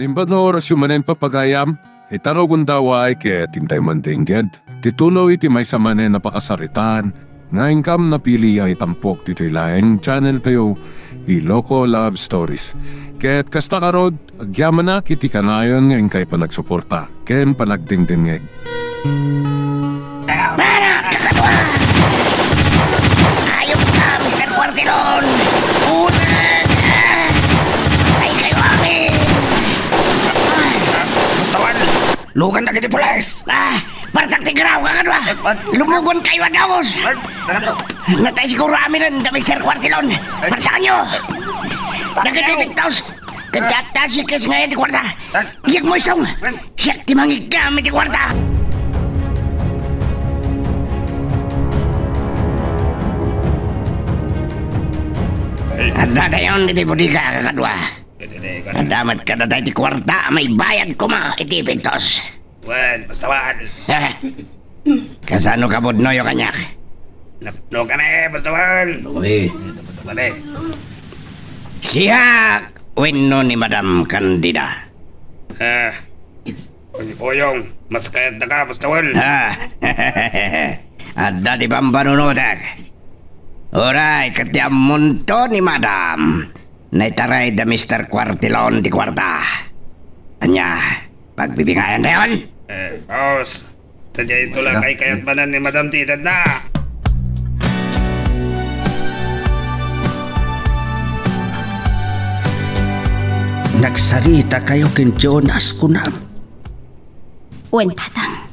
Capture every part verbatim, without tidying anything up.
Imbag nga orasyo manen, papagayam, ita nga gundaway ket intay mandengngeg ti tuloy ti maysa manen a pakasaritaan nga inkam napili a itampok ditoy laeng channel tayo, Iloko Love Stories. Ket kasta ngarud, agyamanak iti kanayon nga inkay panagsuporta ken panagdengdengngeg. Para kakadua! Ayok ka, Mister Quartilon! Ulag! Ay kayo amin! Bastawan! Lugan dagiti pulis! Ah! Partak ti graw, kakadua! Lumugon kayo a daos! Natay siguro aminen da Mister Quartilon! Partakanyo! Dagiti pintos! Kadata si Kes ngayon ti kwarta! Iyag mo isong! Siak ti mangigam iti kwarta! Adda dayon iti bodega, kakadua. Adda met kadata iti kwarta a maibayad koma iti pintos. Wen, bastawan. Kasano ka pudnoyo kaniak? Napudno kami, bastawan. Uy. Napudno kami. Siak wenno ni Madam Candida? Ah, Uyong, mas kayat da ka, bastawan. Ah, adda ti pampanunotek. Uray, ket ti ammonto ni Madam, naitaray da Mister Quartilon ti kuarta. Ania, pagbibingayan dayon? Eh, boss, ta diay ito la kay kayat manen ni Madam ti edadna. Nagsarita kayo ken Jonas, kunam? Wen, Tatang.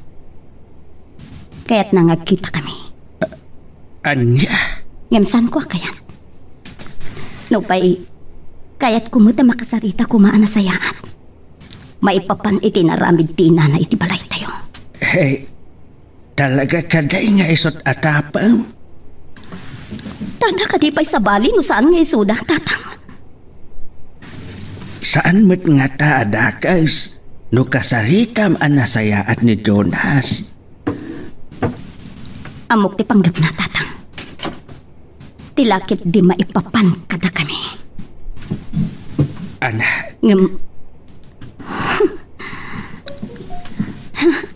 Kayatna nga agkita kami. Ania? Ngem saanko a kayat. Nupay, kayatko met a makasarita koma a nasayaat. Maipapan iti inaramid ti inana iti balaytayo. Hey, talaga kadi nga isut a tapang? Tada kadi pay sabali no saan nga isuda, Tatang? Saan met ngata a dakes no kasaritam a nasayaat ni Jonas? Ammok ti panggepna, Tatang. Ti la ketdi maipapan kadakami. Anak. Ngem,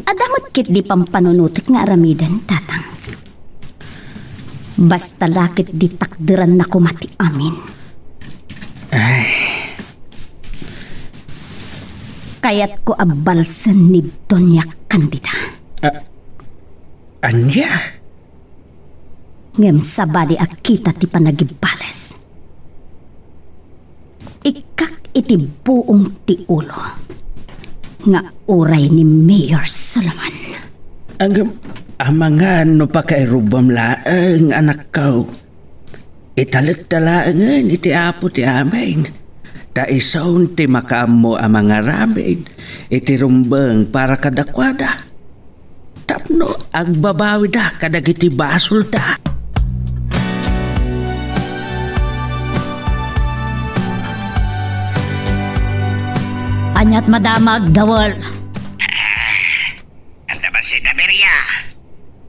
adda met ketdi pampanunotek nga aramiden, Tatang. Basta la ketdi takderanna koma ti amin. Ay. Kayatko a balsen ni Doña Candida. A-, ania? Ngem sabali a kita ti panagibbales. Ikkak iti buong ti ulo nga uray ni Mayor Solomon. Ngem amangan no pakairubam laeng, anakko. Italekta laengen iti Apo ti amin, ta isun ti makaammo a mangaramid iti rumbeng para kadakuada. Tapno agbabawida kadagiti basolda. Aniat madamag, Dawel? Adda bassit a biria.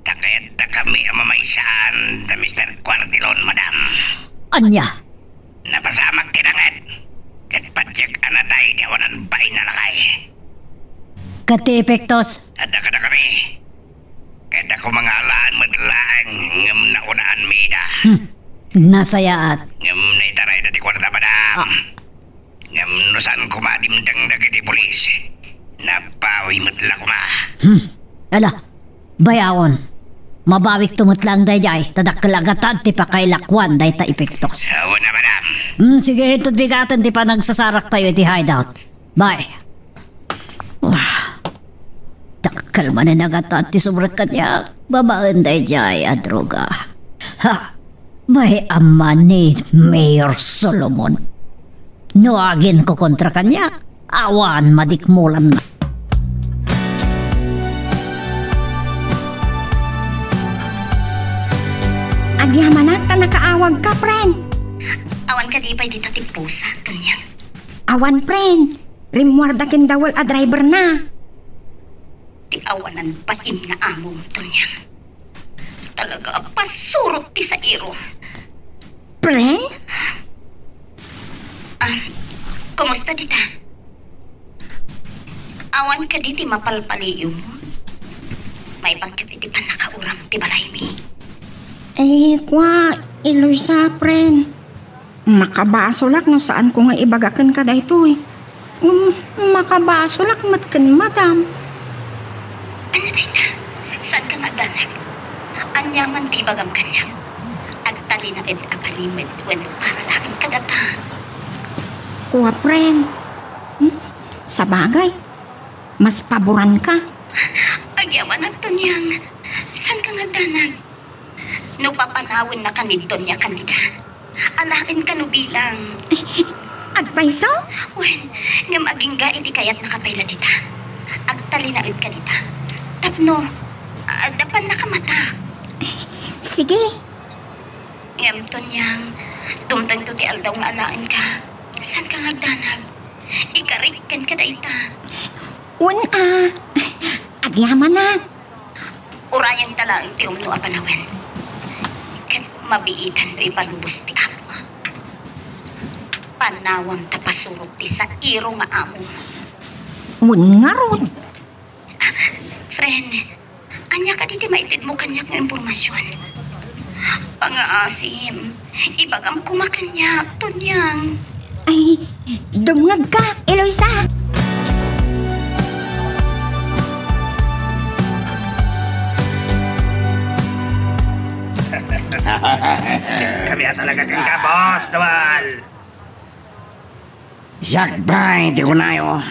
Ta kayatdakami a mamaysaan da Mister Quartilon, madam. Ania? Napasamak ti danget. Ket patiek a natay ti awanan bain a lakay. Ket ti epektos? Adda kadakami. Kayatko mangalaan met laeng ngem naunaanmi ida. Hmm. Nasayaat. Ngem naitarayda ti kuarta, madam. Ah. Ngem no saan koma a dimteng dagiti pulis, nabawi met la koma. Hmm. Ala, bayaon. Mabawikto met laeng daydiay, ta dakkel a gatad ti pakailakuan dayta epektos. Awan a, madam. Hmm, sige, inton bigaten ti panagsasaraktayo iti hideout. Bye. Ah, dakkel manen a gatad ti sumrek kaniak babaen daydiay a droga. Ha! Bay-am man ni Mayor Solomon. No agin ko kontra kaniak, awan madikmulanna. Agyamanak ta nakaawagka, friend. Awan kadi pay dita ti pusa, Tonyang? Awan, friend. Rimmuarda ken Dawel a driverna. Ti awanan bain nga amom, Tonyang. Talaga a pasurot ti sairo. Friend? Ah, kumusta dita? Awan kadi ti mapalpaliiwmo? Maipanka iti pannakauram ti balaymi. Eh, kua, Eloisa, friend. Makabasolak no saanko nga ibaga kenka daytoy. Ngem makabasolak met ken madam. Ania dayta? Saanka nga agdanag? Ania man ti ibagam kaniak? Agtalinaed a palimed wenno para laeng kadata? Kua, friend. Hmm? Sabagay, mas paboranka. Agyamanak, Tonyang. Saanka nga agdanag? No papanawennaka ni Doña Candida, alaen kano bilang. Agpayso? Wen, ngem agingga iti kayatnaka pay la dita. Agtalinaedka dita. Tapno, adda pannakamataka. Sige. Ngem, Tonyang, dumtengto ti aldaw nga alaenka. Saanka nga agdanag? Ikarik kenka dayta. Wen a. Agyamanak. Urayenta laeng ti umno a panawen. Ket mabiitan no ipalubos ti Apo. Panawam ta pasurok ti sairo nga amo. Wen ngarud. Friend, ania kadi ti maitedmo kaniak nga impormasion? Pangaasim, ibagam koma kaniak, Tonyang. Ay, dumngegka, Eloisa. Kami a talaga kenka, Boss Dual. Sakbay ti kunayo.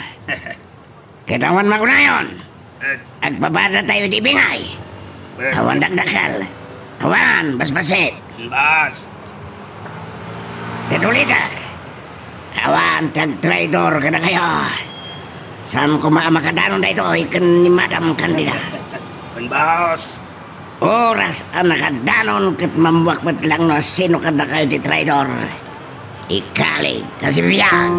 Ket awan makunayon. Eh. Agpabadatayo ti bingay. Eh. Awan dakdakkel. Awan basbassit. Boss. Ket ulitek, awan ti agtraidor kadakayo. Saan koma a makadanon daytoy ken ni Madam Candida. Boss. Oras a nakadanon ket mammuak met lang no asino kadakayo ti traidor. Ikalig a sibibiag!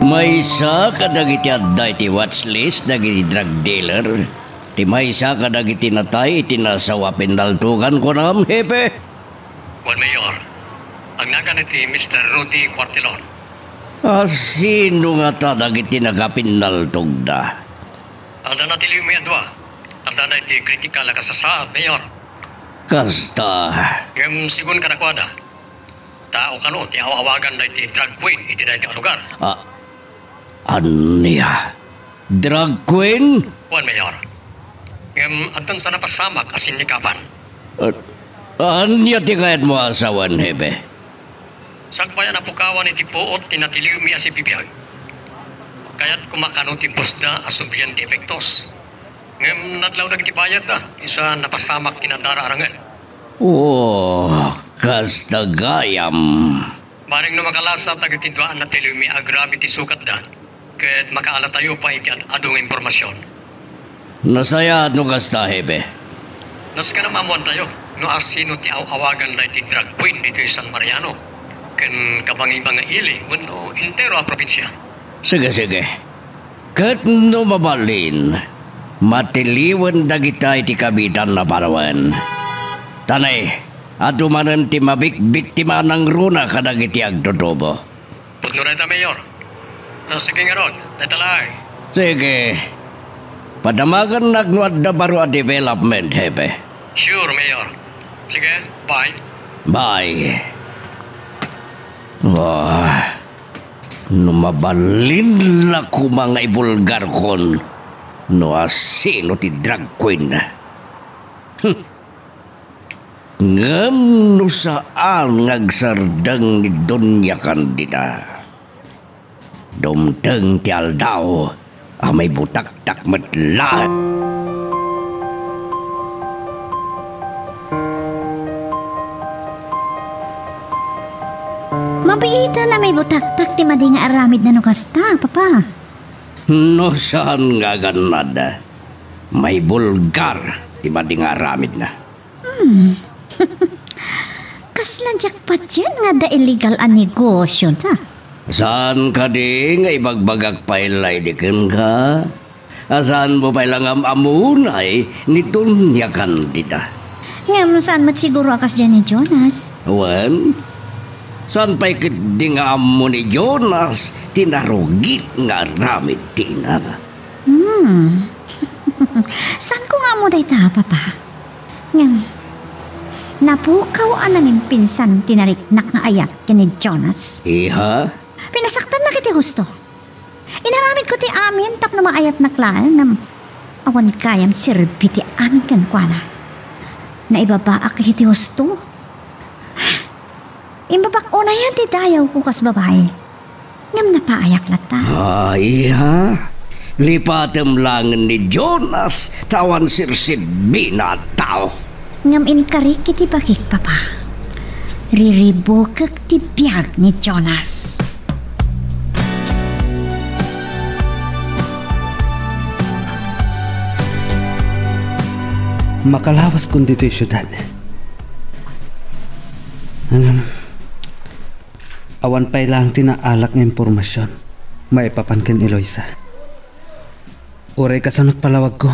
Maysa kadagiti adda iti watch list dagiti drug dealer ti maysa kadagiti natay iti nasawa a pinnaltogan, kunam, Hepe? Wen, Mayor. Agnagan iti Mister Rudy Cuartelon. A, sino ngata dagiti nakapinnaltogda? Adda natiliwmi a dua. Adda daytoy kritikal a kasasaad, Mayor. Kasta. Ngem segun kadakuada, tao kano ti aw-awagan daytoy drag queen iti daytoy a lugar. A, ania? Drag queen? Wen, Mayor. Ngem addan sa napasamak a sinnikapan. A, ania ti kayatmo a sawen, Hepe? Sakbay a napukawan iti puot ti natiliwmi a sibibiag, kayatko makano ti pusda a sublian ti epektos. Ngem nadlaw dagiti bayadda, insan napasamak ti nadara a rangen. Oh, kasta gayam. Bareng no makalasat dagiti dua a natiliwmi a agrabe ti sukatda, ket makaalatayo pay iti ad-adu nga impormasion. Nasayaat no kasta, Hepe. Nasken a maammoantayo no asino ti aw-awagan daytoy drag queen ditoy San Mariano ken kabangibangi ili wenno entero a probinsia. Sige, sige. Ket no mabalin, matiliwen dagita iti kabiitan a panawen. Tanay, adu manen ti mabikbiktima a nangruna kadagiti agtutubo. Pudno dayta, Mayor. No, sige ngarud, dayta laeng. Sige. Padamagennak no adda baro a development, Hepe. Sure, Mayor. Sige, bye. Bye. Wah, no mabalin la koma nga ibulgarkon no asino ti drag queen. Hmm. Ngem no saan nga agsardeng ni Doña Candida, dumteng ti aldaw a maibutaktak met laeng. Mabiitan a maibutaktak ti madi nga aramidna no kasta, Papa. No saan nga agannad, maibulgar ti madi nga aramidna. Hmm. Kasla jackpot yan nga adda illegal a negosyo da. Saan kadi nga ibagbagak pay la idi kenka? A, saanmo pay la nga am-ammoen ni Doña Candida? Ngem saan met siguro a kasdiay ni Jonas? Wen, saan pay ketdi nga ammo ni Jonas ti narugit nga aramid ti inana? Hmm. Saanko nga ammo dayta, Papa. Ngem, napukaw a nangimpinsan ti nariknak nga ayat ken ni Jonas. Iha? Pinasaktannak iti husto. Inaramidko ti amin tapno maayatnak laeng, ngem awan gayam serbi ti amin kenkuana. Naibabaak iti husto. Imbabak unayen ti dayawko kas babai. Ngem napaayak latta. Ah, iha. Lipatem laengen ni Jonas ta awan serserbina a tao. Ngem inkarik iti bagik, Papa. Riribukek ti biag ni Jonas. Makalawaskon ditoy siudad. Ngem, awan pay laeng ti naalak nga impormasion maipapan ken Eloisa. Uray kasano ti palawagko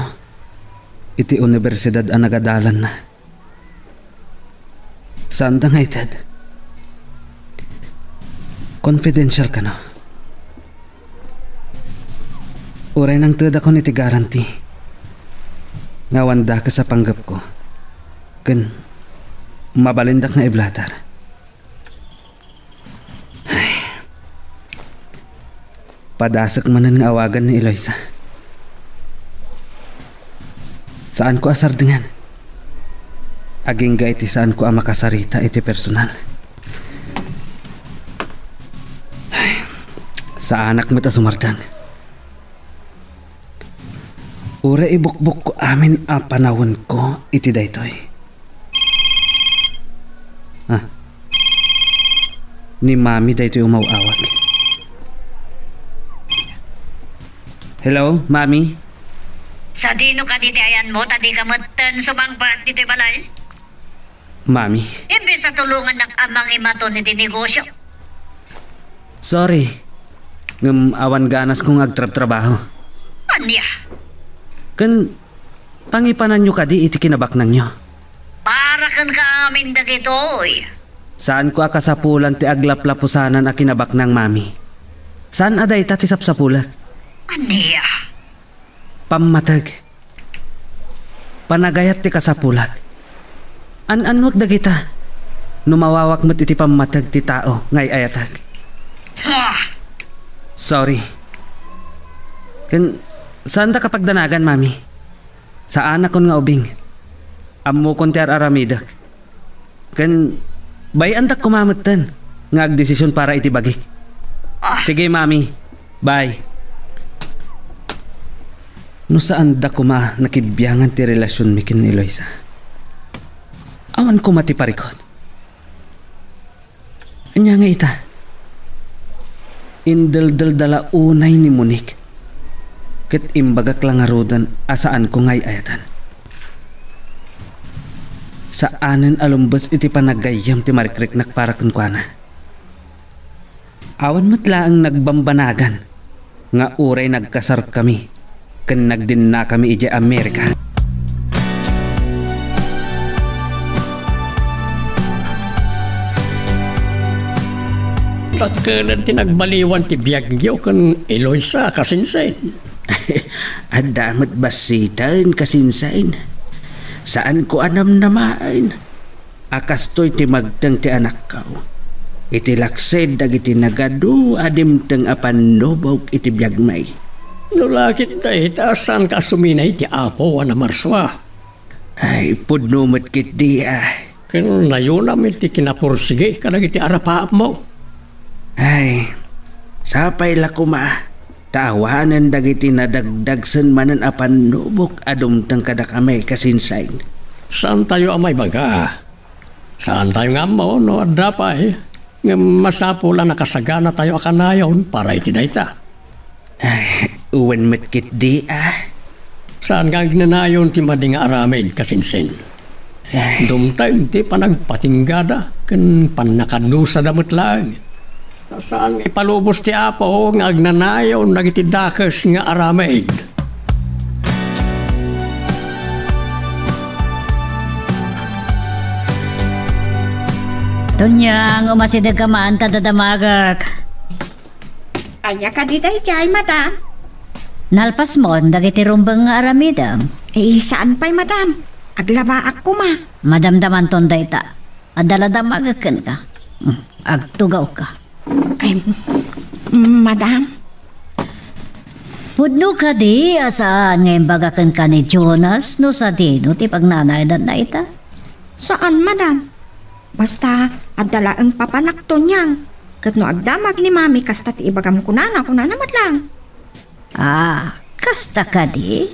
iti universidad a nagadalanna. Saanda nga ited. Confidential kano. Uray nangtedakon iti guarantee nga awan dakes a panggepko ken mabalindak nga iblatar. Ay. Padasek manen nga awagan ni Eloisa. Saanko a sardengan. Agingga iti saanko a makasarita iti personal. Ay. Saanak met a sumardeng. Uray ibukbokko amin a panawenko iti daytoy. Ah. Ni Mami daytoy umaw-awag. Hello, Mami? Sadino kadi ti ayanmo ta dika metten sumangpet ditoy balay? Mami. Imbes a tulongannak a mangimaton iti negosio. Sorry. Ngem awan ganasko nga agtrabtrabaho. Ania? Ken pangipananyo kadi iti kinabaknangyo? Para kenka amin dagitoy. Saanko a kasapulan ti aglaplapusanan a kinabaknang, Mami. Saan a dayta ti sapsapulek. Ania? Pammateg. Panagayat ti kasapulak. An-annuek dagita no mawawak met iti pammateg ti tao nga ay-ayatek. Ah! Sorry. Ken, saanda kapagdanagan, Mami. Saanakon nga ubing. Ammokon ti ar-aramidek. Ken, bay-andak koma metten nga agdesisyon para iti bagik. Ah. Sige, Mami. Bye. No saanda koma nakibiangan ti relasionmi ken ni Eloisa, awan koma ti parikut. Ania nga ita? Indeldelda la unay ni Monique, ket imbagak la ngaruden a saanko nga ay-ayatan. Saanen a lumbes iti panaggayyem ti marikriknak para kenkuana. Awan met laeng nagbambanagan nga uray nagkasarkami ken nagdinnakami idiay Amerika. Dakkel ti nagbaliwan ti biagyo ken Eloisa, kasinsin. Adda met bassiten, kasinsin. Saanko a namnamaen a kastoy ti magteng ti anakko iti laksid dagiti nagadu a dimteng a pannubok iti biagmi. No la ket dayta, saanka a suminay ti Apo a namarsua? Ay, pudno met ketdi a. Ken nayonam iti kinapursigi kadagiti arapaapmo. Ay, sapay la koma ta awanen dagiti nadagdagsen manen a pannubok a dumteng kadakami, kasinsin. Saantayo a maibaga. Saantayo nga ammo no adda pay, ngem masapul a nakasaganatayo a kanayon para iti dayta. Ay, wen met ketdi a. Saan nga agnanayon ti madi nga aramid, kasinsin? Ay. Dumteng ti panagpatinggada ken pannakadusada met laeng. Saan nga ipalubos ti Apo nga agnanayon dagiti dakes nga aramid. Tonyang, umasidegka man ta dadamagek. Ania kadi daydiay, madam? Nalpasmon dagiti rumbeng nga aramidem? Eh, saan pay, madam. Aglabaak koma. Madamdamanton dayta. Adda la damagek kenka. Hmm, agtugawka. Ay, madam. Pudno kadi a saan nga imbaga kenka ni Jonas no sadino ti pagnanaedanna ita? Saan, madam. Basta, adda laeng papanak, Tonyang. Ket no agdamag ni Mami, kasta ti ibagam kunana, kunana met lang. Ah, kasta kadi?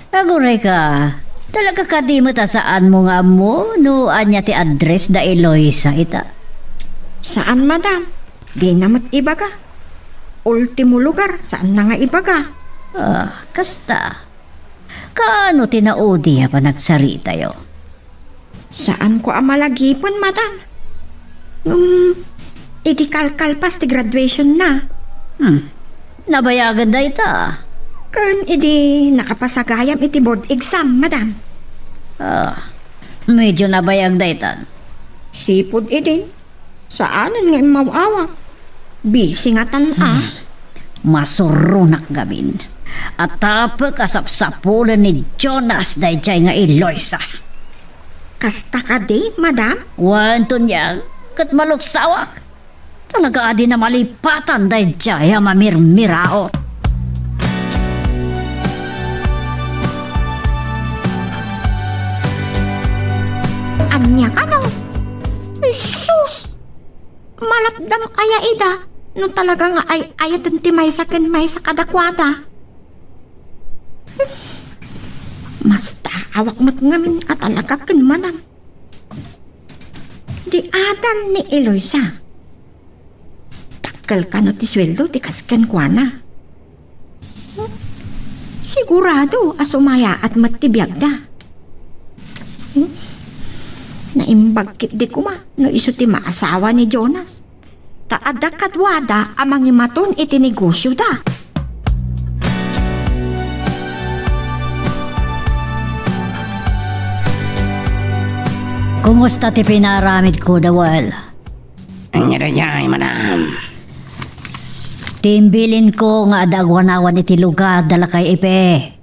Aguray ka, talaga kadi met a saanmo nga ammo no ania ti address da Eloisa ita? Saan, madam. Dina met ibaga. Ultimo lugar, saanna nga ibaga. Ah, kasta. Kaano ti naudi a panagsaritayo? Saanko a malagipen, madam. Ngem, idi kalkalpas ti graduationna. Hmm. Nabayagen dayta. Ken idi nakapasagayam iti board exam, madam. Ah, medyo nabayag dayta. Sipud idin, saanen nga immaw-awak. Busy ngatan a. Hmm. Masuronak gamin. Atapek a sapsapulen ni Jonas daydiay nga Eloisa. Kasta kadi, madam? Wen, Tonyang, ket maluksawak. Talaga a di na malipatan daydiay a mamirmiraot. Ania kano? Jesus! Malapdam aya ida, no talaga nga ay-ayaten ti maysa ken maysa kadakuada. Mastaawak met ngamin a talaga ken madam. Di adal ni Eloisa. Dakkel kano ti sueldo ti kas kenkuana. Sigurado a sumayaat met ti biagda. Hmm? Naimbag ketdi koma no isu ti maasawa ni Jonas. Ta adda kaduada a mangimaton iti negosioda. Kumusta ti pinaramidko, Dawel? Ania daydiay, madam? Ti imbilinko nga adda agwanawan iti lugar da lakay Epe.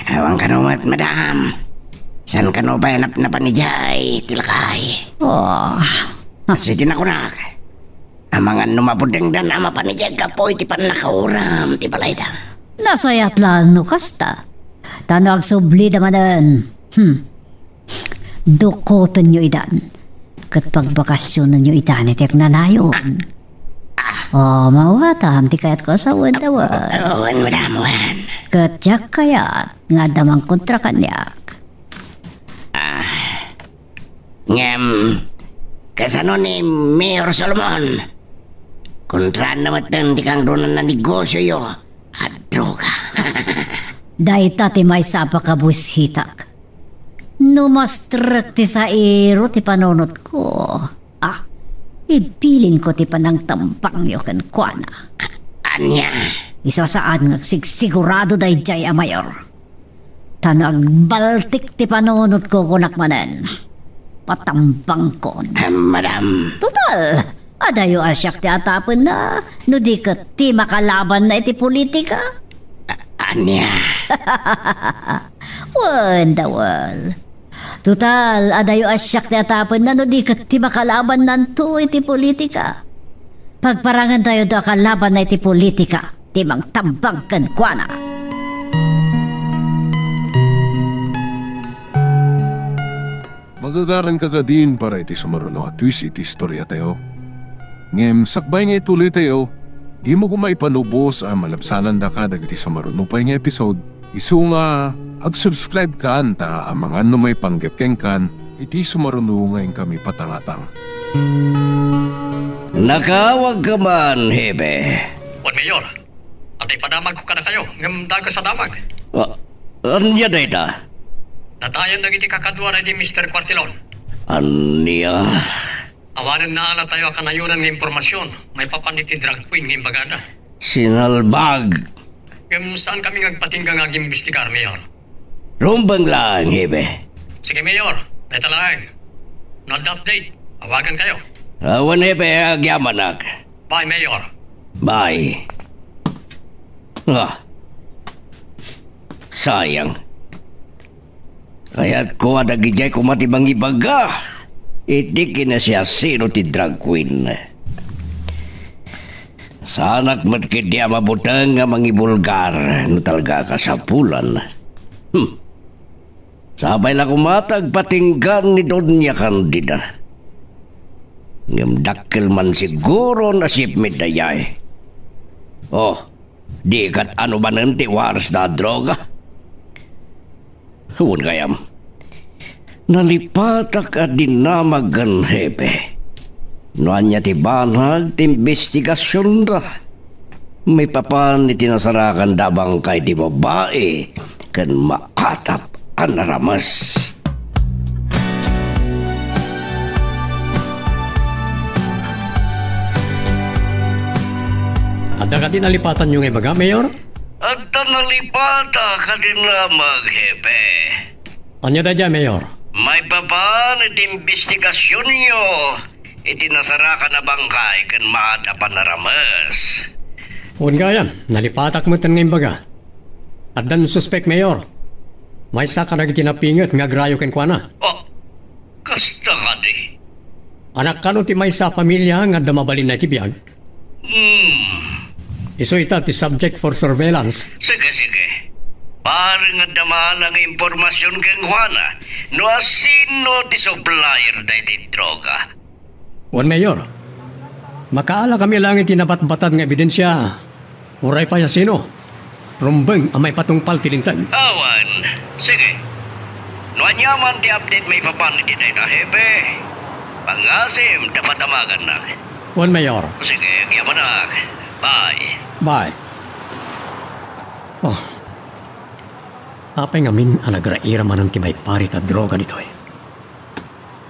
Awan kano met, madam. Saan kano pay a napnapan idiay ti lakay? Oh. Siti nakunak, amangan no mabudengdan a mapan idiay gapu iti pannakauram ti balayda. Nasayaat laeng no kasta. Ta no agsublida manen. Hmm. Dukotenyo idan. Ket pagbakasionenyo idan iti agnanayon. Ah. Oh, mawatam ti kayatko a sawen, Dawel. Oh, wen, madam, wen. Ket diak kayat nga adda mangkontra kaniak. Ah. Ngem, kasano ni Mayor Solomon? Kontraanna metten ti kangrunan a negosioyo a droga. Dayta ti maysa a pakabusitak. No mastrek ti sairo ti panunotko, ah, ibilinko ti panangtambangyo kenkuana. Ania? Isu a saan nga agsigsigurado daydiay a mayor. Ta no agbaltik ti panunotko, kunak manen, patambangkon. Ah, madam. Total, adayo a siak ti atapenna, no di ket ti makalabanna iti politika. A-, ania? Wen, Dawel. Total, adayo a siak ti atapenna, no di ket ti makalabannanto iti politika. Pagparangentayo do a kalabanna iti politika ti mangtambang kenkuana. Magagaranka kadin para iti sumaruno a twist iti istoriatayo. Ngem sakbay nga ituloytayo, dimo koma ipanubos a malabsanandaka dagiti sumaruno pay nga episode. Isu nga, ag-subscribe kan ta amangan no maipanggep kenkan iti sumaruno nga inkami patangatang. Nakaawagka man, Hepe. Wen, Mayor. Adda ipadamagko kadakayo, ngem dakes a damag. A-, ania dayta? Natayen dagiti kakadua daydi Mister Cuartilon. Ania? Awanen naalatayo a kanayonan nga impormasion maipapan iti drag queen nga imbagada. Sinalbag. Ngem saankami nga agpatingga nga agimbestigar, Mayor. Rumbeng laeng, Hepe. Sige, Mayor. Dayta laeng. No adda update, Awagan kayo. Awan, Hepe, agyamanak. Bye, Mayor. Bye. Ah. Sayang. Kayatko a dagidiay koma ti mangibaga iti kinasiasino ti drag queen. Saanak met ketdi a mabuteng nga mangibulgar no talaga a kasapulan. Hmm. Sapay la koma ta agpatinggan ni Doña Candida. Ngem dakkel man siguron a sipmit dayay. Oh, di kat ano manen ti waras da a droga? Wen gayam, nalipatak a dinamag ken Hepe. No ania ti banag ti imbestigasionda, maipapan iti nasarakanda a bangkay ti babai ken maatap a narames. Adda kadi nalipatanyo nga ibaga, Mayor? Adda nalipatak a dinamag, Hepe. Ania daydiay, Mayor? Maipapan iti imbestigasionyo iti nasarakan a bangkay ken maatap a narames. Wen gayam, nalipatak met nga imbaga. Addan suspek, Mayor. Maysa kadagiti napinget nga agrayo kenkuana. Oh, kasta kadi? Anak kano ti maysa a pamilia nga adda mabalinna iti biag? Hmm. Isu ita ti subject for surveillance. Sige, sige. Bareng adda maala nga impormasion kenkuana no asino ti supplier daytoy droga. Wen, Mayor. Makaalakami laeng iti nabatbatad nga ebidensia. Uray pay asino. Rumbeng a maipatungpal ti linteg. Awan. Sige. No ania man ti update maipapan iti dayta, Hepe, pangasim ta padamagannak. Wen, Mayor. Sige, agyamanak. Bye. Bye. Oh. Apay ngamin a nagraira manen ti maiparit a droga ditoy?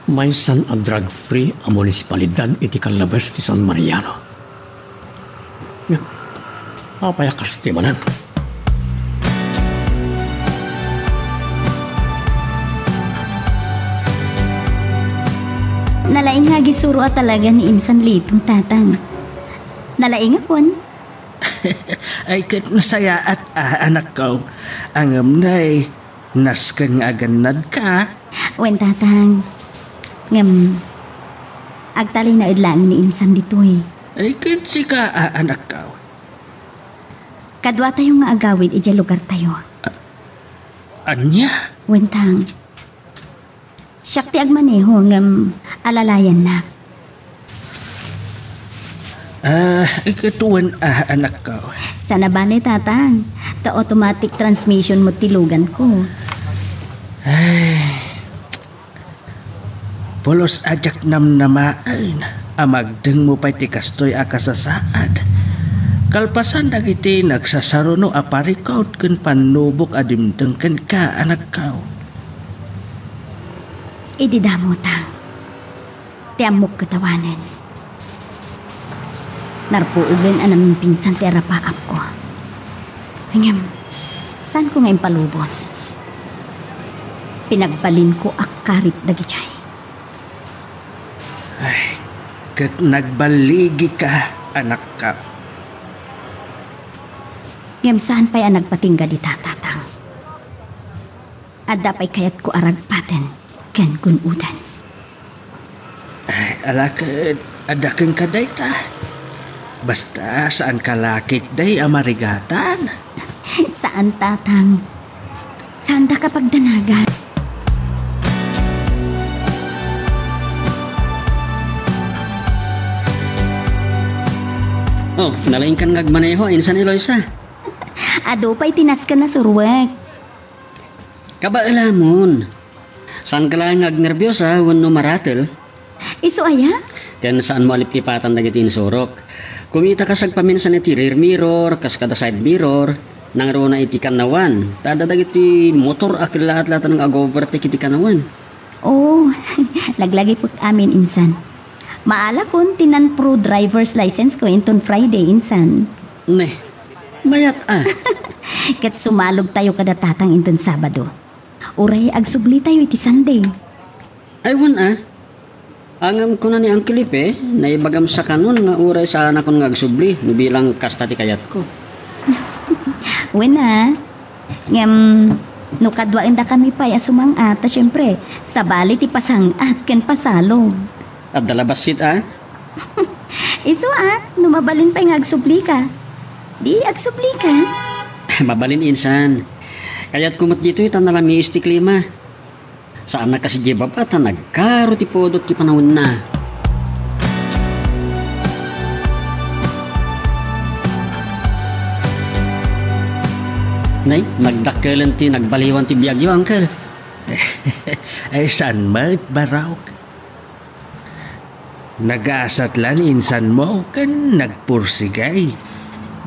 Maysan a drug-free a munisipalidad iti kallabes ti San Mariano. Ngem, apay a kasta manen? Nalaing nga agisuro a talaga ni insan Lito, Tatang. Nalaing a kuan? Ay, ket nasayaat a, anakko. Ngem nay, nasken nga agannadka. Wen, Tatang. Ngem, agtalinaed laeng ni insan ditoy. Ay, ket sika a, anakko. Kaduatayo nga agawid idiay lugartayo. A-, ania? Wen, Tang. Siak ti agmaneho ngem alalayannak. Ah, ket wen a, anakko. Saan a bale, Tatang. Ta automatic transmission met ti luganko. Ay, pulos a diak namnamaen a magdengmo pay ti kastoy a kasasaad. Kalpasan dagiti nagsasaruno a parikut ken pannubok a dimteng kenka, anakko. Idi damo, Tang, ti ammok ket awanen. Narpuogen a naminpinsan ti arapaapko. Ngem, saanko nga impalubos? Pinagbalinko a karit dagidiay. Ay, ket nagballigika, anakko. Ngem saan pay a nagpatingga dita, Tatang. Adda pay kayatko a ragpaten ken gun-oden. Ay, ala ket, adda kenka dayta. Basta, saanka la ketdi a marigatan. Saan, Tatang. Saandaka pagdanagan. Oh, nalaingkan nga agmaneho, insan Eloisa. Adu pay ti nasken a suruek. Kabaelamon. Saanka laeng nga agnerbiosa wenno maratel? Isu aya? Ken saanmo a liplipatan dagiti insurok. Kumitaka sagpaminsan iti rear mirror, kas kada side mirror, nangruna iti kannawan. Ta adda dagiti motor a kellaat laeng nga ag-overtake iti kannawan. Oh, laglagipek amin insan. Maalakon ti non-pro driver's license ko inton Friday insan. Ne, mayat a. Ket sumalogtayo kada Tatang inton Sabado. Uray agsublitayo iti Sunday. Ay, wen a. Ngem kuna ni Uncle Ipe, naibagam sakanon nga uray saanakon nga agsubli no bilang kasta ti kayatko. Wen a, ngem no kaduaendakami pay a sumang-at, ta siempre, sabali ti pasang-at ken pasalog. Adda la bassit a? Isu a, no mabalin pay nga agsublika. Di agsublika. Mabalin insan. Kayatko met ditoy ta nalamiis ti klima. Saan a kas idiay baba ta nagkaro ti pudot ti panawenna. Nay, nagdakkelen ti nagbaliwan ti biagyo, Uncle. Ay, saan met, Barok? Nagasat la ni insanmo ken nagpursigay.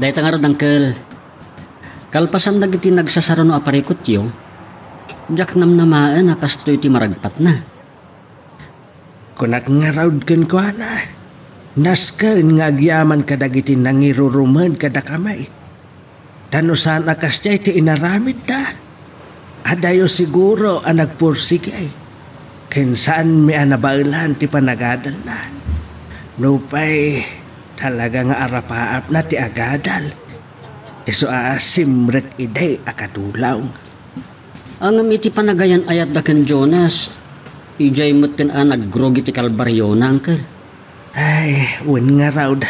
Dayta ngarud, Uncle. Kalpasan dagiti nagsasaruno a parikutyo, diak namnamaen a kastoy ti maragpatna. Kunak ngarud kenkuana, nasken nga agyaman kadagiti nangirurumed kadakami. Ta no saan a kasdiay ti inaramidda, adayo siguro a nagpursigay, ken saanmi a nabaelan ti panagadalna. Nupay talaga nga arapaapna ti agadal, isu a simrek idi a katulong. Ngem iti panagayan-ayatda ken Jonas, idiay metten a nagrugi ti kalbariona, Uncle. Ay, wen ngarud.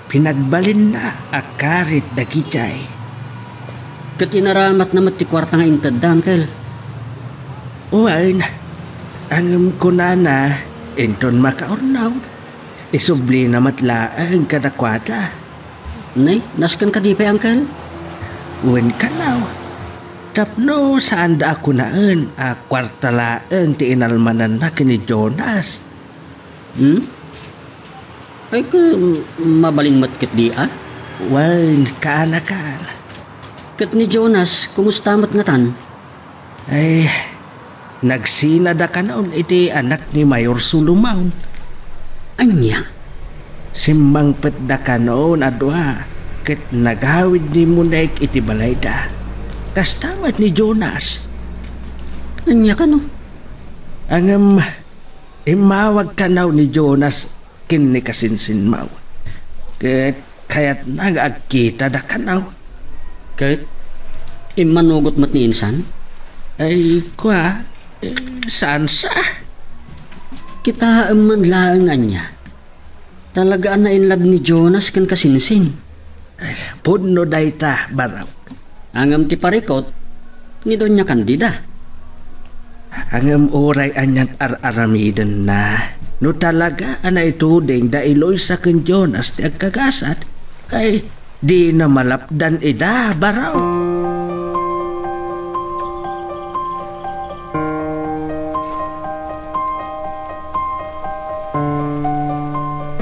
Pinagbalinna a karit dagidiay. Ket inaramatna met ti kuarta nga intedda, Uncle. Wen, ngem kunana, inton makaurnaw, isublina met laeng kadakuada. Nay, nasken kadi pay, Uncle? Wen kano, tapno saanda a kunaen a kuarta laeng ti inalmananna ken ni Jonas. Hmm? Ay, ku-, mabalin met ketdi a? Wen, kaanakan. Ket ni Jonas, kumusta met ngatan? Ay, nagsinada kanon iti anak ni Mayor Solomon. Ania? Simmangpetda kanon a dua, ket nagawid ni Monique iti balayda. Kasta met ni Jonas. Ania kano? Ngem, immawag kano ni Jonas ken ni kasinsinmo. Ket kayatna nga agkitada kano. Ket immanugot met ni insan? Ay, kua, eh, saan sa? Kitaem man laeng ania. Talaga a nainlove ni Jonas ken kasinsin. Ay, pudno dayta, Barok. Ngem ti parikut, ni Doña Candida. Ngem uray aniat ar-aramidenna, no talaga a naituding da Eloisa ken Jonas ti agkagasat, ay, dina malapdan ida, Barok.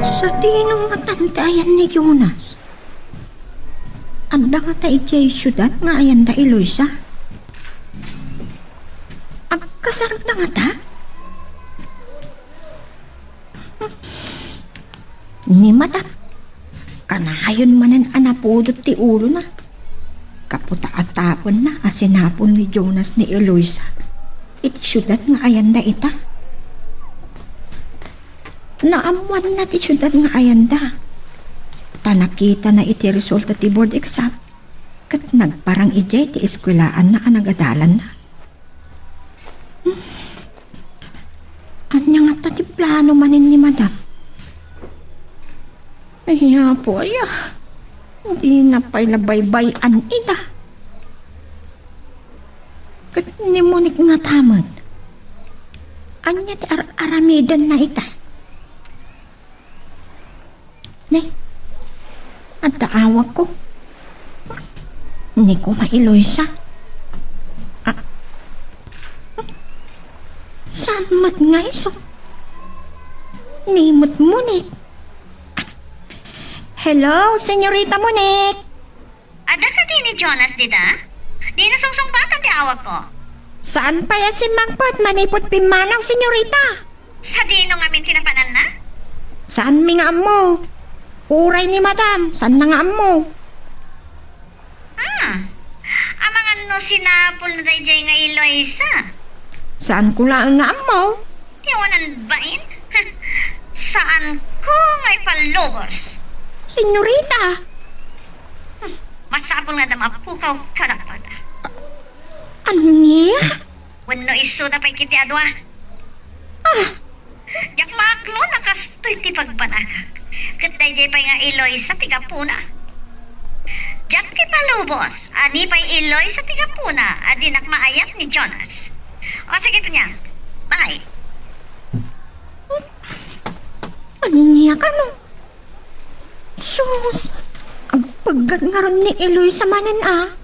Sadino ngatan ti ayan ni Jonas? Adda ngata idiay siudad nga ayanda Eloisa? Agkasarda ngata? Ni Madam, kanayon manen a napudot ti ulona. Gapu ta atapenna a sinapol ni Jonas ni Eloisa iti siudad nga ayanda ita. Naammoanna ti siudad nga ayanda. Ta nakitana iti resulta ti board exam, ket nagparang idiay ti eskuelaanna a nagadalanna. Hmm. Ania ngata ti plano manen ni Madam? Ay, Apo, aya. Dina pay la baybay-an ida. Ket ni Monique ngata met. Ania ti ar-aramidenna ita? Ne? Adda awagko. Ni koma Eloisa. Ah. Saan met nga isu? Ni met Monique. Hello, Senyorita Monique. Adda kadi ni Jonas dita? Dina sungsungbatan ti awagko. Saan pay a simmangpet manipud pimmanaw, senyorita? Sadino ngamin ti napananna? Saanmi nga ammo. Uray ni Madam, saanna nga ammo. Ah, amangan no sinapulna daydiay nga Eloisa? Saanko laeng nga ammo. Ti Awanan bain? Saanko nga ipalubos. Senyorita! Hmm, masapul nga adda mapukaw kadakuada. Ania? Wenno isuda pay ketdi a dua. Ah! Diak maaklon a kastoy ti pagbanagak. Ket daydiay pay nga Eloisa ti gapuna. Diak ipalubos a ni pay Eloisa ti gapuna a dinak maayat ni Jonas. O, sige, Tunyang. Bye. Ania kano? Sus, agpaggat ngarud ni Eloisa manen a.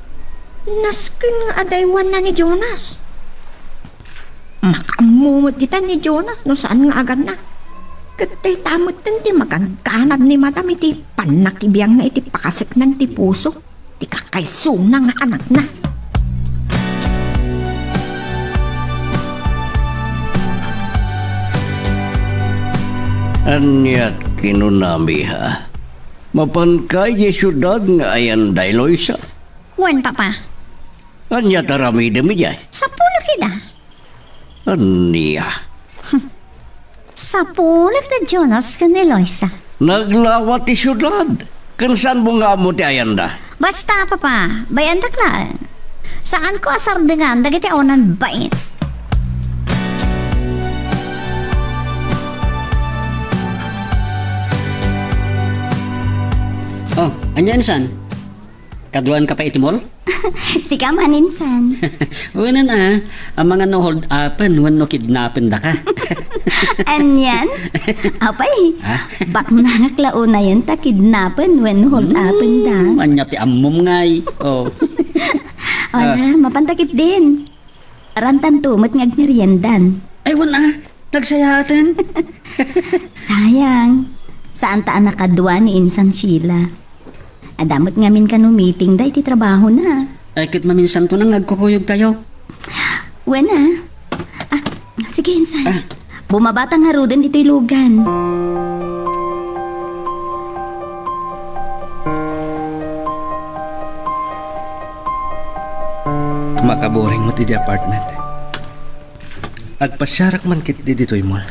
Nasken nga adaywanna ni Jonas. Makaammo met ditan ni Jonas no saan nga aganna. Ket dayta metten ti magagganad ni Madam iti pannakibiangna iti pakaseknan ti puso ti kakaysona nga anakna. Aniat kinunami, ha? Mapanka idiay siudad nga ayan da Eloisa? Wen, Papa. Ania ti aramidem idiay? Sapulek ida. Ania? Sapulek da Jonas ken Eloisa. Naglawa ti siudad. Ken saanmo nga ammo ti ayanda? Basta, Papa, bay-andak laeng. Saanko a sardengan dagiti awanan bain. Oh, ania insan? Kaduaenka pay iti mall? Sika man insan. Wen a, amangan no hold upen wenno kidnapen daka. Anian? Apay, ha? Baknangak la unayen ta kidnapen wenno hold upen da. Hmm, ania ti ammom ngay? Oh. Ala, ah, mapanta ketdin. Arantanto met nga agmeriendan. Ay, wen a, nagsayaaten. Sayang. Saanta a nakadua ni insan Sheila. Adda met ngamin kano meeting da iti trabahona. Ay, ket maminsanto nga agkukuyogtayo. Wen a. Ah, sige, insan. Ah. Bumabata ngaruden ditoy lugan. Makaboring met iti apartment. Agpasiarak man ketdi ditoy mall.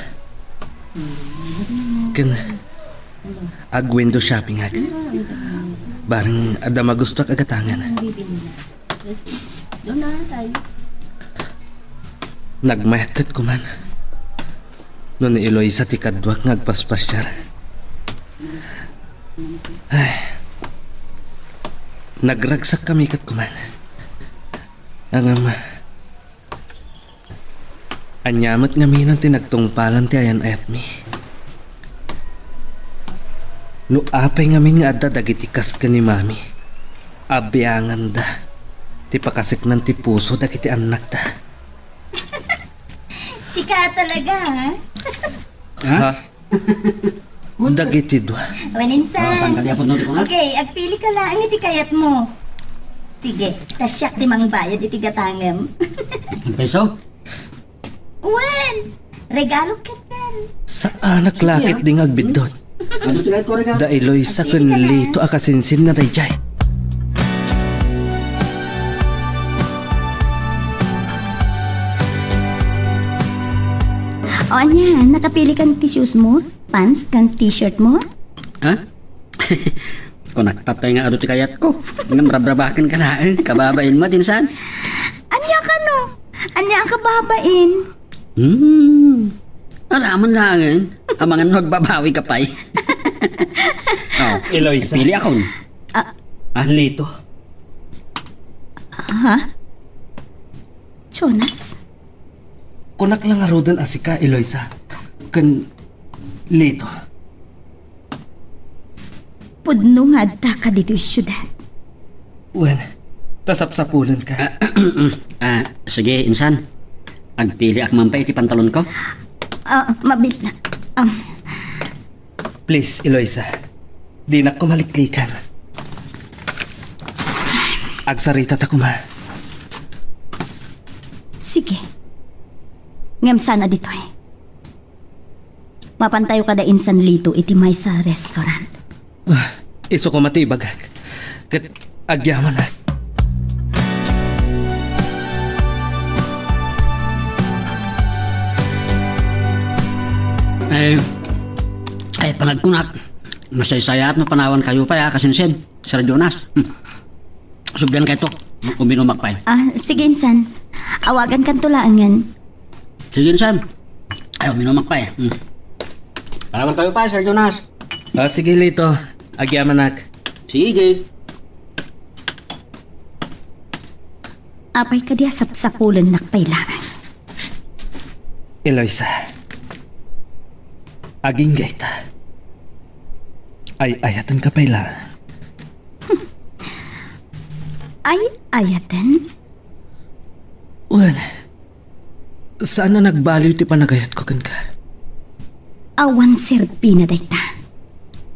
Ken ag-window shoppingak. Bareng adda magustoak a gatangen. Nagmayat ket kuman no ni Eloisa ti kaduak nga agpaspasiar. Ay. Nagragsakkami ket kuman. Ngem, ania met ngamin ti nagtungpalan ti ayan-ayatmi? No apay ngamin nga adda dagiti kas ken ni Mami, abianganda ti pakaseknan ti puso dagiti annakda. Sika talaga, ha? Ha? Ha? Dagiti dua. Wen insan. Ah, saan ka di apod no, di ko na? Okay, agpili ka laeng iti kayatmo. Sige, ta siak ti mangbayad iti gatangem. Ang peso? Wen! Regalo ketdin. Saanak la ketdi nga agbiddut. Ano ti ko regalo? Da Eloisa ken Lito a kasinsinna daydiay. O, ania, nakapili kan ti shoes mo? Pants kan t-shirt mo? Ha? Kunak tatay nga adu ti kayatko. Ngem rabrabaken ka laeng, kababain met insan. Ania kano? Ania a kababain? Hmm. Aramon laengen. Amangan no agbabawi ka pay. Oh, Eloisa. Pili akon. Ah. Ah. Lito. Ha? Jonas? Kunak la ngaruden a sika, Eloisa, ken Lito. Pudno nga adda ka ditoy siudad. Wen, ta sapsapulenka. Ah, ah, sige, insan. Agpiliak man pay iti pantalonko. Ah, mabit na. Ah. Please, Eloisa. Dinak kumaliklikan. Agsarita ta kuma. Sige. Ngem saan a ditoy. Mapantayo kada insan Lito iti maysa a restaurant. Ah, isu koma ti ibagak. Ket agyamanak. Ay, ay, panagkunak. Masaysayaat no panawankayo pay, a, kasinsin, Sir Jonas. Hmm. Subliankayo. Uminumak pay. Ah, sige, insan. Awagankanto laengen. Sige, insan. Ay, uminumak pay. Hmm. Panawankayo pay, Sir Jonas. Ah, sige, Lito. Agyamanak. Sige. Apay kadi a sapsapulennak pay laeng? Eloisa, agingga ita. Ay-ayatenka pay laeng. Ay-ayaten? Wen, saan a nagbaliw ti panagayatko kenka. Awan serbina dayta.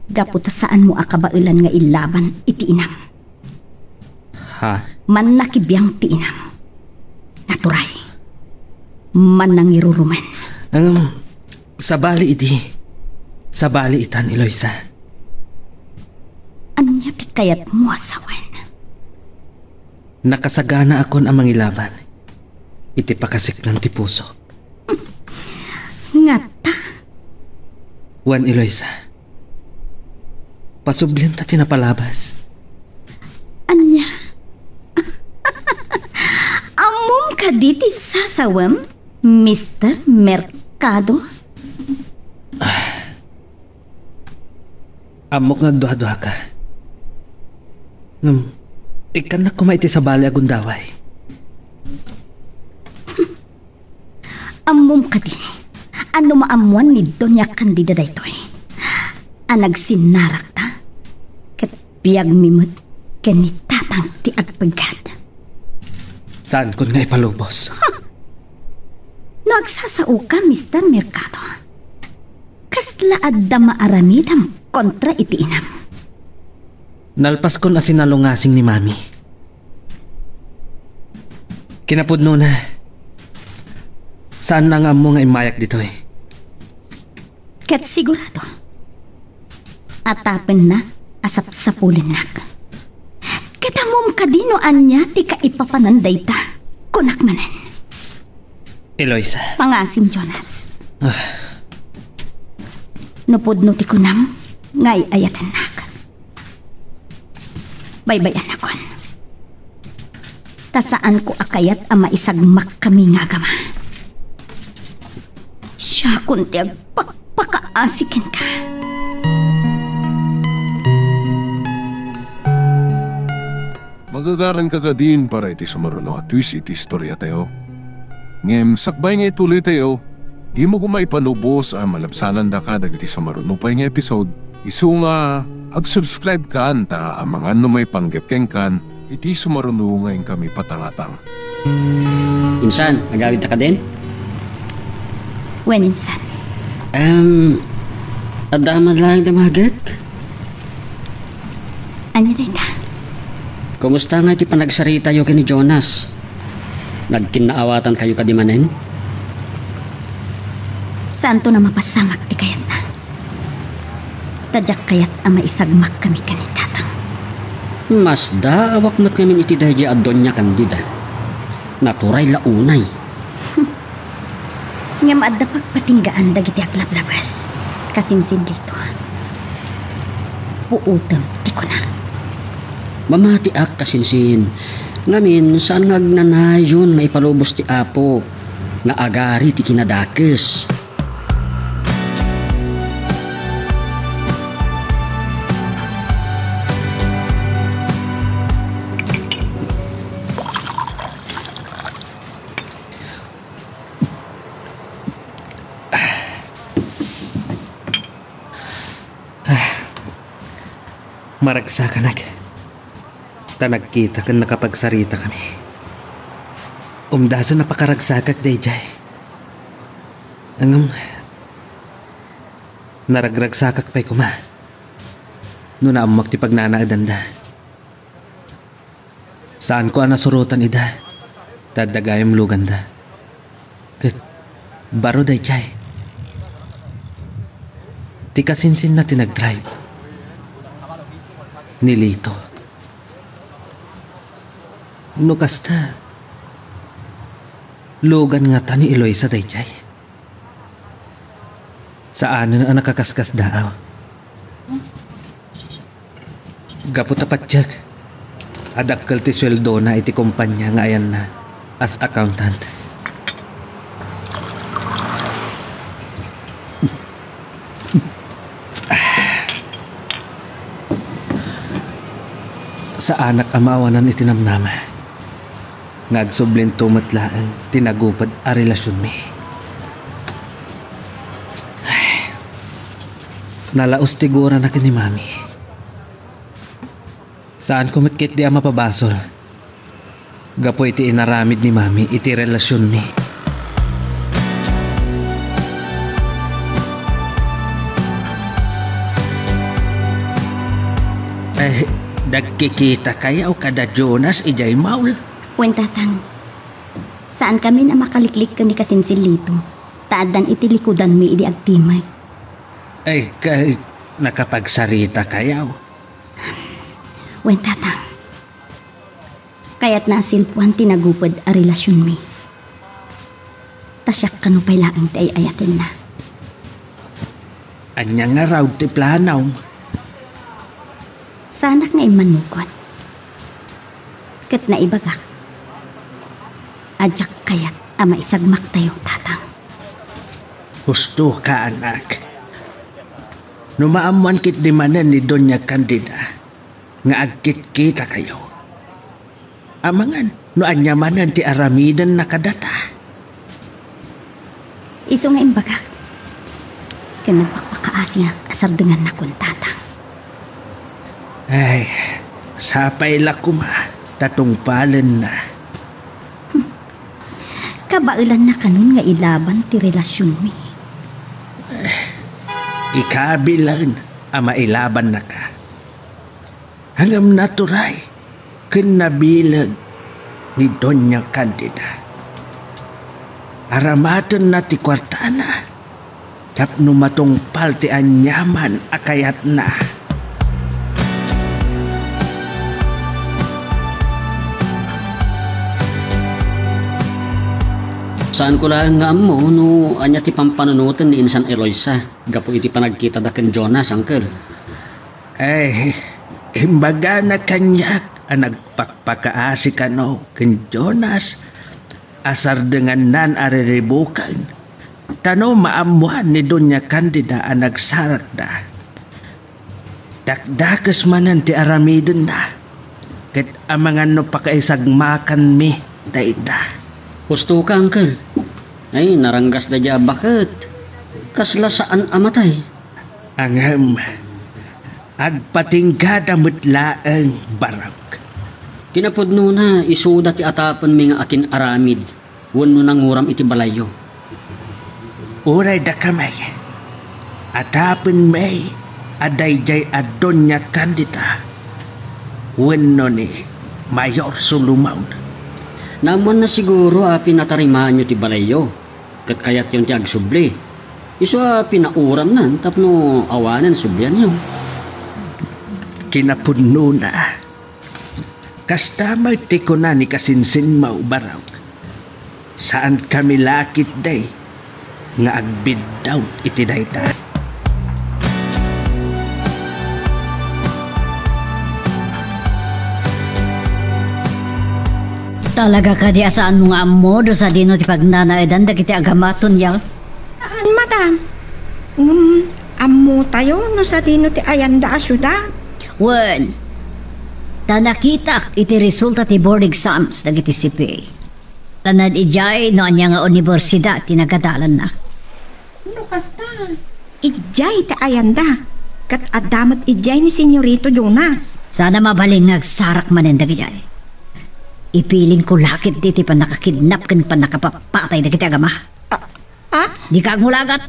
Gapu ta saanmo a kabaelan nga illaban iti inam. Ha? Mannakibiang ti inam. Naturay. Mannangirurumen. Ngem, sabali idi. Sabali itan, Eloisa. Ania ti kayatmo a sawen? Nakasaganaakon a mangilaban iti pakasiklan ti pusok. Ngata? Wen, Eloisa. Pasublenta ti napalabas. Ania? Ammom kadi ti sasawem, Mister Mercado? Ammok nga agduaduaka. Ngem, ikkannak koma iti sabali a gundaway. Ammom kadi a no maammoan ni Doña Candida daytoy a nagsinnarakta, ket biagmi met ken ni Tatang ti agpeggat. Saankon nga ipalubos. Ha! No agsasaoka, Mister Mercado, kasla adda maaramidem kontra iti inam? Nalpaskon a sinalungasing ni Mami. Kinapudnona, saanna nga ammo nga immayak ditoy. Ket sigurado a tapenna a sapsapulennak. Ket ammom kadi no ania ti kaipapanan dayta, kunak manen. Eloisa. Pangasim, Jonas. Ah. No pudno ti kunam nga ay-ayatennak. Baybay-annakon. Ta saanko a kayat a maisagmakkami nga agama. Siakon ti agpakpakaasi kenka. Magagaranka kadin para iti sumaruno a twist iti istoriatayo. Ngem sakbay nga ituloytayo, dimo koma ipalubos a malabsanandaka dagiti sumaruno pay nga episode, isu nga ag-subscribe kan ta amangan no maipanggep kenkan iti sumaruno nga inkami patangatang. Insan, agawidta kadin? Wen, insan. Em, adda man laeng damagek? Ania dayta? Kumusta nga iti panagsaritayo ken ni Jonas? Nagkinnaawatankayo kadi manen? Saanton a mapasamak ti kayatna. Ta diak kayat a maisagmakkami ken ni Tatang. Masdaawak met ngamin iti daydiay a Doña Candida. Naturay la unay. Ngem adda pagpatinggaan dagiti aglablabas. Kasinsin dito. Puotem ti kunak. Mamatiak, kasinsin. Ngamin, saan nga agnanayon nga ipalubos ti Apo nga agari ti kinadakes. Maragsakanak. Ta nagkita ken nakapagsaritakami. Umdasen a pakaragsakak daydiay. Ngem, naragragsakak pay koma no naammok ti pagnanaedanda. Saanko a nasurotan ida, ta adda gayam luganda. Ket baro daydiay. Ti kasinsinna ti nagdrive, ni Lito. No kasta, lugan ngata ni Eloisa daydiay? Saanen a nakaskasdaaw. Gapu ta patiek a dakkel ti sueldona iti kompania nga ayanna as accountant. Saanak a maawanan iti namnama nga agsublinto met laeng ti naguped a relasionmi. Nalaos ti gurana ken ni Mami. Saanko met ketdi a mapabasol gapu iti inaramid ni Mami iti relasionmi. Eh, nagkikitakayo kada Jonas idiay mall? Wen, Tatang. Saankamin a makaliklik ken ni Kasinsin Lito, ta addan iti likudanmi idi agtimek. Ay, kay nakapagsaritakayo? Wen, Tatang. Kayatna a silpuan ti naguped a relasionmi. Ta siak kano pay laeng ti ay-ayatenna. Ania ngarud ti planom? Saanak nga immanugot. Ket naibagak a diak kayat a maisagmaktayo, Tatang. Hustoka, anak. No maammoan ketdi manen ni Doña Candida nga agkitkitakayo, amangan no ania manen ti aramidenna kadata. Isu nga imbagak, ken nagpakpakaasi nga kasardengannakon, Tatang. Ay, sapay la koma ta tungpalenna. Kabaelanna kanon nga ilaban ti relasionmi. Ikabilen a mailabannaka. Ngem naturay ken nabileg ni Doña Candida. Aramatenna ti kuartana tapno matungpal ti aniaman a kayatna. Saanko laeng nga ammo no ania ti pampanunoten ni Insan Eloisa gapu iti panagkitada ken Jonas, Uncle. Ay, imbagana kaniak a nagpakpakaasi kano ken Jonas a sardengannan a riribuken, ta no maammoan ni Doña Candida a nagsarakda, dakdakes manen ti aramidenna, ket amangan no pakaisagmakanmi dayta. Hustoka, Uncle. Ay, naranggasda diay a baket. Kasla saan a matay. Ngem, agpatinggada met laeng, Barok. Kinapudnona, isuda ti atapenmi nga akin-aramid wenno nanguram iti balayyo. Uray dakami, atapenmi a daydiay a Doña Candida wenno ni Mayor Solomon. Naammoanna siguro a pinatarimaanyo ti balayyo. Ket kayatyon ti agsubli. Isu a pinauramnan tapno awanen sublianyo. Kinapudnona, kasta met ti kuna ni kasinsinmo, Barok. Saankami la ketdi nga agbiddut iti dayta. Talaga kadi a saanmo nga ammo no sadino ti pagnanaedan dagiti agama, Tonia? Saan, madam. Ngem ammotayo no sadino ti ayanda a siudad. Wen, ta nakitak iti resulta ti board exams dagiti C P A. Ta naidiay no ania nga universidad ti nagadalanna. No kasta, idiay ti ayanda, ket adda met idiay ni Senyorito Jonas. Saan a mabalin nga agsarak manen dagidiay. Ipilinko la ketdi ti pannakakidnap ken pannakapapatay dagiti agama. Ah? Ah? Dika agmulagat.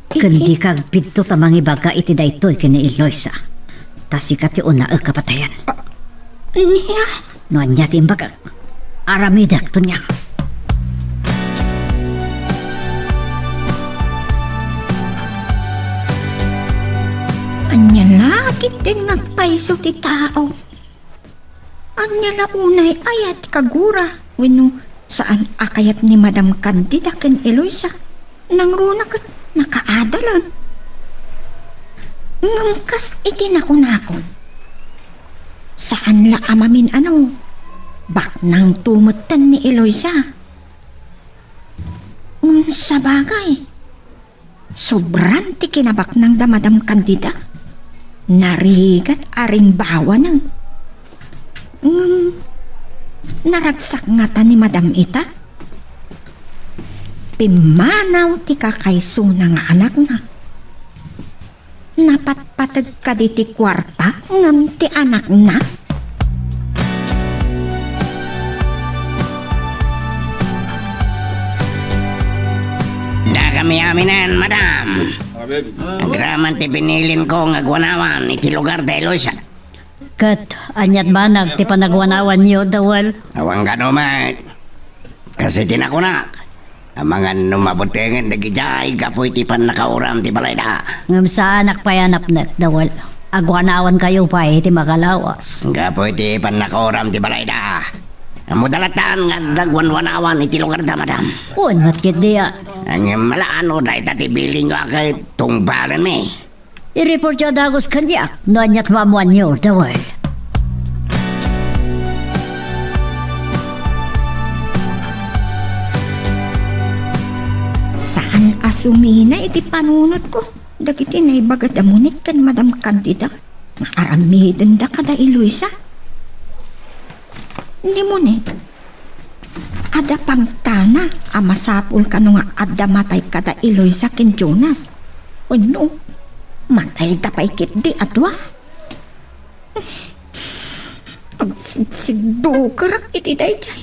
Ken dika agpidto ta mangibaga iti daytoy ken ni Eloisa. Ta sika ti unaek a patayen. Ah, ania? No ania ti imbagak, aramidek, Tonia. Ania la ketdin nga agpayso ti tao? Ania la unay aya ti kagura wenno saan a kayat ni Madam Candida ken Eloisa? Nangruna ket nakaadalen. Ngem kas iti nakunakon, saan la a mamin-ano, baknang tumetten ni Eloisa. Ngem sabagay, sobran ti kinabaknang da Madam Candida. Narigat a rimbawanen. Ngem naragsak ngata ni Madam ita? Pimmanaw ti kakaysona nga anakna. Napatpateg kadi ti kuarta ngem ti anakna? Dakami aminen, madam. Agraman ti binilinko nga agwanawan iti lugar da Eloisa. Ket aniat banag ti panagwanawanyo, Dawel? Awan kano met. Kas iti nakunak, amangan no mabutengen dagidiay gapu iti pannakauram ti balayda. Ngem saanak pay a napnek, Dawel. Agwanawankayo pay iti makalawas. Gapu iti pannakauram ti balayda, ammoda lattan nga adda agwanwanawan iti lugarda, madam. Wen met ketdi a. Ngem malaan no dayta ti bilinyo a ket tungbalenmi. I-reportyo a dagus kaniak no aniat maammoanyo, Dawel. Saan a sumina iti panunotko dagiti naibaga da Monique ken Madam Candida nga aramidenda kada Eloisa. Ni Monique, adda pangtana a masapul kano nga adda matay kada Eloisa ken Jonas. Wenno, matayda pay ketdi a dua. Agsidsigdukerak iti daydiay.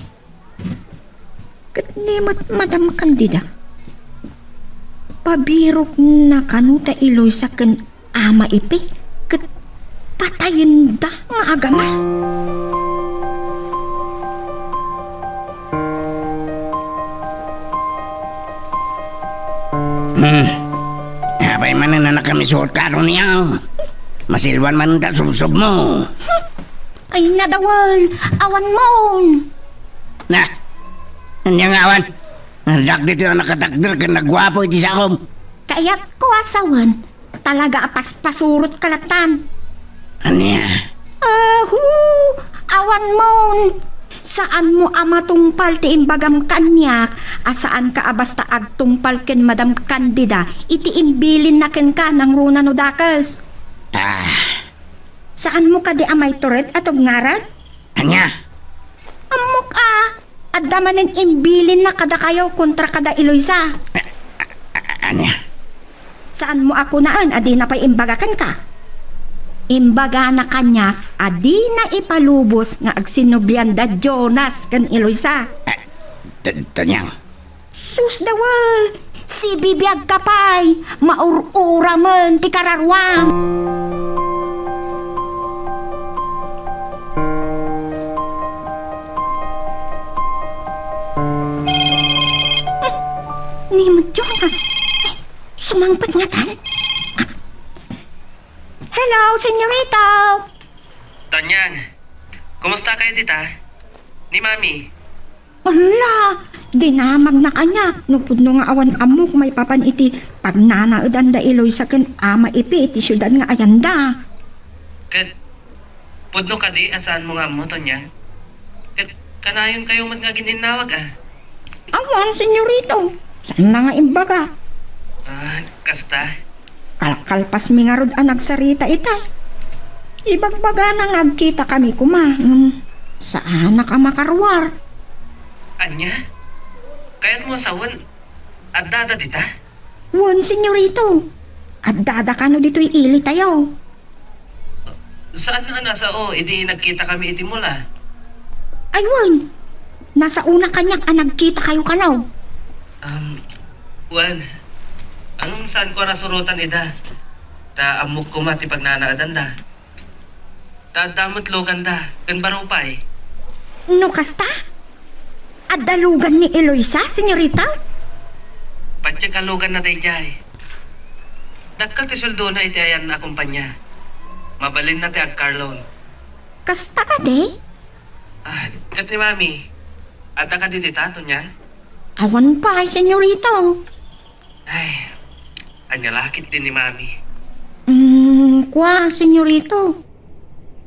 Ket ni met Madam Candida, pabirokna kano da Eloisa ken Ama Ipi ket patayenda nga agana. Hmm. Apay manen a nakamisuot ka, Doñang? Masilwan manen ta subsubmo. Ay, na, Dawel, awan mon. Na, ania nga awan? Addak ditoy a nakatakder ken nagguapo iti sakom. Kayatko a sawen, talaga a paspasurot ka latan. Ania? Ahu, awan mon. Saanmo a matungpal ti imbagam kaniak a saanka a basta agtungpal ken Madam Candida iti imbilinna kenka nangruna no dakes. Ah. Saanmo kadi a maitured a tugngarek? Ania? Ammok a, adda manen imbilinna kadakayo kontra kada Eloisa. A-, a-, ania? Saanmo a kunaen a dina pay imbaga kenka? Imbagana kaniak a dina ipalubos nga agsinnobian da Jonas ken Eloisa. Eh, T-, Tonyang, Sus, Dawel! Sibibiagka pay! Maur-uramen ti kararuam! Ni Jonas, sumangpet ngatan? Hello, senyorito! Tonyang, kumusta kayo dita? Ni Mami? Ala, dinamagna kaniak no pudno nga awan ammok maipapan iti pagnanaedan da Eloisa ken Ama Ipi iti siudad nga ayanda. Ket pudno kadi a saanmo nga ammo, Tonyang? Ket kanayon kayo met nga agin-innawag, a? Awan, senyorito. Saanna nga imbaga. Ah, kasta? Kalkalpasmi ngarud a nagsarita ita. Ibagbagana nga agkitakami koma, ngem saanak a makaruar. Ania? Kayatmo a sawen, addada dita? Wen, senyorito. Addada kano ditoy ilitayo. Saan a nasao idi nagkitakami iti mall, a? Ay, wen. Nasaona kaniak a nagkitakayo kano. Um, wen. Ngem saanko a nasurotan ida. Ta ammok koma ti pagnanaedanda. Ta adda met luganda ken baro pay. No kasta? Adda lugan ni Eloisa, senyorita? Patiek a luganna daydiay. Dakkel ti sueldona iti ayan a kompania. Mabalinna ti ag-car loan. Kasta kadi? Ah, ket ni Mami, adda kadi dita, Tonyang? Awan pay, senyorita. Ay, Ania la ketdi ni Mami? Mm, kua, senyorito.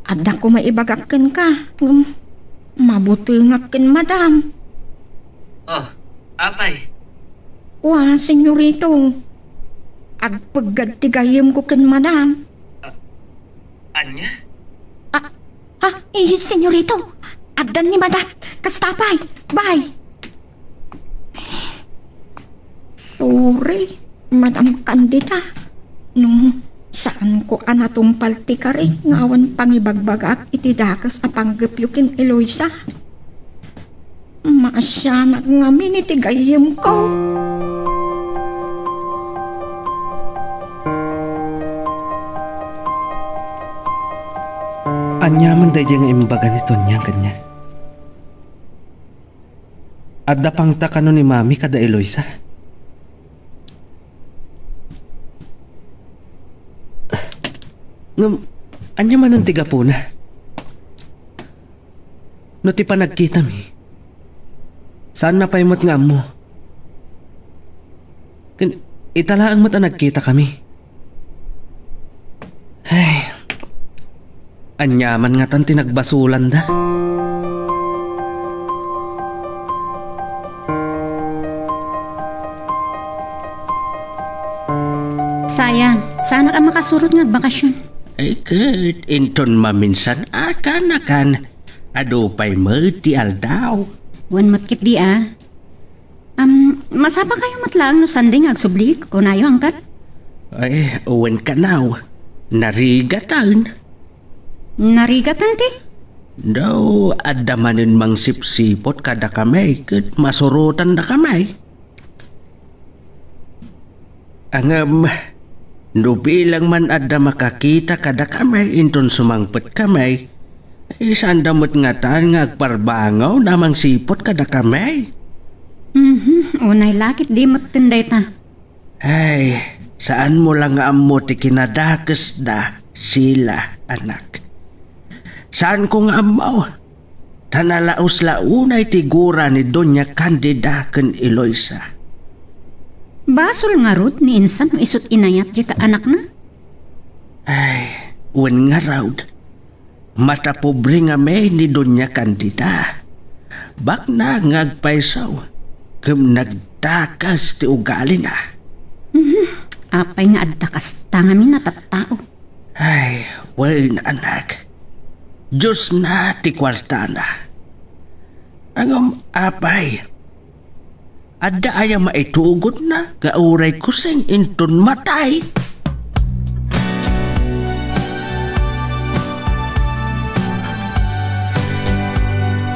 Adda koma ibagak kenka, ngem mabutengak ken madam. Oh, apay? Kua, senyorito. Agpeggad ti gayyemko ken madam. Ah, ania? Ah, ah, eh, senyorito. Addan ni madam. Kasta pay. Bye. Sorry, Madam Candida. No, saanko a natungpal ti kari nga awan pangibagbagak iti dakes a panggepyo ken Eloisa. Maasianak ngamin iti gayyemko. Ania man daydiay nga imbaga ni Tonya kaniak? Adda pangta kano ni Mami kada Eloisa? Ngem, ania manen ti gapuna? No ti panagkitami, saanna pay met nga ammo. Ken ita laeng met a nagkitakami. Ay, aniaman ngatan ti nagbasolanda? Sayang, saanak a makasurot nga agbakasyon. Ay, ket inton maminsan a kaanakan, adu pay met ti aldaw. Wen met ketdi a. Am, masapa kayo met laeng no Sunday nga agsubli, kunayo angkat? Ay, wen kanaw, narigatan. Narigatan ti? Daw, adda manen mangsipsipot kadakami, ket masurotandakami. Ngem, no bilang man adda makakita kadakami inton sumangpetkami, ay, saanda met ngatan nga agparbangaw a mangsipot kadakami. Mhm, unay la ketdi metten dayta. Ay, saanmo la nga ammo ti kinadakesda, Sheila, anak. Saanko nga ammo. Ta nalaus la unay ti gura ni Doña Candida ken Eloisa. Basol ngarud ni insan no isut' inayat diay kaanakna? Ay, wen ngarud, matapobre ngamin ni Doña Candida. Baknang nga agpayso, ken nagdakes ti ugalina. Mhm. Apay nga adda kasta ngamin a tattao? Ay, wen, anak. Diosna ti kuartana. Ngem apay, adda aya maitugodna nga uray kuseng inton matay?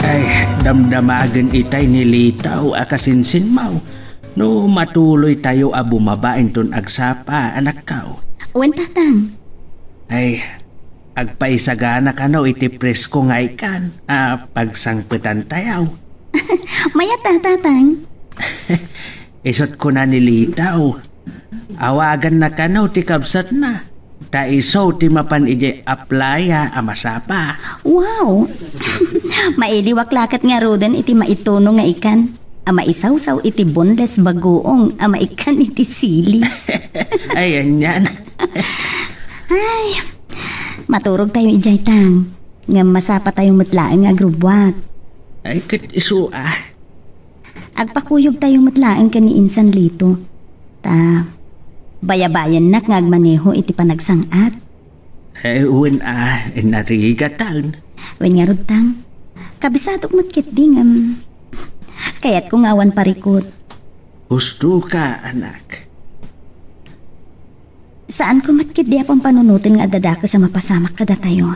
Ay, damdamagen itay ni Litaw a kasinsinmaw. No matuloytayo a bumaba inton agsapa, anakko. Wen, tatang. Ay, agpaisagana kano iti presko nga ikan a pagsangpetantayo. Mayat a, tatang. Isut' kuna ni Litaw, awaganna kano ti kabsatna. Ta isu ti mapan idiay aplaya a masapa. Wow! Mailiwak la ket ngaruden iti maituno nga ikan a maisawsaw iti boneless bagoong a maikan iti sili. Ay, anian. Ay, maturogtayo idiay, tang. Ngem masapatayo met laeng nga agrubbuat. Ay, ket isu a. Agpakuyogtayo met laeng ken ni insan Lito. Ta bayabayannak nga agmaneho iti panagsang-at. Eh, wen a, narigatan. Wen ngarud, tang. Kabisadok met ketdi ngem kayatko nga awan parikut. Husto ka, anak. Saanko met ketdi a pampanunoten nga adda dakes a mapasamak kadatayo.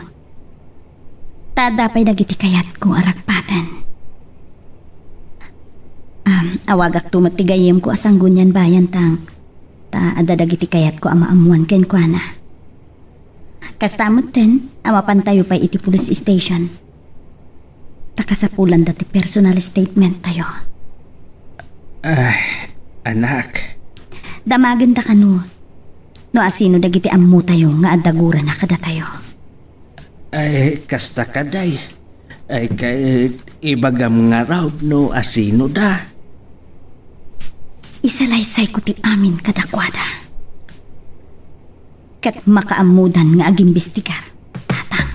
Ta adda pay dagiti kayatko a ragpaten. Am, awagakto met ti gayyemko a Sangguniang Bayan, tang. Ta adda dagiti kayatko a maammuan kenkuana. Kasta metten a mapantayo pay iti police station. Ta kasapulanda ti personal statement-tayo. Ay, anak. Damagenda kano no asino dagiti ammotayo nga adda gurana kadatayo. Ay, kasta kadi. Ay, ket ibagam ngarud no asinoda. Isalaysayko ti amin kadakuada. ket makaammodan nga agimbestigar. Tatang.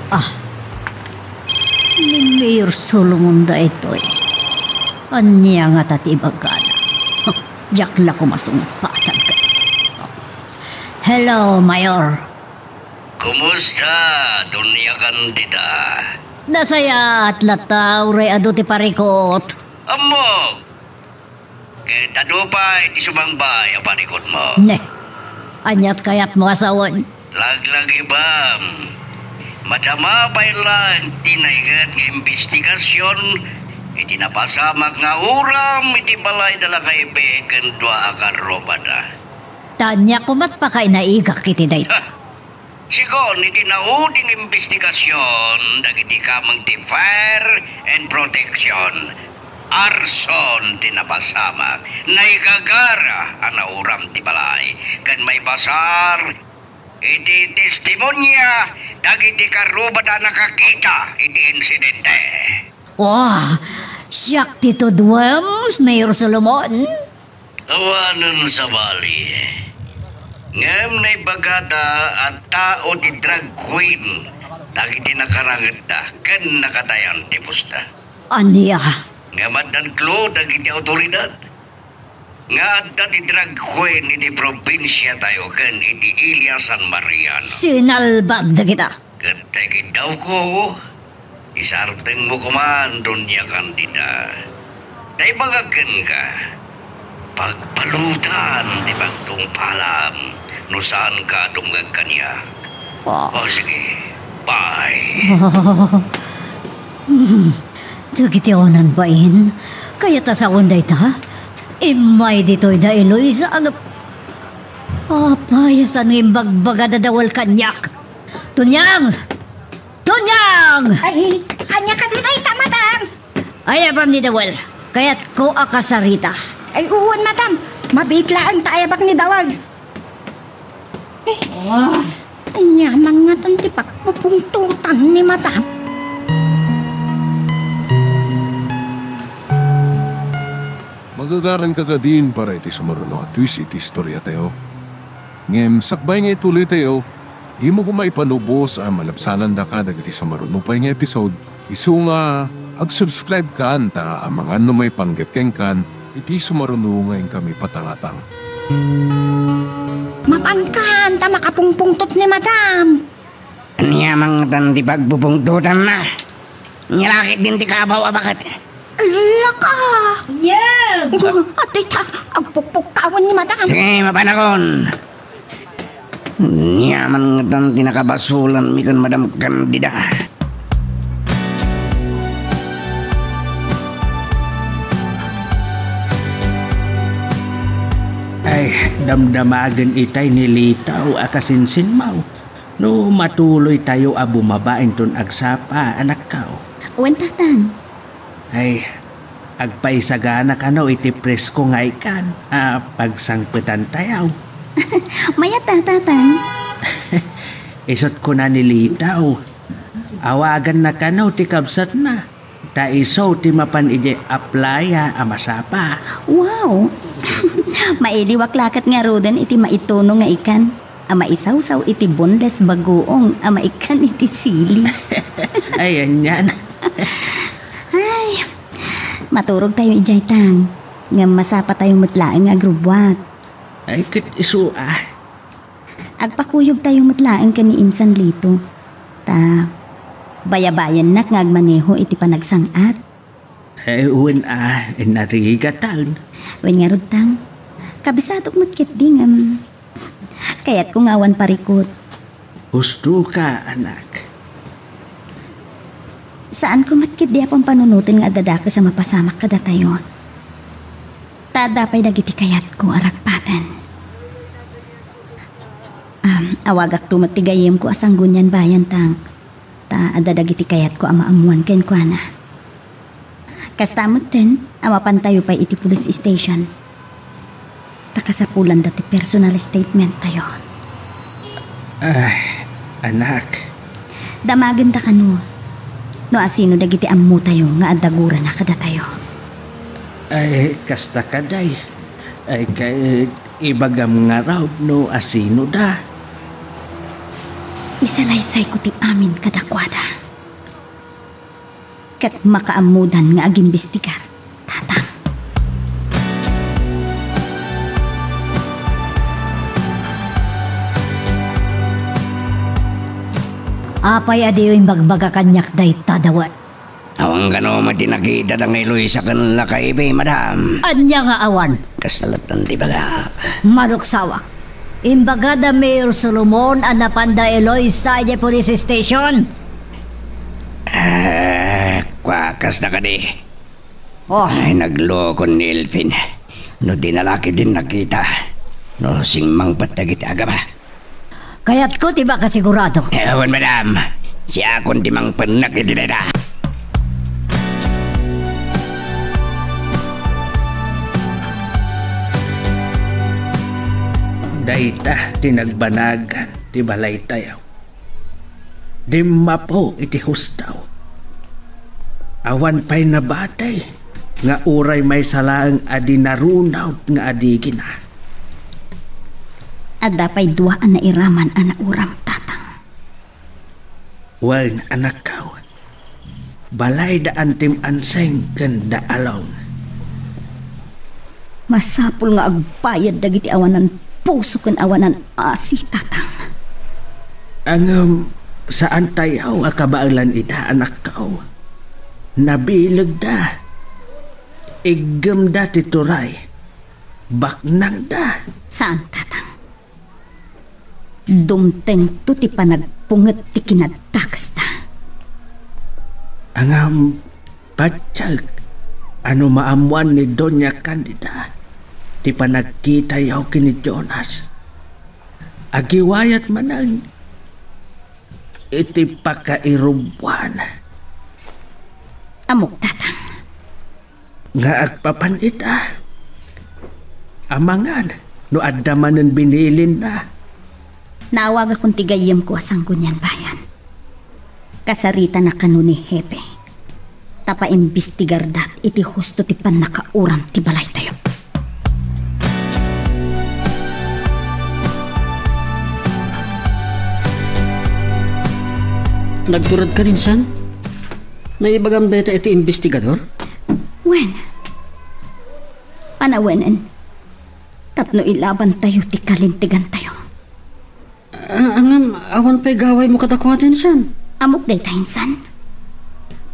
Ah, ni Mayor Solomon daytoy. Ania ngata ti ibagana? Diak la koma sungpatan. Hello, Mayor. Kumusta, Doña Candida? Nasayaat latta, uray adu ti parikut. Ammok! Ket adu pay ti sumangbay a parikutmo. Ne, ania ti kayatmo a sawen? Laglagipem, madama pay laeng ti naiget nga imbestigasion iti napasamak nga uram iti balay da Lakaybe ken dua a karrubada. Ta ania koma ti pakainaigak iti dayta? Segun iti nauding imbestigasion dagiti kameng ti Fire and Protection, arson ti napasamak, naigagara a nauram ti balay, ken maibasar iti testimonia dagiti karrubada a nakakita iti insidente. Wah, siak ti tuduem, Mayor Solomon. Awanen sabali. Ngem naibagada a tao ti drag queen dagiti nakarangetta ken nakatayan ti pusta. Ania? Ngem addan clue dagiti awtoridad nga adda ti drag queen iti probinsiatayo ken iti Ilia San Mariano. Sinalbag dagita. Ket ta ikiddawko, isartengmo koman, Doña Candida. Ta ibagak kenka, pagbaludan ti pagtungpalam no saanka a dumngeg kaniak. Ah. O, sige, bye. Dagiti awanan bain, kayat a sawen dayta? Immay ditoy da Eloisa, agap-, apay a saan nga imbagbagada dawel kaniak? Tonyang! Tonyang! Ay, ania kadi dayta, madam? Ay, apam ni Dawel. Kayatko a kasarita. Ay, uwan, madam. Mabiit laeng ta ayabak ni Dawel. Eh, ania man ngatan ti pagpupungtotan ni madam? Magagaranka kadin para iti sumaruno a twist iti istoriatayo. Ngem sakbay nga ituloytayo, dimo koma ipanubos a malabsanandaka dagiti sumaruno pay nga episode, isu nga ag-subscribe kan ta amangan no maipanggep kenkan iti sumaruno nga inkami patangatang. Mapankan ta makapungpungtot ni madam. Ania man ngatan ti pagbubungtotanna? Nia la ketdin ti kabaw a baket. Laka! Ania? Atay ta, agpukpukkawan ni madam. Sige, mapanakon. Ania man ngatan ti nakabasolanmi ken Madam Candida? Ay, damdamagen itay ni Litaw a kasinsinmaw. No matuloytayo a bumaba inton agsapa, anakko. Wen, Tatang. Ay, agpaisagana kano iti presko nga ikan a pagsangpetantayo. Mayat a, Tatang. Isut' kuna ni Litaw, awaganna kano ti kabsatna. Ta isu ti mapan idiay aplaya a masapa. Wow! Mailiwak la ket ngaruden iti maituno nga ikan a maisawsaw iti boneless bagoong a maikkan iti sili. Ay, anian. Ay, maturogtayo idiay, Tang. Ngem masapatayo met laeng nga agrubbuat. Ay, ket isu a. Agpakuyogtayo met laeng ken ni Insan Lito. Ta bayabayannak nga agmaneho iti panagsang-at. Eh, wen a, inarigatan. Wen ngarud, Tang, kabisadok met ketdi ngem kayatko nga awan parikut. Husto ka, anak. Saanko met ketdi a pampanunoten nga adda dakes a mapasamak kadatayo. Ta adda pay dagiti kayatko a ragpaten. Am, awagakto met ti gayyemko a sanggunian bayan, Tang, ta adda dagiti kayatko a maammuan kenkuana. Kasta metten a mapantayo pay iti police station. Ta kasapulanda ti personal statement tayo. Ah, anak. Damagenda kano. No asino dagiti ammotayo nga adda gurana kadatayo? Ay, kasta kadi. Ay, ket ibagam ngarud no asinoda. Isalaysayko ti amin kadakuada. Ket makaammodan nga agimbestigar, Tatang. Apay a diyo imbagbaga kaniak dayta, Dawan? Awan kano met ti nakitada nga Eloisa ken lakaybi, madam. Ania nga awan? Kasta latta ti bagak. Maruksawak. Imbagada Mayor Solomon a napanda Eloisa idiay police station. Ah, kua, kasta kadi. Oh. Ay, nagloko ni Elvin. No di na la ketdin nakita, no singmangpet dagiti agaba. Kayatko ti makasigurado. Eh, awan, madam. Siakon ti mangpennek iti dayta. Dayta ti nagbanagan ti balaytayo. Dimmapo iti husto. Awan pay nabati nga uray maysa laeng a di narunaw nga adigina. Adda pay dua a nairaman a nauram, Tatang. Wen, anakko. Balay da Antim Anseng ken da Along. Masapul nga agbayad dagiti awanan puso ken awanan asi, Tatang. Ngem, saantayo a kabaelan ida, anakko. Nabilegda. Iggemda ti turay. Baknangda. Saan, Tatang? Dumtengto ti panagpunget ti kinadakesda. Ngem, patiek a no maammoan ni Doña Candida ti panagkitayo ken ni Jonas, agiwayat manen iti pakairubbuan. Ammok, Tatang. Nga agpapan ita. Amangan no adda manen binilinna. Naawagakon ti gayyemko a sanggunian bayan. Kasaritana kano ni Hepe. Ta paimbestigarda iti husto ti pannakauram ti balaytayo. Nagturedka, Insan? Naibagam dayta iti imbestigador? Wen, panawenen tapno ilabantayo ti kalintegantayo. Ah, ngem awan pay gawaymo kadakuada, Insan? Ammok dayta, Insan.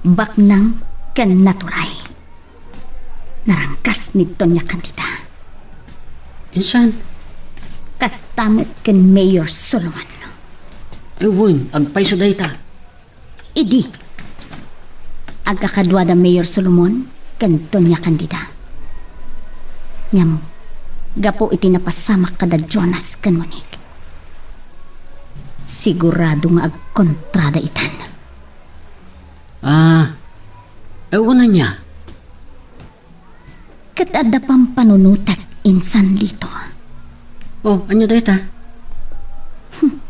Baknang ken naturay. Naranggas ni Doña Candida. Insan? Kasta met ken Mayor Solomon. Ay, wen, agpayso dayta. Idi, agkakaduada Mayor Solomon ken Doña Candida. Ngem, gapu iti napasamak kada Jonas ken Monique, sigurado nga agkontrada itan. Ah, awan ania? Ket adda pampanunotek, Insan Lito. Oh, ania dayta? Hmm.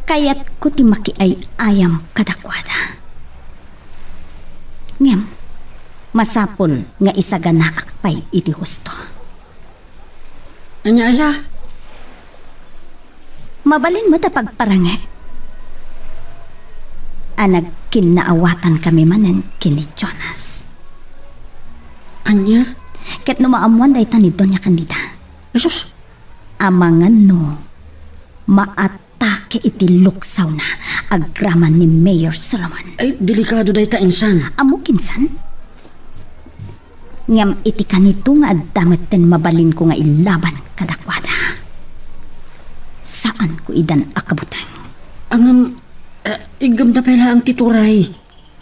Kayatko ti makiay-ayam kadakuada. Ngem, masapul nga isaganaak pay iti husto. Ania aya? Mabalin met a pagparangek a nagkinnaawatankami manen ken ni Jonas. Ania? Ket no maammoan dayta ni Doña Candida. Jesus! Amangan no maatake iti luksawna agraman ni Mayor Solomon. Ay, delikado dayta, Insan. Ammok, Insan? Ngem iti kanito nga adda metten mabalinko nga ilaban kadakuada. Saanko idan a kabuteng. Ngem, eh, iggemda pay laeng ti turay.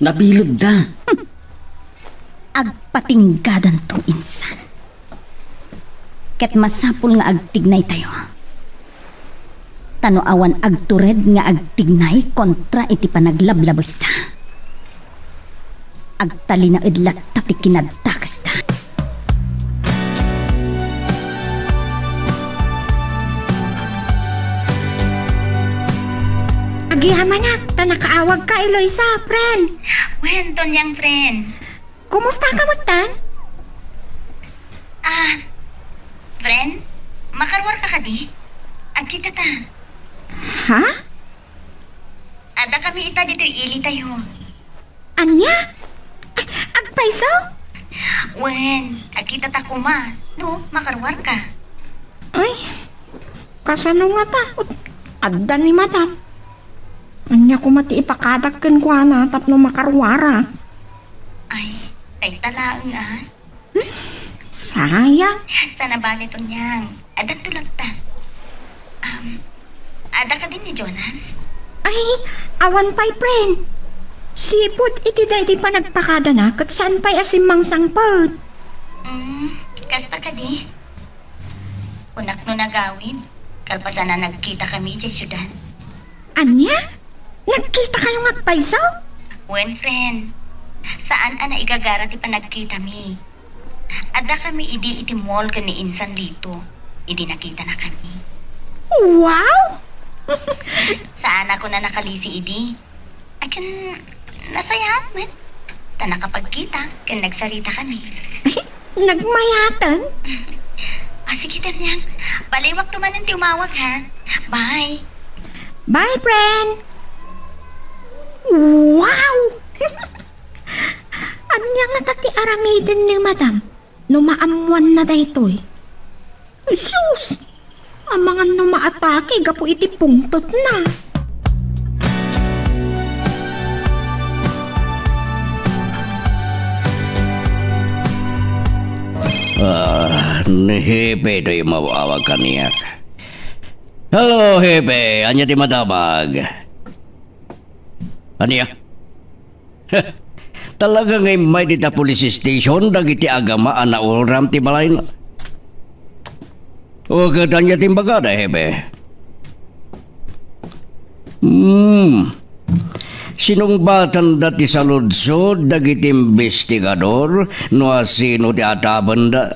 Nabilegda. Hmm. Agpatinggadanto, Insan. Ket masapul nga agtignaytayo. Ta no awan agtured nga agtignay kontra iti panaglablabesda, agtalinaed latta ti kinadakesda. Agyamanak, ta nakaawagka, Eloisa, friend. Wen, Donyang friend. Kumusta ka met, tan? Ah, friend, makaruar ka kadi? Agkita ta. Ha? Adda kami ita ditoy ili tayo. Ania? Agpayso? Wen, agkita ta koma. No, makaruar ka. Ay, kasano ngata? Adda ni madam. Ania koma ti ipakadak kenkuana tapno makaruara? Ay, dayta laeng, ah. Hmm? Sayang. Sana bale, Tonyang. Adda tuloy ta. Um, adda kadi ni Jonas? Ay, awan pay, friend. Sipud iti daydi panagpakadana ket saan pay a simmangsangpet. Hmm, kasta kadi? Kunak no nagawid, kalpasan a nagkita kami iti siudad. Ania? Nagkita kayo nga agpayso? Wen, friend. Saan a naigagara ti panagkitami. Adda kami idi iti mall ken ni Insan Lito. Idi nakitana kami. Wow! Saan ako na nakalisi idi. Akin, nasayaat met. Ta nakapagkita ken nagsarita kami. Nagmayaten? Ah, sige, Donyang. Baliwakto manen ti umawag, ha? Bye. Bye, friend. Wow! Ania ngata ti aramiden ni madam no maammoanna daytoy? Sus! Amangan no maatake gapu iti pungtotna. Ah, ni Hepe toy umawag kaniak. Hello, Hepe. Ania ti madamag? Ania? Talaga nga immay dita police station dagiti agama a nauram ti balayna. O, ket ania ti imbagada, Hepe? Hmm. Sinungbatanda ti saludsod dagiti imbestigador no asino ti atapenda.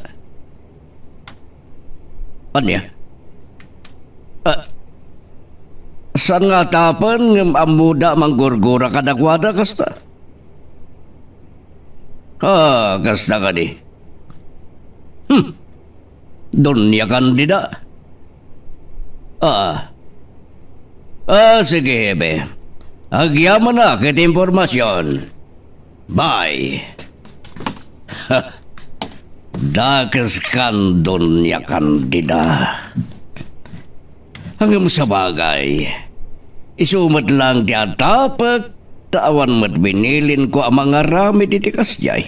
Ania? Ah, saan nga atapen ngem ammoda a manggurgura kadakuada kasta? Ah, kasta kadi. Hmm. Doña Candida. Ah. Ah, sige, Hepe. Agyamanak iti impormasion. Bye. Dakes kan, Doña Candida. Ngem sabagay, isu met laeng ti atapek, ta awan met binilinko a mangaramid iti kasdiay.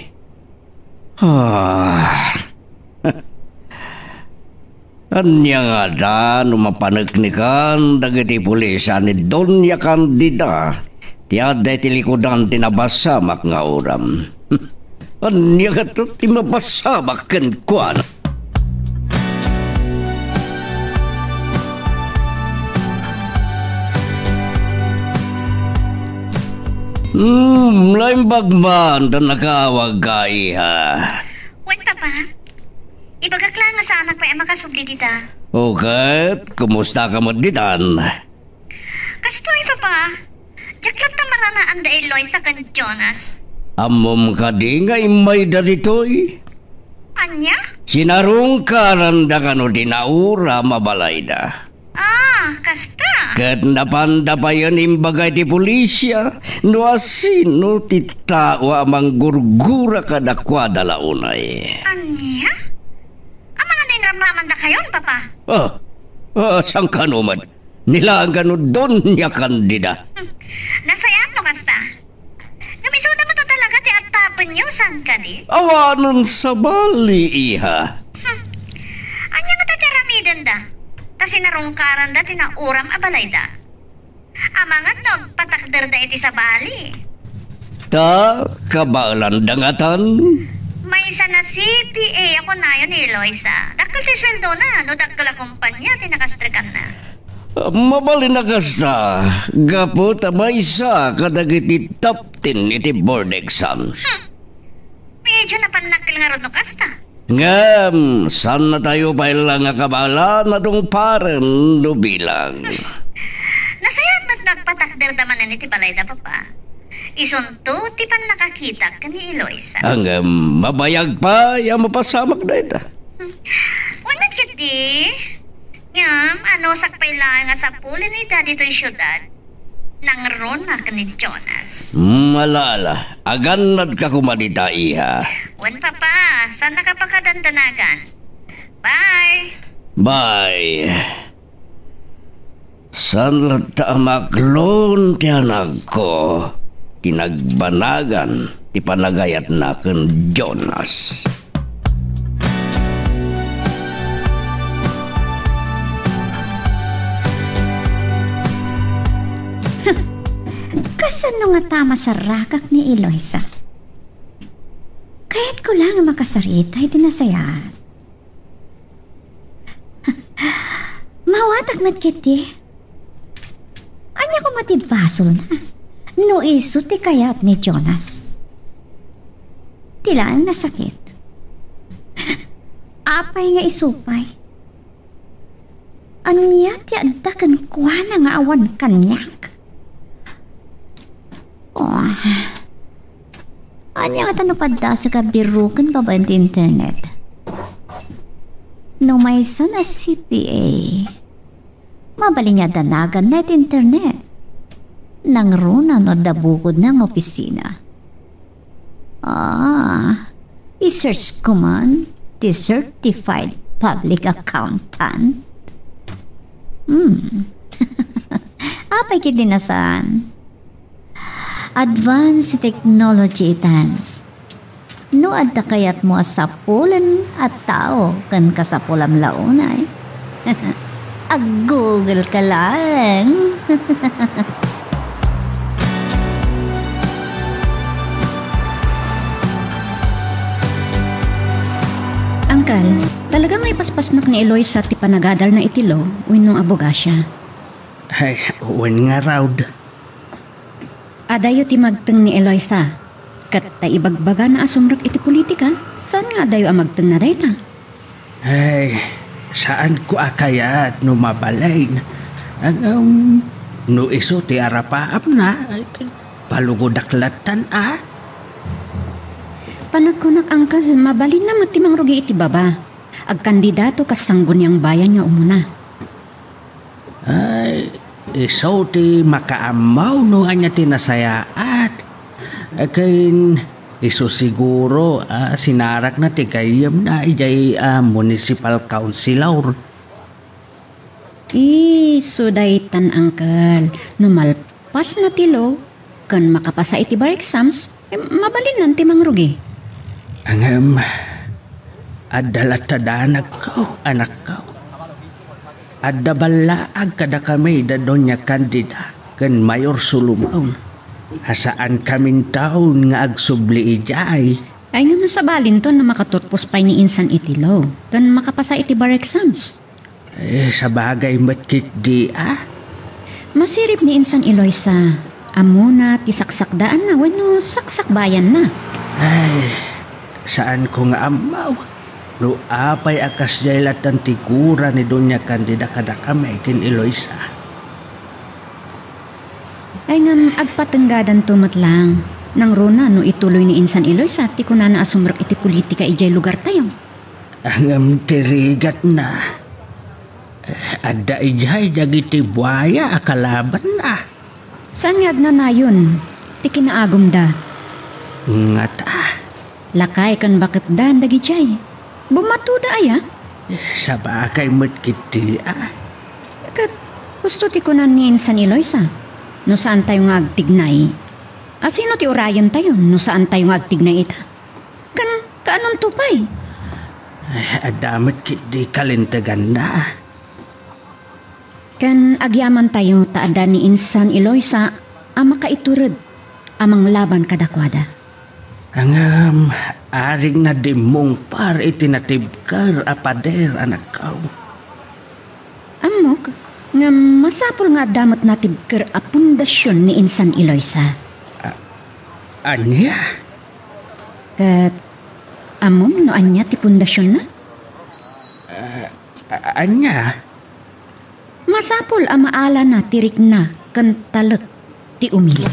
Ah. Ania ngata no mapaneknekan dagiti pulis a ni Doña Candida ti adda iti likudan ti napasamak nga uram? Ania ngata ti mapasamak kenkuana? Hmm, naimbag man ta nakaawagka, iha. Wen, Papa. Ibagak laeng nga saanak pay a makasubli dita. O ket, kumusta ka met ditan? Kastoy, Papa. Diak latta maranaan da Eloisa ken Jonas. Ammom kadi nga immayda ditoy? Ania? Sinarungkaranda kano ti nauram a balayda. Ah, kasta. Ket napanda payen imbaga iti pulisia no asino ti tao a manggurgura kadakuada la unay. Ania? Amangan no inramramandakayon, Papa? Ah, ah, saan kano met? Ni laeng kano Doña Candida. Hmm. Nasayaat no kasta. Ngem isuda met a talaga ti attapenyo, saan kadi? Awanen sabali, iha. Hmm. Ania ngata ti aramidenda? Ta sinarungkaranda ti nauram a balayda. Amangan no agpatakderda iti sabali. Ta, kabaelanda ngatan? Maysa a C P A a kunayo ni Eloisa. Dakkel ti sueldona no dakkel a kumpania ti nakastrikanna. Mabalin a kasta, gapu ta maysa kadagiti top ten iti board exams. Hmm. Medyo napannakkel ngarud no kasta. Ngem, saannatayo pay la nga kabaelan a tungparen no bilang. Nasayaat met nga Patakderda manen iti balayda, Papa. Isunto ti pannakakitak ken ni Eloisa. Ngem mabayag pay a mapasamak dayta. Wen met ketdi, ngem, ano, sakbay laeng a sapulen ida ditoy siudad, nangrunak ni Jonas. Hmm, ala, ala. Agannadka koma dita, iha. Wen, Papa, saannaka pakadandanagan. Bye. Bye. Saan latta a maklon ti anakko, kinagbanagan ti panagayatna ken Jonas. Kasano ngata a masarrakak ni Eloisa? Kayatko laeng a makasarita iti nasayaat. Mawatak met ketdi. Ania koma ti basolna no isu ti kayat ni Jonas? Ti laeng nasakit. Apay nga isu pay? Ania ti adda kenkuana nga awan kaniak? Oh. Ania ngata no paddasek a biroken babaen ti internet? No maysa a C P A, mabalin nga danaganna iti internet. Nangruna no adda bukodna nga opisina. Ah, i-search ko man ti certified public accountant. Hmm. Apay ketdi a saan? Advanced technology itan. No adda kayatmo a sapulen a tao ken kasapulam la unay, ag-Google ka laeng. Angkel, talaga nga ipaspasnak ni Eloisa ti panagadalna iti law wenno abogasia? Ay, wen ngarud. Adayo ti magteng ni Eloisa, ket ta ibagbagana a sumrek iti politika, saan nga adayo a magtengna dayta? Ay, saanko a kayat no mabalin. Ngem, no isu ti arapaapna, ay, palugodak lattan a. Panagkunak, Angkel, mabalinna met ti mangrugi iti baba. Agkandidato kas Sangguniang Bayan nga umuna. Ay, isu ti makaammo no ania ti nasayaat. Ken isu siguro a sinarakna ti gayyemna idiay, ah, municipal councilor. Isu daytan, Angkel. No malpasna ti law ken makapasa iti bar exams, eh, mabalinnan ti mangrugi. Ngem, adda latta danagko, anakko. Adda ballaag kadakami da Doña Candida ken Mayor Solomon a saankamin taon nga agsubli idiay. Ay, ngem sabalinto no makaturpos pay ni insan iti law ken makapasa iti bar exams. Eh, sabagay met ketdi a. Masirib ni insan Eloisa. Ammona ti saksakdaanna wenno saksakbayanna. Ay, saanko nga ammo no apay a kasdiay lattan ti gura ni Doña Candida kadakami ken Eloisa. Ay, ngem agpatenggadanto met laeng. Nangruna no ituloy ni insan Eloisa ti kunana a sumrek iti politika idiay lugartayo. Ngem ti rigatna, adda idiay dagiti buaya a kalabanna. Saan nga agnanayon ti kinaagumda? Ngata. Lakay ken baketdan dagidiay. Bummatoda aya? Sabagay met ketdi a. Ket, husto ti kunan ni insan Eloisa, no saantayo nga agtignay, a sino ti urayentayo no saantayo nga agtignay ita? Ken kaanonto pay? Ay, adda met ketdi kalinteganna. Ken agyamantayo ta adda ni insan Eloisa a makaitured a manglaban kadakuada. Ngem, arigna dimmungpar iti natibker a pader, anakko. Ammok, ngem masapul nga adda met natibker a pundasion ni insan Eloisa. A-, ania? Ket ammom no ania ti pundasionna? A-, a-, ania? Masapul a maalana ti rikna ken talek ti umili.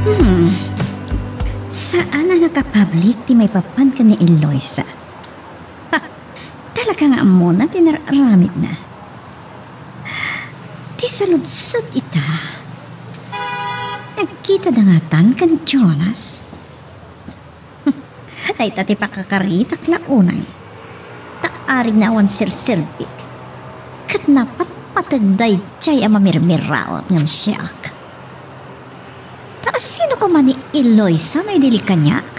Hmm. Saan a nakapablit ti maipapan ken ni Eloisa. Ha, talaga nga ammona ti nar-aramidna. Ti saludsod ita, nagkitada ngatan ken Jonas? Dayta ti pakakaritak la unay. Ta arigna awan serserbik. Ket napatpateg daydiay a mamirmiraot ngem siak. Ta asino koma ni Eloisa no idi kaniak?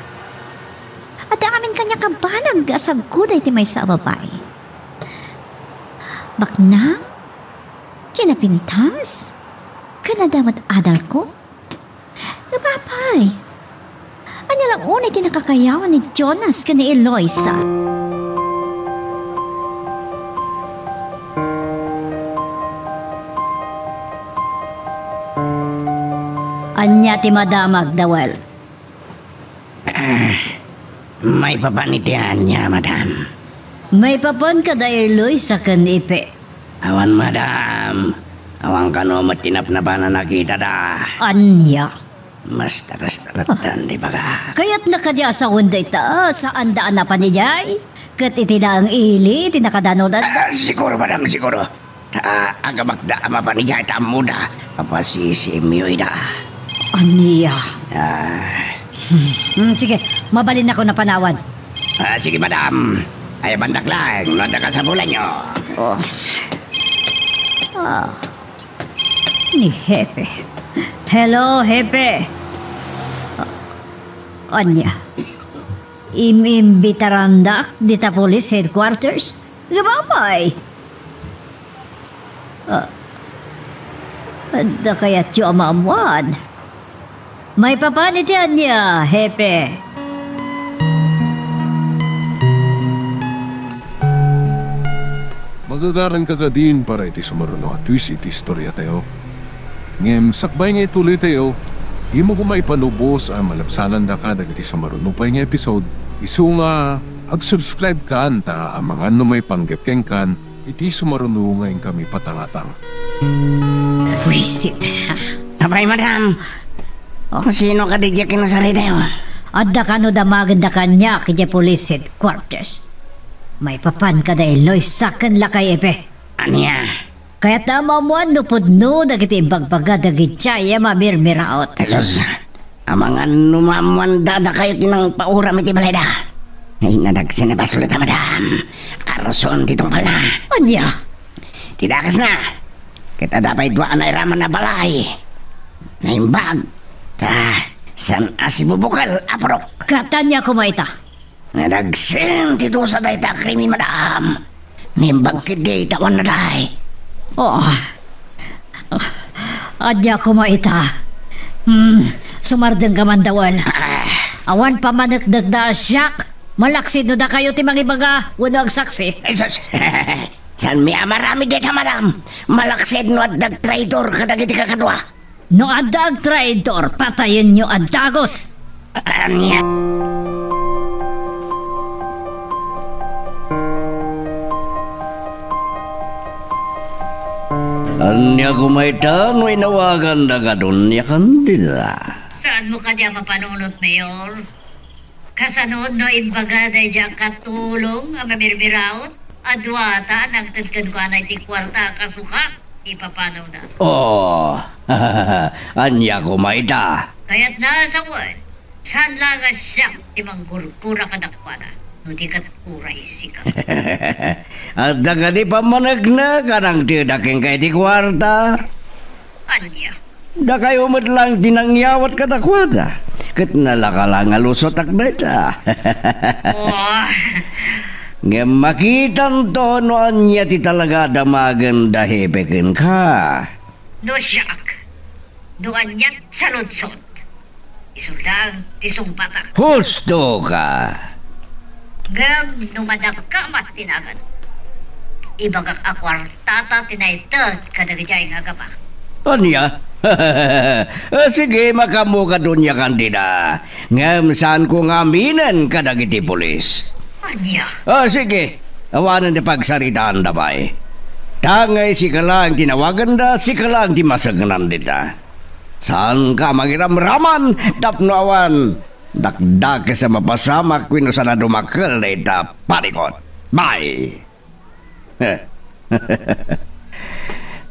Adda ngamin kaniak a banag a sagkuday ti maysa a babai. Baknang, kinapintas, ken adda met adalko. Ngem apay, ania la unay ti nakakayawan ni Jonas ken ni Eloisa? Ania ti madamag, Dawel? Ah, maipapan iti ania, madam? Maipapan kada Eloisa ken Epe. Awan, madam. Awan kano met ti napnapan a nakitada. Ania? Basta kasta lattan ti baga. Kayatna kadi a sawen dayta, saanda a napan idiay? Ket iti laeng ili ti nakadanonanda? Ah, siguro, madam, siguro. Ta agamakda a mapan idiay ta ammoda, papasisimyo ida. Ania? Ah. Hmm, sige, mabalinakon a panawan. Ah, sige, madam. Ayabandak laeng no adda kasapulanyo. Oh. Ah. Ni Hepe. Hello, Hepe. Ah, ania? Im-imbitarandak dita police headquarters? Ngem apay? Ah, adda kayatyo a maammuan? Maipapan iti ania, Hepe? Magagaranka kadin para iti sumaruno a twist iti istoriatayo. Ngem sakbay nga ituloytayo, dimo koma ipanubos a malabsanandaka dagiti sumaruno pay nga episode, isu nga ag-subscribe kan ta amangan no maipanggep kenkan iti sumaruno nga inkami patangatang. Buisit. Apay, madam? Oh. Sino kadi diay kinasaritayo? Adda kano damagenda kaniak idiay police headquarters. Maipapan kada Eloisa ken lakay Epe. Ania? Kayatna a maammuan no pudno dagiti imbagbaga dagidiay a mamirmiraot. Jesus, amangan no maammuanda dakayo ti nangpauram iti balayda. Ay, nadagsen a basol dita, madam. Arson ti tungpalna. Ania? Ti dakesna, ket adda pay dua a nairaman a balay. Naimbag. Ta, saan a sibubukel a purok. Ket ania koma ita? Nadagsen ti dusa dayta a krimen, madam. Naimbag ketdi ta awan nadaay. Oh. Ania koma ita? Hmm, sumardengka man, Dawel. Ah. Awan pammaneknekda a siak. Malaksid no dakayo ti mangibaga wenno agsaksi. Jesus! Saanmi a maaramid dayta, madam. Malaksid no adda agtraidor kadagiti kakadua. No adda agtraidor, patayenyo a dagus. Ania? Ania koma ita no inawaganda nga Doña Candida? Saanmo kadi a mapanunot, Mayor? Kasano no imbaga daydiay a katulong a mamirmiraot? Adua ta nangted kenkuana iti kuarta a kasuka ti papanawna. Oh, ania koma ita? Kayatna a sawen, saan la nga siak ti manggurgura kadakuada, no di ket uray sika. Adda kadi pammaneknek a nangtedda kenka iti kuarta? Ania? Dakayo met laeng ti nangyawat kadakuada, ket nalaka la nga lusotak dayta. Oh. Ngem makitanto no ania ti talaga a damagen da Hepe kenka. No siak, no aniat saludsod, isu laeng ti sungbatak. Husto ka! Ngem no madakka met ti nagan, ibagak a kuartata ti naited kadagiti ay nga agama. Ania? Ah, sige, makaammoka, Doña Candida. Ngem saanko nga aminen kadagiti pulis. Ania? Ah, sige. Awanen ti pagsaritaan, dabay. Tangay sika laeng ti nawaganda, sika laeng ti masegnan dita. Saanka mangiramraman tapno awan dakdakes a mapasamak wenno saan a dumakel dayta panikot. Bye!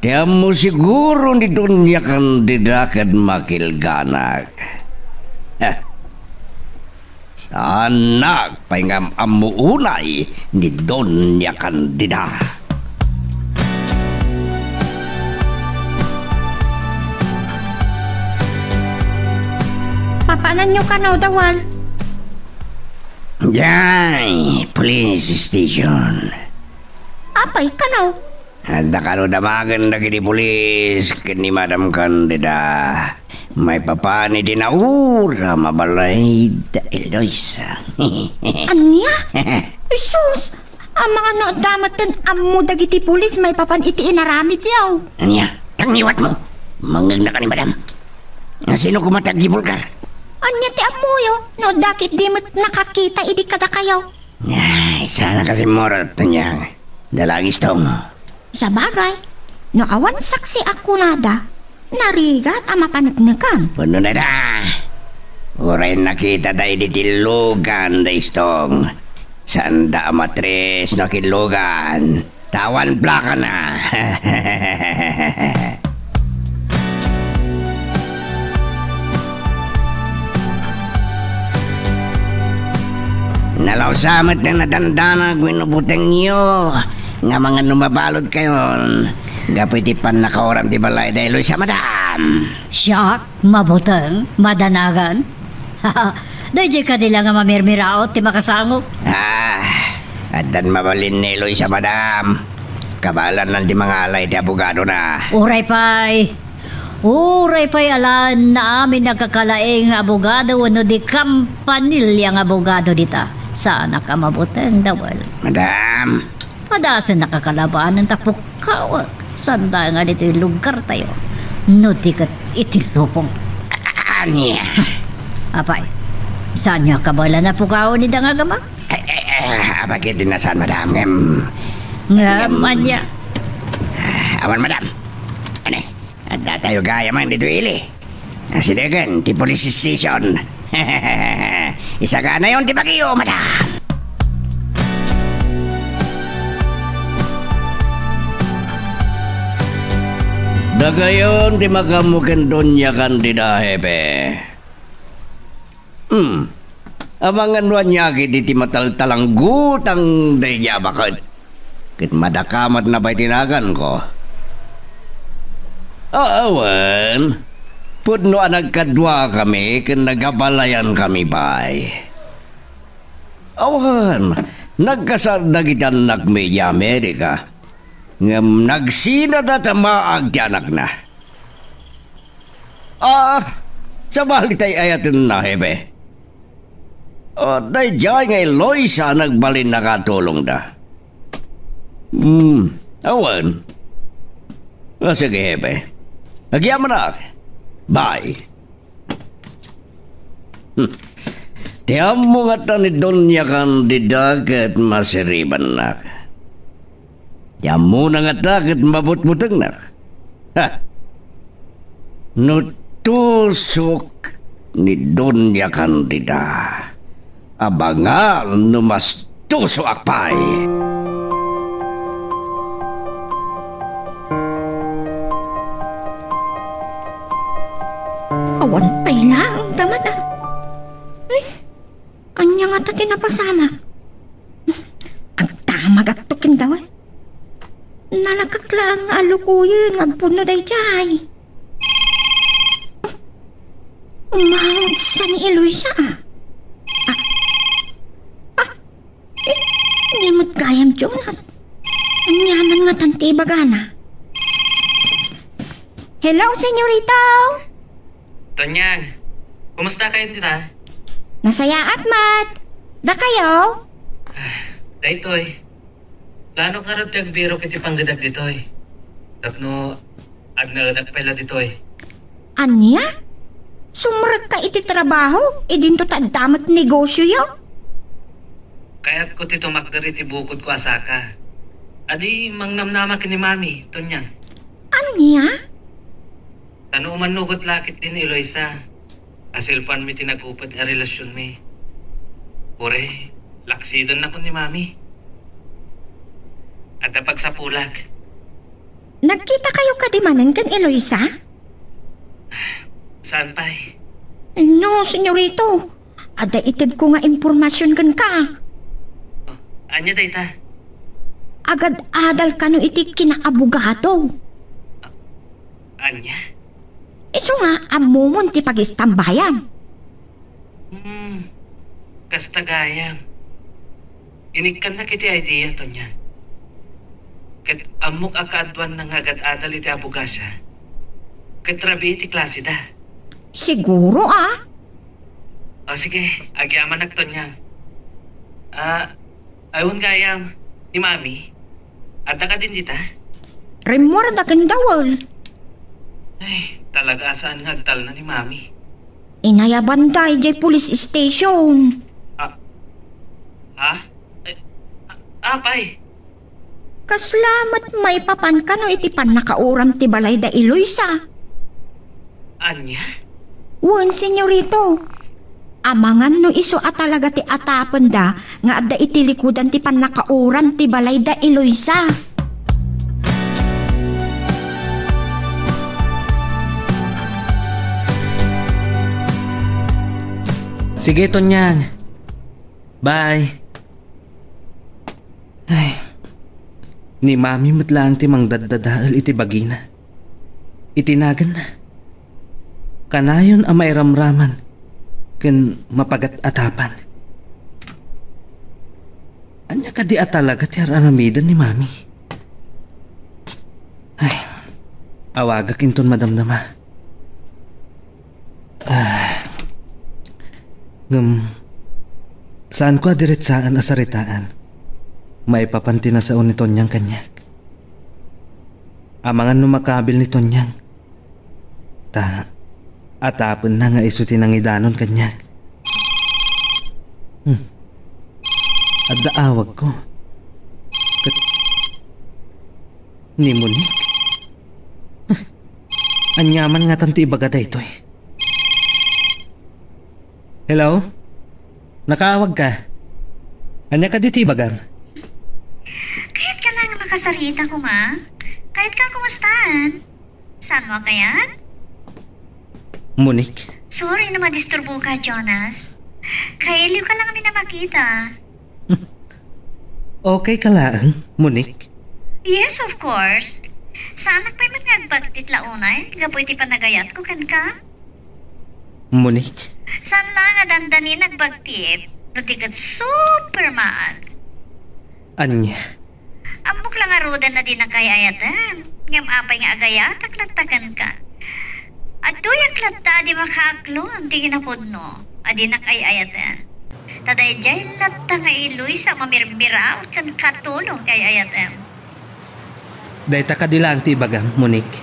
Ti ammo siguro ni Doña Candida ket makilganak. Saanak pay nga am-ammo unay ni Doña Candida. Papananyo kano, Dawal? Jay, police station. Apay kano? Adda kano damagen dagiti pulis ken ni Madam Candida. Maipapan iti nauram a balay da Eloisa. Ania? Sus! Amangan no adda met ti ammo dagiti pulis maipapan iti inaramidyo. Ania? Tangiwatmo! Mangngegnaka ni Madam. Sino koma ti agbulgar? Ania ti ammoyo? No adda ket di met nakakita idi kadakayo. Ay, saan a kasimmurot, Tonyang? Dalagis tong. Sabagay, no awan saksi a kunada, narigat a mapaneknekan. Wenno nada. Uray nakita da idi tillugan da Istong. Saan da a matres no killugan. Tawan plakana. Nalawsa met nga nadandanag wenno butengyo nga amangan no mabaludkayon gapu iti pannakauram ti balay da Eloisa, madam. Siak? Mabuteng, madanagan. Daydiay kadi la nga mamirmiraot ti makasangok. Ah, addan mabalin ni Eloisa, madam. Kabaelanna ti mangalay ti abogadona. Uray pay. Uray pay alaenna amin a kakalaing nga abogado wenno di kampanilya nga abogado dita. Saanak a mabuteng, Dawal. Madam, Adda sen a kakalabanen ta pukkawek. Saan da nga ditoy lugartayo? No di ket iti lubong. A-, a-, ania? Apay, saanyo a kabaelan a pukawen ida nga agama? Eh, eh, eh, apay ket di na saan, madam. Ngem, Ngem, ngem, ania? Ah, awan, madam. Ania? Adda tayo gayam ditoy ili. Asidegen ti police station. Isaganayon ti bagyo, madam. Dakayon ti makaammo ken Doña Candida, Hepe. Hmm. Amangan no ania ket iti mataltalanggutang daydiay a baket. Ket madakamatna pay ti naganko. A-, awan, pudno a nagkaduakami ken nagabalayankami pay. Awan, nagkasar dagiti annakmi idiay Amerika, ngem nagsinada ta maag ti anakna. Ah, sabali tay ayatenna, Hepe. Ah, daydiay nga Eloisa a nagbalin a katulongda. Hmm, awan. Ah, sige, Hepe. Agyamanak. Bye. Hmm. Ti ammo ngata ni Doña Candida ket masiribannak. Ti ammona ngata ket mabutbutengnak. Ha! No tusok ni Doña Candida, abangan no mas tusoak pay. Awan pay laeng damata. Ay, ania ngata ti napasamak? Agdamagakto ken Dawal. Nalakak laeng nga alukoyen nga agpudno daydiay. Umawag sa ni Eloisa, ah. Ah, ah, eh, ni met gayam Jonas. Aniaman ngatan ti ibagana? Hello, senyorito! Tonyang, kumusta kayo dita? Nasayaat met. Dakayo? Ah, daytoy. Planok ngarud ti agbirok iti panggedak ditoy. Tapno agnaedak pay la ditoy. Ania? Sumrekka iti trabaho, idinto ta adda met negosioyo? Kayatko ti tumakder iti bukodko a saka. Adi mangnamnama ken ni Mami, Tonyang. Ania? Ta no umannugot la ket ni Eloisa, asilpanmi ti nagupet a relasionmi. Uray, laksidennakon ni Mami. Adda pagsapulak. Nagkitakayo kadi manen ken Eloisa? Saan pay? No, senyorito. Adda itedko nga impormasion kenka. Oh, ania dayta? Agad-adal kano iti kinaabogado. Ania? Isu nga ammomon ti pagistambayam. Hmm, kasta gayam. Inikkannak iti idea, Tonyang. Ket ammok a kaaduanna nga agad-adal iti abogasia. Ket rabii ti klaseda. Siguro, ah. O sige, agyamanak, Tonyang. Ah, awan gayam, ni Mami. Adda kadin dita? Rimmuarda ken Dawel. Ay, talaga a saan nga agtalna ni Mami. Inayabanda idiay police station. Ah, ha? Eh, a-, apay? Kasla met maipapan kano iti pannakauram ti balay da Eloisa. Ania? Wen, senyorito. Amangan no isu a talaga ti atapenda nga adda iti likudan ti pannakauram ti balay da Eloisa. Sige, Tonyang. Bye. Ay, ni Mami met laeng ti mangdaddadael iti bagina. Iti naganna, kanayon a mairamraman ken mapagat-atapan. Ania kadi a talaga ti ar-aramiden ni Mami? Ay, awagak inton madamdama. Ah, ngem, saanko a diretsaan a saritaan maipapan ti nasao ni Tonyang kaniak. Amangan no makabil ni Tonyang. Ta, atapenna nga isu ti nangidanon kaniak. Hmm. Adda awagko. Ket ni Monique? Huh. Ania man ngatan ti ibaga daytoy? Hello? Nakaawag ka? Ania kadi ti ibagam? Kayat ka lang makasarita koma? Kayat ka kumustaan? Saan mo kayat? Monique? Sorry no madisturbo ka, Jonas. Kailiw ka lang amin a makita. Okay ka laeng, Monique? Yes, of course. Saanak pay met nga agbagtit la unay, gapu iti panagayatko kenka. Monique? Saan la nga dandani nga agbagtit, no di ket super maag. Ania? Ammok la ngaruden a dinak ay-ayaten, ngem apay nga agayatak latta kenka? Adtoyak latta a di makaaklon ti kinapudno a dinak ay-ayaten. Ta daydiay latta nga iluy sa mamirmiraw ken katulong ti ay-ayatem. Dayta kadi laeng ti ibagam, Monique?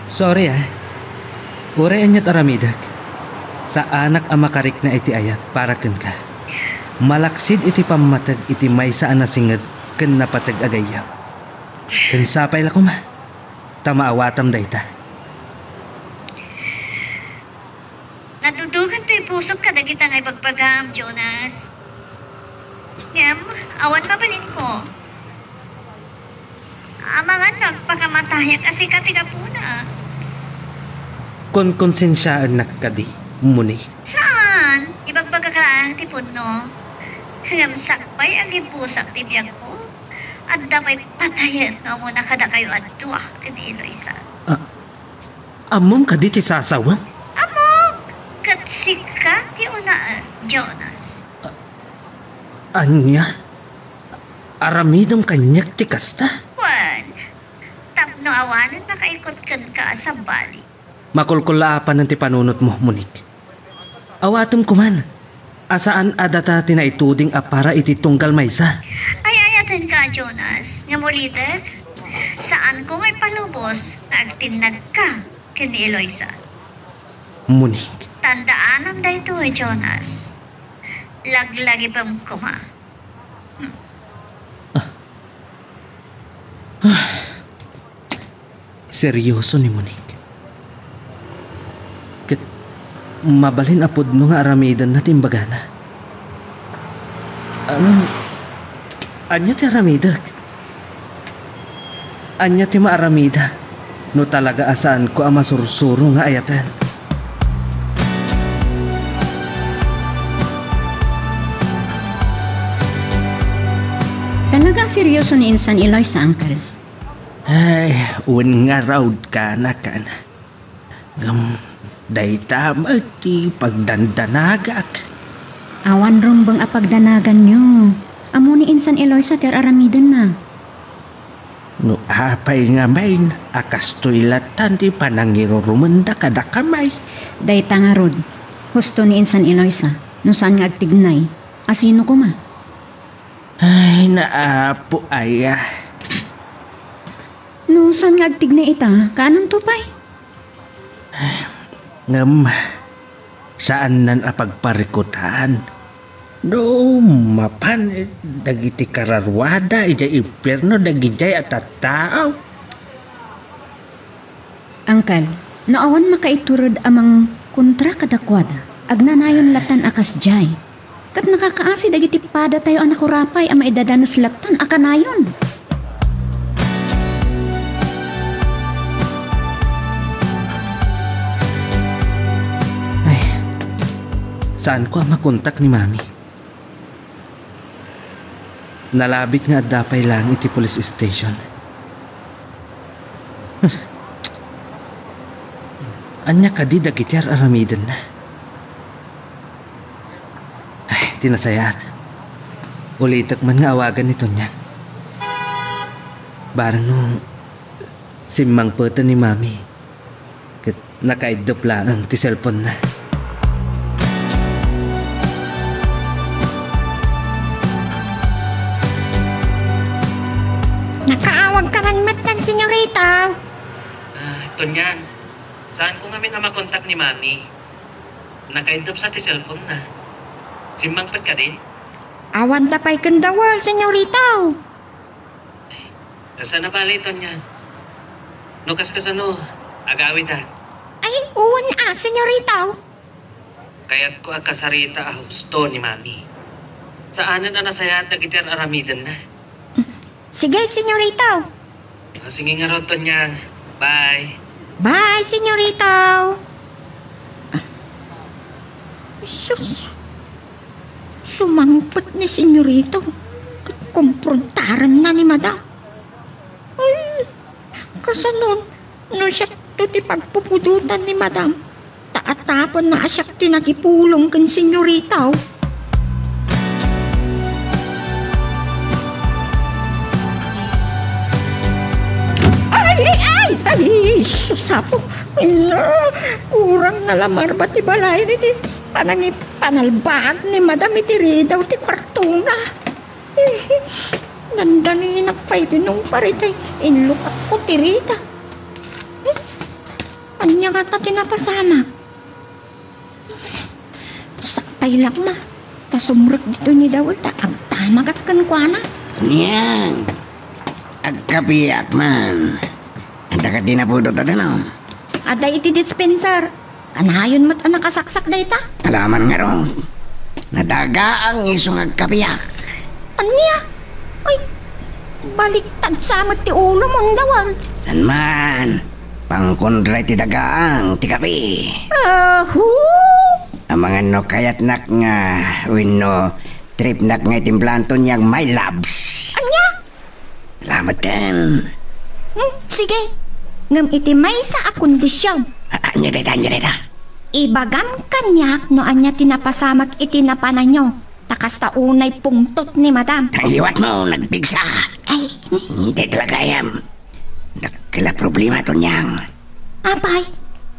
Sorry, ah. Uray aniat aramidek, saanak a makarikna iti ayat para kenka. Malaksid iti pammateg iti maysa a nasinged ken napateg a gayyem. Ken sapay la koma, ta maawatam dayta. Nadudugan toy pusok kadagita nga ibagbagam, Jonas. Ngem, awan mabalinko. Amangan no agpakamatayak a sika ti gapuna. Konkonsensiaennak kadi, Monique? Saan? Ibagbagak laeng ti pudno. Ngem sakbay a gibusak ti biagko, adda pay patayen nga umuna kadakayo a dua ken ni Eloisa. Ah, ammom kadi ti sasawem? Ammok! Ket sika ti unaen, Jonas. Ania? Aramidem kaniak ti kasta? Wen, tapno awanen makaikut kenka a sabali. Makulkulaapanen ti panunotmo, Monique. Awatem koman a saan a data ti naituding a para iti tunggal maysa. Ay-ayatenka, Jonas, ngem ulitek, saanko nga ipalubos nga agtinnagka ken ni Eloisa. Monique. Tandaanam daytoy, Jonas. Laglagipem koma. Serioso ni Monique. Ket mabalin a pudno nga aramidenna ti imbagana. Ngem, ania ti aramidek? Ania ti maaramida no talaga a saanko a masursuro nga ayaten? Talaga a serioso ni insan Eloisa, Uncle. Ay, wen ngarud, kana, kana. Ngem, dayta met ti pagdandanagak. Awan rumbeng a pagdanaganyo. Ammo ni insan Eloisa ti ar-aramidenna. No apay ngamin a kastoy latan ti panangirurumenda kadakami? Dayta ngarud, husto ni insan Eloisa, no saan nga agtignay, a sino koma? Ay, naapo aya. No saan nga agtignay ita, kaanonto pay? Ngem, saannan a pagparikutan. No mapan dagiti kararuada idiay impierno dagidiay a tattao. Uncle, no awan makaitured a mangkontra kadakuada, agnanayon latan a kasdiay. Ket nakakaasi dagiti padatayo a nakurapay a maidadanes latan a kanayon. Ay, saanko a makontak ni Mami. Nalabit nga adda pay laeng iti police station. Ania kadi dagiti ar-aramidenna? Ay, ti nasayaat. Ulitek man nga awagan ni Tonyang. Barang no simmangpeten ni Mami. Ket nakaiddep laeng ti cellphone-na. Nakaawagka man met, Senyorito. Ah, Tonyang, saanko ngamin a makontak ni Mami. Nakaiddep sa ti cellphone-na. Simmangpet kadi? Awanda pay ken dawel, Senyorito. Kasano bale, Tonyang? No kaskasano, agawidak. Ay, wen a, Senyorito. Kayatko a kasarita a husto ni Mami. Saanen a nasayaat dagiti ar-aramidenna. Sige, Senyorito. Ah, sige ngarud, Tonyang. Bye. Bye, Senyorito. Ah. Sus. Sumangpet ni Senyorito ket komprontarenna ni Madam. Ay, kasano no siakto ti pagpupudotan ni Madam? Ta atapenna a siak ti nagipulong ken Senyorito. Ay, ay, ay, ay, sus, Apo. Ay, na, kurang na la marba ti balay iti panangipanalbaag ni Madam iti ridaw ti kuartona. Dandaninak pay ti nungpar iti inlukatko ti rida. Ania ngata ti napasamak? Sakbay la koma, ta sumrek ditoy ni Dawel ta agdamagak kenkuana. Nian, agkapiak man. Adda kadi napudot a danum? Adda iti dispenser. Kanayon met a nakasaksak dayta. Alaman ngarud, nadagaang isu nga agkapiak. Ania? Ay, baliktad sa met ti ulom, Dawel. Saan man, pangkontra iti dagaang ti kapi. Ahu! Amangan no kayatnak nga, wenno tripnak nga itimplaan Tonyang, my loves. Ania? Salamat ken. Hmm, sige. Ngem iti maysa a kondision. A-, ania dayta, ania dayta? Ibagam kaniak no ania ti napasamak iti napananyo. Ta kasta unay pungtot ni Madam. Ay, liwatmo, nagpigsa. Ay. Dayta la gayam. Dakkel a problema, Tonyang. Apay,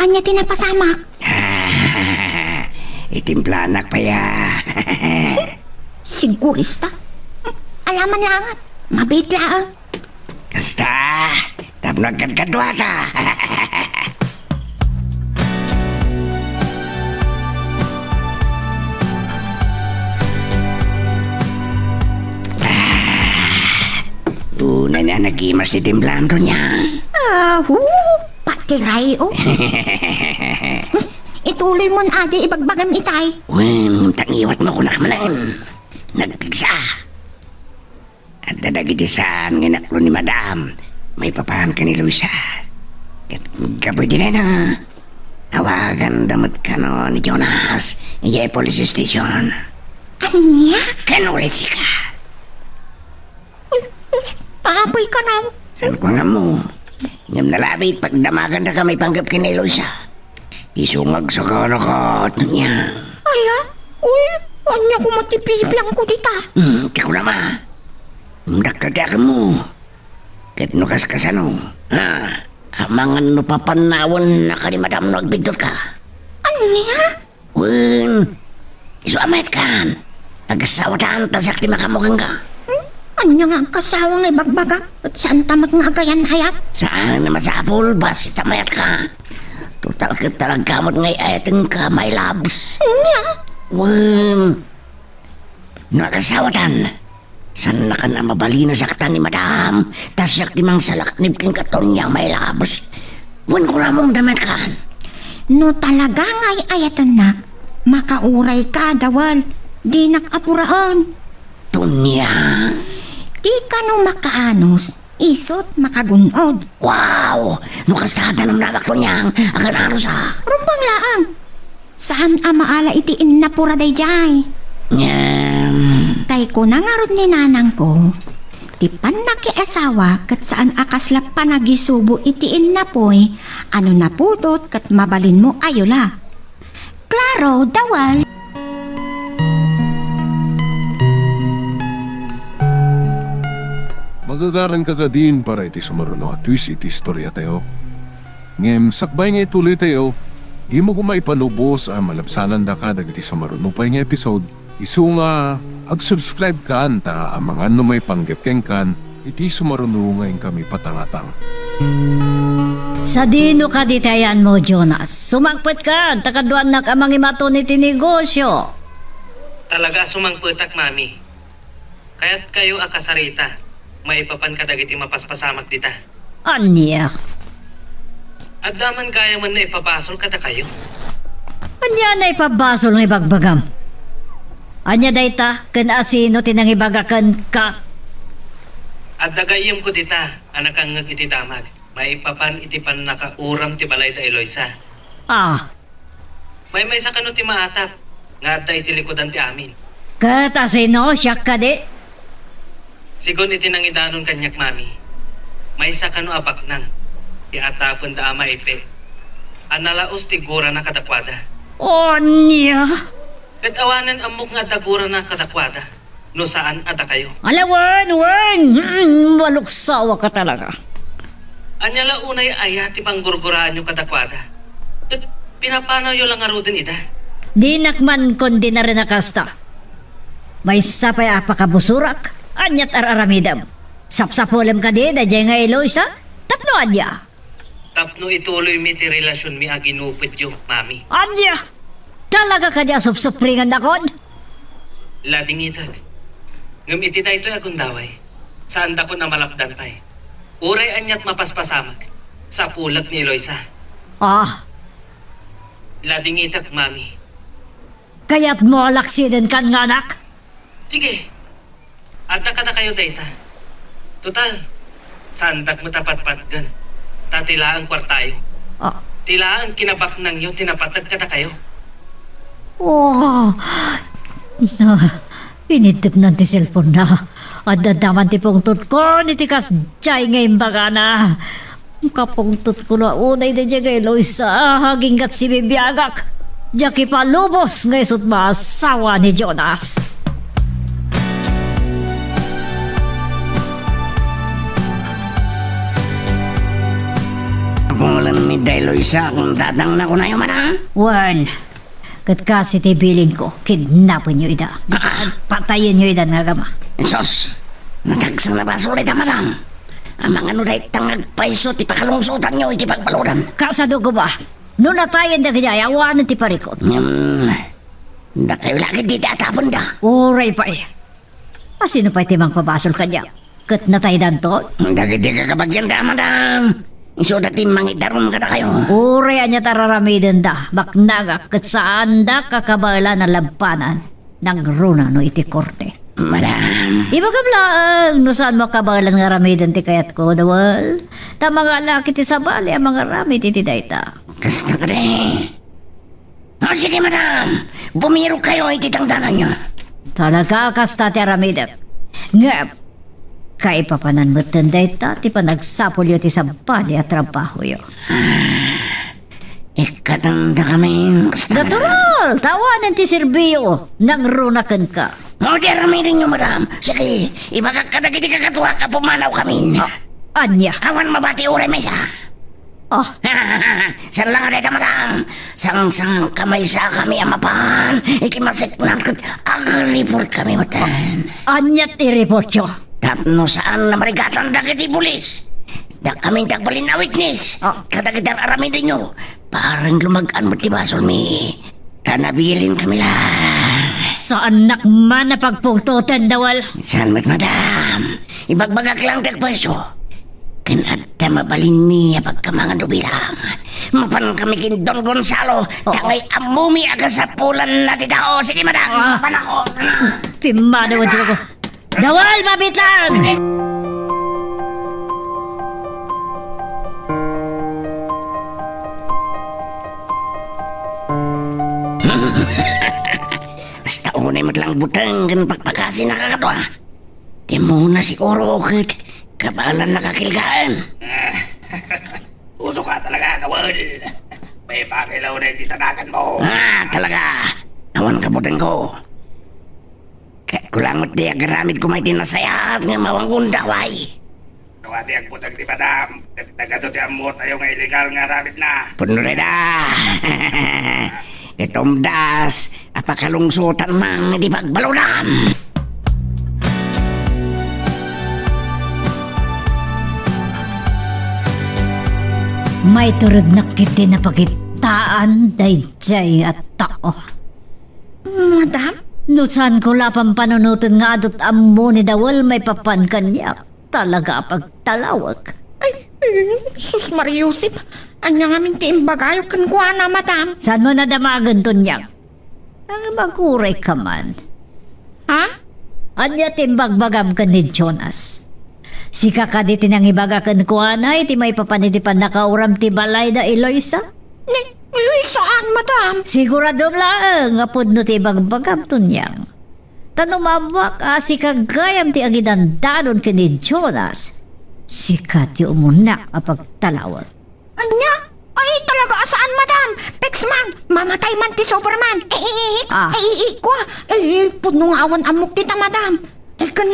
ania ti napasamak? Ah, itimplanak pay a. Sigurista? Alaman laengen, mabiit laeng. Kasta, tapno agkadkaduata. Ania nagimas ti timplam, Doña? Ah, hu, patiray, oh. Ituloy mon adi ibagbagam itay. Wen, tangiwat mo kunak manen. Nagpigsa. Adda dagiti saan nga inaklo ni Madam maipapan ken ni Luisa. Ket gapu iti dayta, awaganda met kano ni Jonas idiay police station. Ania? Ken uray sika. Apoy kano. Saan ko nga mo? Ngem nalabit, pagdamagandaka maipanggep ken ni Luisa. Isu nga agsaganaka, Doña. Aya? Uy, ania koma ti bibiangko dita? Hmm, ti kunam a. Dakkel ti akemmo. Ket no kaskasano, ha? Amangan no papannawennaka ni Madam no agbiddutka. Ania? Wen, isu a mayatkan. Agasawatan ta siak ti makaammo kenka. Hmm? Ania nga agkasawa nga ibagbaga? Ket saanta met nga agayan-ayat? Saan a masapul, basta mayatka. Total ket talaga met nga ay-ayatenka, my loves. Ania? Wen, no agasawatan, saannakan a mabalin a saktan ni Madam, ta siak ti mangsalaknib kenka, Doña, my loves. Wen, kunamong dametkan. No talaga nga ay-ayatennak, makaurayka, Dawal. Dinak apuraen. Doña. Di kano makaanus, isut makagun-od. Wow! No kasta, danamnamak, Doña, agan-anusak. Rumbeng laeng. Saan a maala iti innapura daydiay. Ngem. Tay kuna ngarud ni nanangko, ti pannakiasawa ket saan a kasla panagisubo iti innapuy a no napudot ket mabalinmo a yula. Klaro, Dawal. Magagaranka kadin para iti sumaruno a twist iti istoriatayo. Ngem sakbay nga ituloytayo, dimo koma ipalubos a malabsanandaka dagiti sumaruno pay nga episode. Isu nga ag-subscribe kan ta amangan no maipanggep kenkan iti sumaruno nga inkami patangatang. Sadino kadi ti ayanmo, Jonas? Sumangpetkan, ta kaduanak a mangimaton iti negosio. Talaga a sumangpetak, Mami. Kayatkayo a kasarita maipapan kadagiti mapaspasamak dita. Ania? Adda man gayam a naipabasol kadakayo. Ania naipabasol nga ibagbagam? Ania dayta ken asino ti nangibaga kenka? Adda gayyemko dita a nakangngeg iti damag maipapan iti pannakauram ti balay da Eloisa. Ah, Maymaysa kano ti maatap nga adda iti likudan ti amin. Ket asino, siak kadi? Sigun iti nangidanon kaniak, Mami, maysa kano a baknang ti atapenda a maipe a nalaus ti gurana kadakuada. Ania? Ket awanen ammok nga adda gurana kadakuada. No saan a dakayo. Ala, wen, wen! Hmm, maluksawaka talaga. Ania la unay aya ti panggurguraanyo kadakuada? Ket pinapanawyo la ngaruden ida? Dinak man kondinaren a kasta. Maysa pay a pakabusorak, aniat ar-aramidem? Sapsapulem kadi daydiay nga Eloisa? Tapno ania? Tapno ituloymi ti relasionmi a ginupetyo, Mami. Ania? Talaga kadi a supsupringandakon? Ladingitek. Ngem iti daytoy a gundaway, saandakon a malapdan pay. Uray aniat mapaspasamak, sapulek ni Eloisa. Ah. Ladingitek, Mami. Kayatmo a laksidenkan nga anak? Sige. Adda kadakayo dayta. Total, saandak met a patpatgen. Ta ti laeng kuartayo. Ah. Ti laeng kinabaknangyo ti napateg kadakayo. Oh. Na, iniddepnan ti cellphone-na. Adda man ti pungtotkon iti kasdiay nga imbagana. Kapungtotko la unay daydiay nga Eloisa, aginggat sibibiagak. Diak ipalubos nga isut' maasawa ni Jonas. Apulenmi da Eloisa, kun tatangna kunayo man, a? Wen. Ket kas iti bilinko, kidnapenyo ida. Ah. Patayenyo ida nga agama. Sus! Natagsa nga basol ita, madam. Amangan no dayta nga agpayso ti pakalungsotanyo iti pagbaludan. Kasano koma? No natayen dagiti ayawan ti parikut. Hmm. Dakayo la ket dita atapenda. Uray pay. Asino pay ti mangpabasol kaniak? ket nataydanton? Dagiti kakabagianda, madam, isuda ti mangidarum kadakayo. Uray ania ti ar-aramidenda, baknangak ket saandak a kabaelan a labbanan. Nangruna no iti korte. Madam. Ibagam laeng no saanmo a kabaelan nga aramiden ti kayatko, Dawel. Ta mangalaki ti sabali a mangaramid iti dayta. Kasta kadi. O, sige, madam. Bumirokayo iti tangdananyo. Talaga, kasta ti aramidek. Ngem, kaipapanan metten dayta ti panagsapulyo ti sabali a trabahoyo. Ikkatendakami, kasta. Natural! Ta awanen ti serbiyo, nangruna kenka. O, di aramidenyo, madam. Sige, ibagak kadagiti kakatuak a pumanawkami. A-, ania? Awan mabati uray maysa. Ah. Saan la nga dayta, madam? Sangsangkamaysakami a mapan iti masiknam ket agreportkami metten. Ania ti reportyo? Tapno saan a marigatan dagiti pulis. Dakami ti agbalin a witness. Ah. Kadagiti ar-aramidenyo, parang lumag-an met ti basolmi. Nabilinkami la. Saannak man a pagpungtoten, Dawel. Saan met, madam? Ibagbagak lang ti agpwesto. Ken adda mabalinmi a pagkamangan bilang. Mapankami ken Don Gonzalo, ta ngay ammomi a kasapulanna ti tao. Sige, madam, ah, mapanakon. Pimmanaw ti ako. Dawel, mabitan! Hasta unay met lang buteng ken pakpakasina kakaduak. Ti ammona siguro ket kabaelanna kakilgaan. Uso ka talaga, Dawel. May pakilaw na iti tanagan mo. Ah, talaga. Awan kabutengko. Ket kulangot di agaramid ko may ti nasayaat nga mawangundaway. Kawati agbuteng ti madam, ket nagado ti ammo tayo nga illegal nga aramidna. Pudno dayta. Ket umdas a pakalungsotan man iti pagbaludan. Maiturednak iti napakitaan daydiay a tao. Madam? No saanko la pampanunoten nga adu't ammo ni Dawel maipapan kaniak, talaga a pagtalawek. Ay, sus, Maria Josep, ania ngamin ti imbagayo kenkuana, madam? Saanmo nadamagen, Tonyang? Ang maguray ka man. Ha? Ania ti imbagbagam ken ni Jonas? Sika kadi ti nangibaga kenkuana iti maipapan iti pannakauram ti balay da Eloisa? Ni, ni saan, madam? Siguradom laeng nga pudno ti ibagbagam, Tonyang. Ta no maammoak a sika gayam ti agidandanon ken ni Jonas, sika ti umunak a pagtalawek. Ania? Ay, talaga a saan, madam. Peksman, mamatay man ti Superman. Eh, eh, eh, ah, eh, eh, kua. Eh, eh, pudno nga awan ammok dita, madam. Eh, ken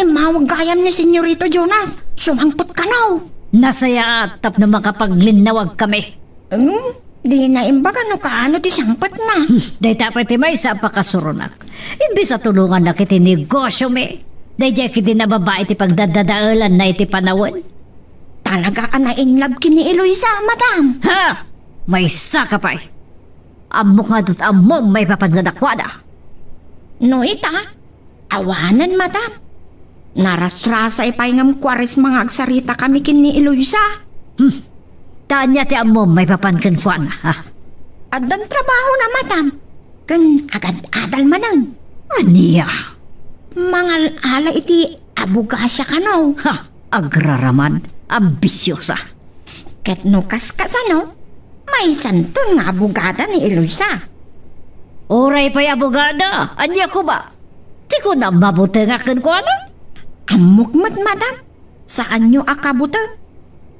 immawag gayam ni Senyorito Jonas. Sumangpet kano. Nasayaat tapno makapaglinnawag kami. Hmm? Dina imbaga no kaano ti sangpetna. Hmm, dayta pay ti maysa a pakasuronak. Imbes a tulongannak iti negosyomi, daydiay ketdi nababai ti pagdadadaelanna iti panawen. Talaga a na-in love ken ni Eloisa, madam. Ha? Maysa ka pay. Ammok nga adu't ammom maipapan kadakuada. No ita, awanen, madam. Narasrasay pay ngem Kuaresma nga agsaritakami ken ni Eloisa. Hmm. Ta ania ti ammom maipapan kenkuana, ha? Addan trabahona, madam. Ken agad-adal manen. Ania? Mangal-ala iti abogasia kano. Ha, agraraman, ambisiosa. Ket no kaskasano, maysanton nga abogada ni Eloisa. Uray pay abogada, ania koma? Ti kunam mabutengak kenkuana? Ammok met, madam. Saanyo a kabuteng?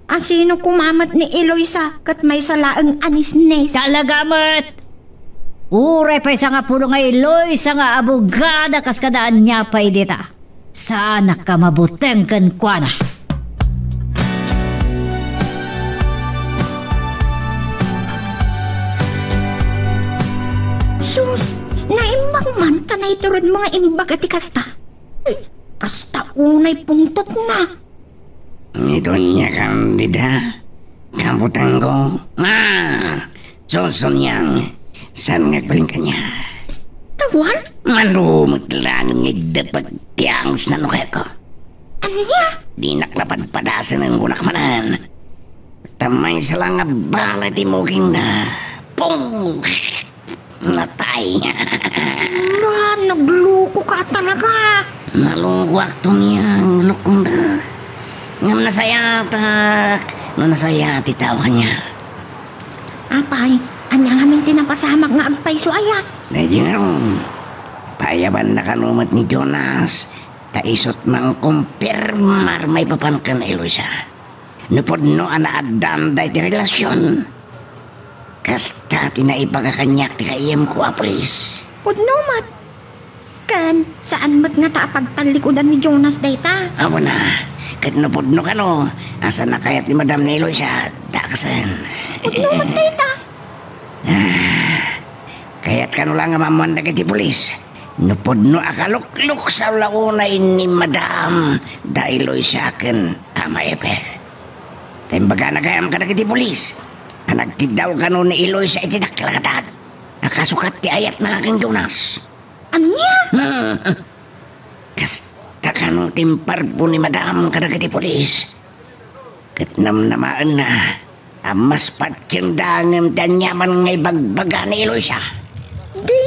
A sino koma met ni Eloisa ket maysa laeng a nisnes? Talaga met! Uray pay sangapulo nga Eloisa nga abogada kas kada ania pay dita. Saanak a mabuteng kenkuana. Sus, naimbag man ta naituredmo nga imbaga ti kasta. Kasta unay pungtotna. Ni Doña Candida, kabutengko. Ah, susuniang, saan nga agbalin kaniak? Awan? Mano met laeng nga idda pagtiangs na no kayatko. Ania? Dinak la padpadasen, kunak manen. Ta maysa la nga bala ti mukingna. Pung! Natay. Ala, nagluko ka talaga. Nalukoak, Tonyang, lukong da. Ngem nasayatak no nasayaat ti tao kaniak. Apay, ania ngamin ti napasamak nga agpayso aya? Daydi ngarud, paayabannaka kano met ni Jonas, ta isut' mangkumpirmar maipapan ken Eloisa. No pudno a naaddan daytoy relasion, kasta ti naibaga kaniak ti kaiyemko a pulis. Pudno met. Ken saan met ngata a pagtallikudan ni Jonas dayta? Awan a, ket no pudno kano a saan a kayat ni Madam ni Eloisa, dakasen. Pudno met dayta. Ah, kayat kano la nga maammuan dagiti pulis no pudno a kalukluksaw la unay ni Madam da Eloisa ken Ama Epe. Ta imbagana gayam kadagiti pulis a nagkiddaw kano ni Eloisa iti dakkel a gatad a kasukat ti ayatna ken Jonas. Ania? Hmm. Kasta kano ti imparbo ni Madam kadagiti pulis. Ket namnamaenna a mas patienda ngem ti aniaman nga ibagbaga ni Eloisa. Di,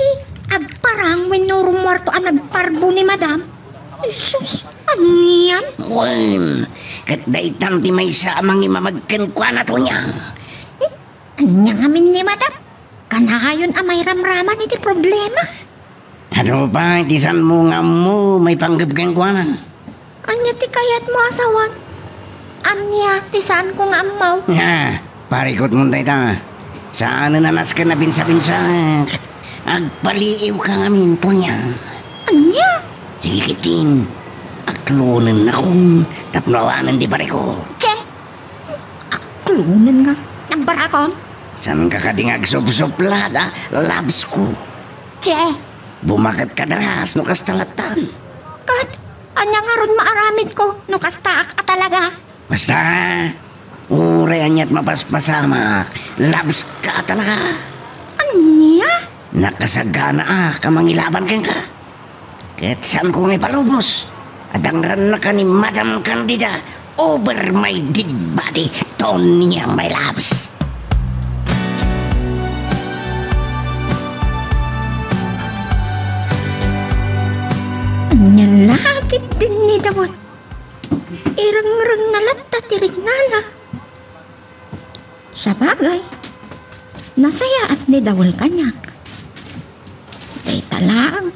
agparang wenno rummuarto a nagparbo ni Madam? Jesus, anian? Wen, ket daytan ti maysa a mangimamag kenkuana, Tonyang. Ania ngamin ni Madam? Kanayon a mairamraman iti problema. Adu pay ti saanmo nga ammo maipanggep kenkuana. Ania ti kayatmo a sawen? Ania ti saanko nga ammo? Ha, parikutmon dayta. Saanen a nasken a binsa-binsaak. Agpaliiwka ngamin, Tonyang. Ania? Sige ketdin. Aklonennakon tapno awanen ti parikut. Che! Aklonenka? Nambarakon? Saanka kadi nga agsupsuplat a labsko? Che! Bumaket ka daras no kasta lattan. Ket ania ngarud maaramidko no kastaak a talaga? Basta, uray aniat mapaspasamak, labska a talaga. Ania? Nakasaganaak a mangilaban kenka. Ket saanko nga ipalubos a dangrannaka ni Madam Candida over my dead body, Tonyang, my loves. Ania la ketdin ni Dawal? Irengrengna latta ti riknana. Sabagay, nasayaat ni Dawal kaniak. Dayta laeng,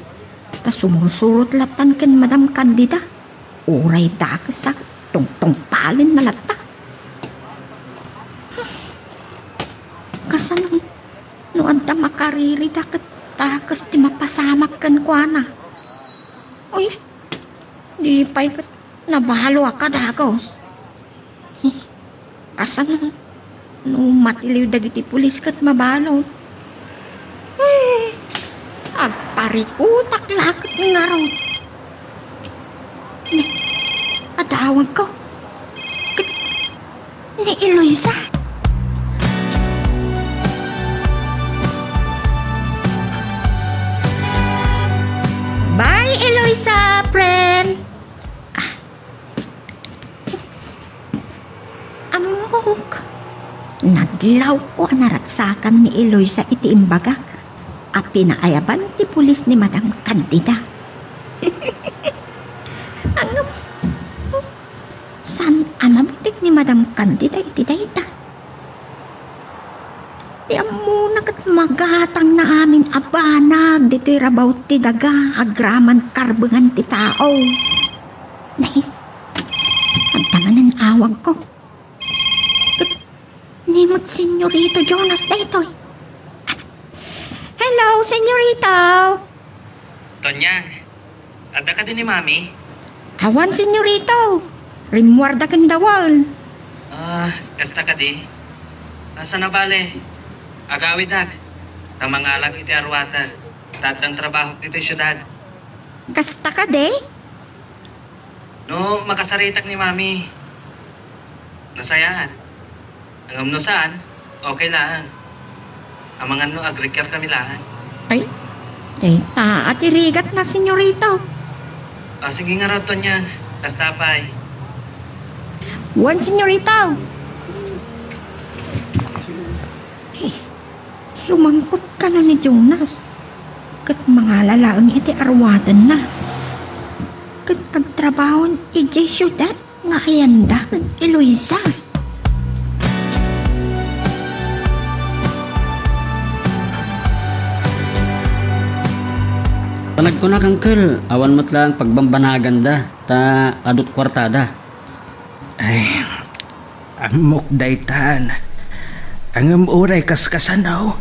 ta sumursurot lattan ken Madam Candida. Uray dakesak, tungtungpalenna latta. Kasano no adda makaririda ket dakes ti mapasamak kenkuana? Uy, di pay ket nabaloak a dagus. Kasano no matiliw dagiti pulis ket mabalo? Eh, agparikutak la ket ngarud. Ni, adda awagko. Ket ni Eloisa. Bye, Eloisa, friend. Ah. Ammok. Nadlawko a naragsakan ni Eloisa iti imbagak a pinaayaban ti pulis ni Madam Candida. Ngem, saan a mabuting ni Madam Candida iti dayta? Ti ammona ket magatangna amin a banag ditoy rabaw ti daga agraman karbengan ti tao. Nay, adda manen awagko. Ket ni met Senyorito Jonas daytoy. Hello, Senyorito! Tonyang, adda kadi ni Mami? Awan, Senyorito. Rimmuarda ken Dawal. Ah, kasta kadi? Asa na bale? Agawidak. Ta mangalag iti arwatek. Ta addan trabahok ditoy siudad. Kasta kadi? No makasaritak ni Mami, nasayaat. Ngem no saan, okay laeng. Amangan no agriker kami laeng. Ay, dayta a ti rigatna, Senyorito. Ah, sige ngarud, Tonyang. Kasta pay. Wen, senyorita! Sumangpet kano ni Jonas, ket mangala laeng iti aruatenna, ket agtrabaho idiay siudad nga ayanda ken Eloisa. Ta nagkunak, Uncle, awan met laeng pagbambanaganda, ta adu't kuartada. Ay, ammok daytan. Ngem uray kaskasano,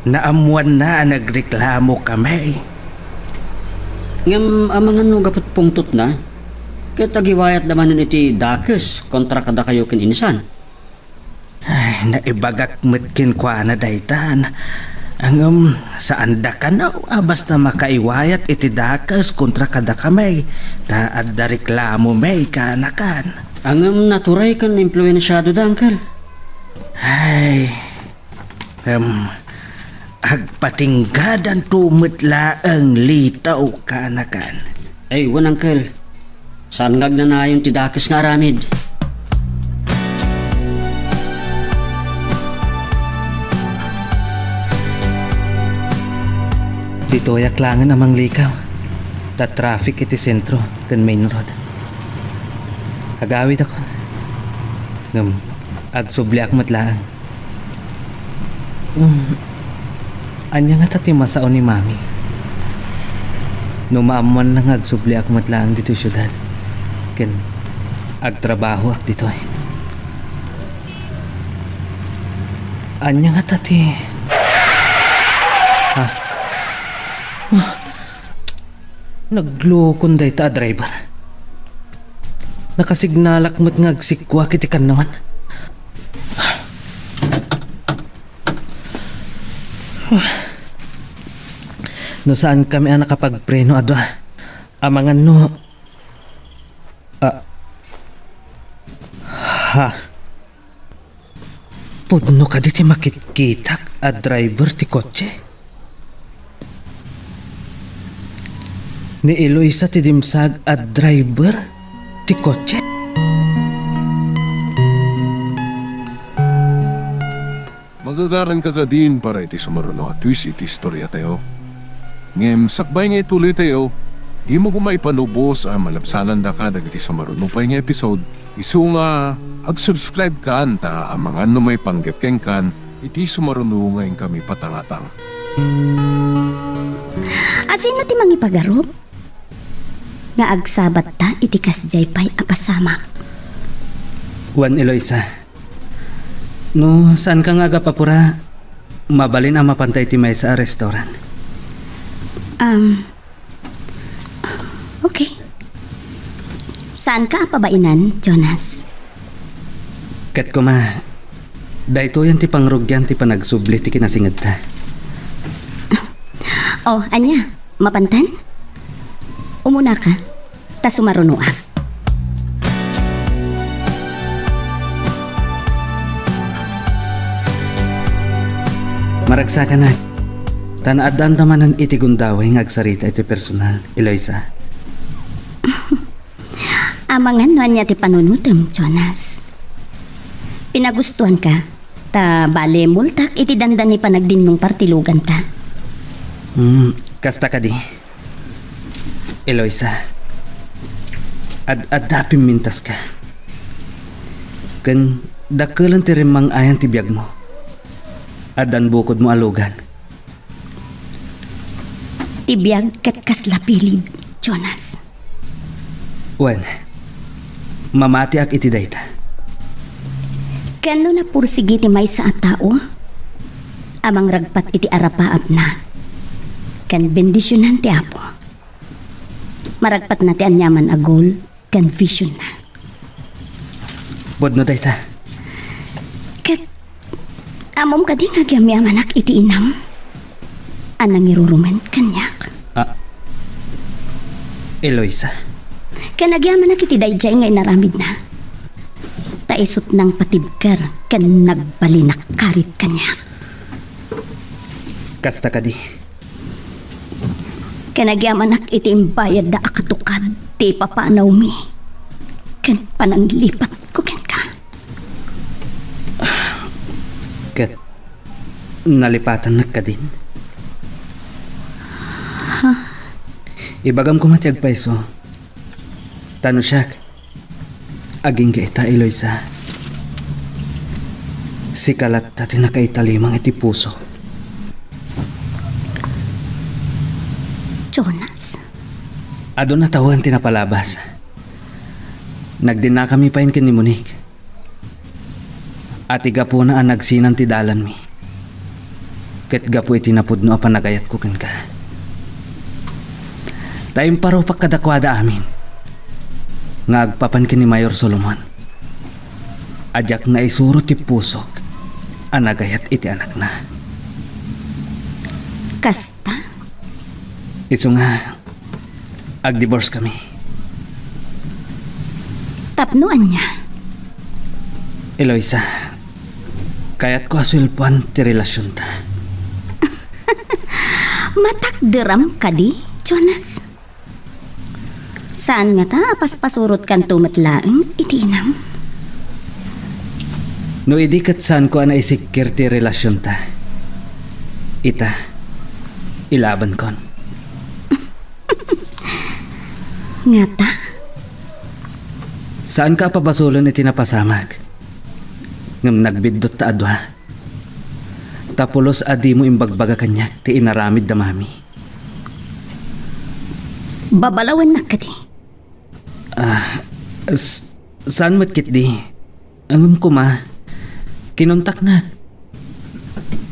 naammoanna a nagreklamo kami. Ngem amangan no gapu't pungtotna, ket agiwayatda manen iti dakes kontra kadakayo ken insan. Ay, naibagak met kenkuana daytan. Ngem, saanda kano a basta makaiwayat iti dakes kontra kadakami, ta adda reklamomi kaanakan. Ngem naturay ken impluensiado da, Uncle. Ay, em, agpatinggadanto met laeng, Lito, kaanakan. Ay, wen, Uncle. Saan nga agnanayon ti dakes nga aramid? Ditoyak laengen a manglikaw, ta traffic iti sentro ken main road. Agawidakon. Ngem, agsubliak met laeng. Um, ania ngata ti masao ni Mami? No maammoanna nga agsubliak met laeng ditoy siudad, ken agtrabahoak ditoy. Ania ngata ti, ah, ah, naglukon dayta a driver. Nakasignalak met nga agsikkuak iti kannawan. No saan kami a nakapagpreno a dua, amangan no, ah, ha? Pudno kadi ti makitkitak a driver ti kotse? Ni Eloisa ti dimsaag a driver ti kotse? Magagaranka kadin para iti sumaruno a twist iti istoriatayo. Ngem sakbay nga ituloytayo, dimo koma ipanubos a malabsanandaka dagiti sumaruno pay nga episode, isu nga ag-subscribe kan ta amangan no maipanggep kenkan iti sumaruno nga inkami patangatang. Asino ti mangipagarup nga agsabatta iti kasdiay pay a pasamak? Wen, Eloisa. No, saanka nga agapapura, mabalin a mapanta iti maysa a restaurant. Um, okay. Saanka a pabainan, Jonas? Ket koma, daytoyen ti pangrugian ti panagsubli ti kinasingedta. Oh, ania? Mapantan? Umunaka, ta sumarunoak. Maragsakanak, ta naaddaanta manen iti gundaway nga agsarita iti personal, Eloisa. Amangan no ania ti panunotem, Jonas. Pinagustoanka, ta bale multak iti dandani panagdinnong partiluganta. Hmm, kasta kadi. Eloisa, ad-adda a pimmintaska. Ken dakkelen ti rimmang-ayan ti biagmo. Addan bukodmo a lugan. Ti biag ket kasla pilid, Jonas. Wen, mamatiak iti dayta. Ken no napursigi ti maysa a tao a mangragpat iti arapaapna, ken bendisionan ti Apo, maragpatna ti aniaman a goal ken visionna. Pudno dayta. Ket ammom kadi nga agyamanak iti inam a nangirurumen kaniak? Ah, Eloisa? Ken agyamanak iti daydiay nga inaramidna. Ta isut' nangpatibker ken nagbalinakarit kaniak. Kasta kadi. Ken agyamanak iti imbayadda a katukad ti ipapanawmi ken pananglipatko ken Ket nalipatannak kadin? Ibagam koma ti agpayso. Ta no siak, agingga ita, Eloisa. Sika latta ti nakaitalimang iti puso. Jonas. Adun a tawen ti napalabas. Nagdinnakami payen ken ni Monique. A ti gapuna a nagsinan ti dalanmi. Ket gapu iti napudno a panagayatko kenka. Ta imparupak kadakuada amin nga agpapan ken ni Mayor Solomon a diak naisuro ti pusok a nagayat iti anakna. Kasta? Isu nga, agdivorce kami. Tapno ania? Eloisa, kayatko a suelpoan ti relasionta. Matakderam kadi, Jonas? Saan ngata a paspasurotkanto met laeng iti inam? No idi ket saanko a naisikkir ti relasionta, ita, ilabankon. Ngata? Saanka a pabasolen iti napasamak, ngem nagbiddut ta a dua. Ta pulos a dimo imbagbaga kaniak ti inaramid da mami. Babalawennak kadi? Ah, s-, saan met ketdi. Ngem koma, kinuntaknak.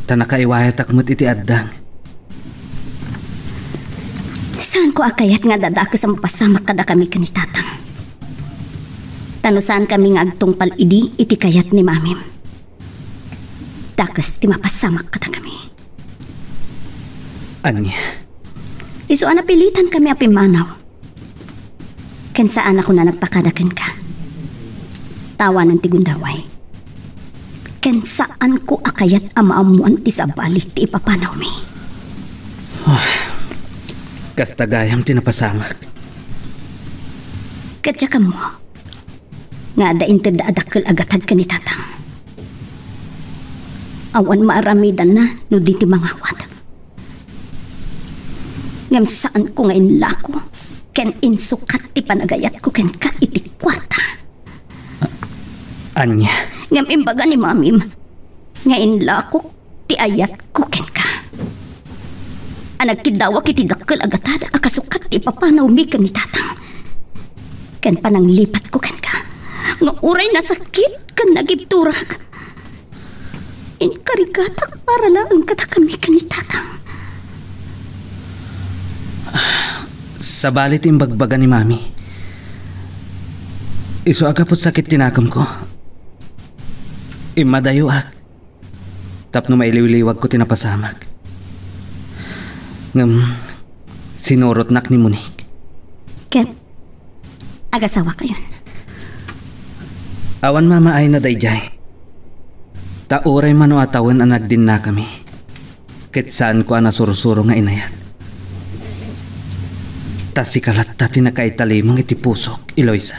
Ta nakaiwayatak met iti addang. Saanko a kayat nga dadakes a mapasamak kadakami ken ni Tatang. Ta no saankami nga agtungpal idi iti kayat ni Mamim, dakes ti mapasamak kadakami. Ania? Isu a napilitankami a pimmanaw. Ken saanakon a nagpakada kenka. Ta awanen ti gundaway. Ken saanko a kayat a maammoan ti sabali ti ipapanawmi. Ah, kasta gayam ti napasamak. Ket diak ammo nga adda intedda a dakkel a gatad ken ni Tatang. Awan maaramidanna no di ti mangawat. Ngem saanko nga inlako ken insukat ti panagayatko kenka iti kuarta. Ania? Ngem imbaga ni Mamim nga inlakok ti ayatko kenka. A nagkiddawak iti dakkel a gatad a kasukat ti ipapanawmi ken ni Tatang. Ken pananglipatko kenka nga uray nasakit ken nagibturak, inkarigatak para laeng kadakami ken ni Tatang. Sabali ti imbagbaga ni Mami. Isu a gapu ti sakit ti nakemko, immadayoak tapno mailiwliwagko ti napasamak. Ngem sinurotnak ni Monique. Ket agasawakayon? Awan mamaayna daydiay. Ta uray mano a tawen a nagdinnakami, ket saanko a nasursuro nga inayat. Ta sika latta ti nakaitalimang iti pusok, Eloisa.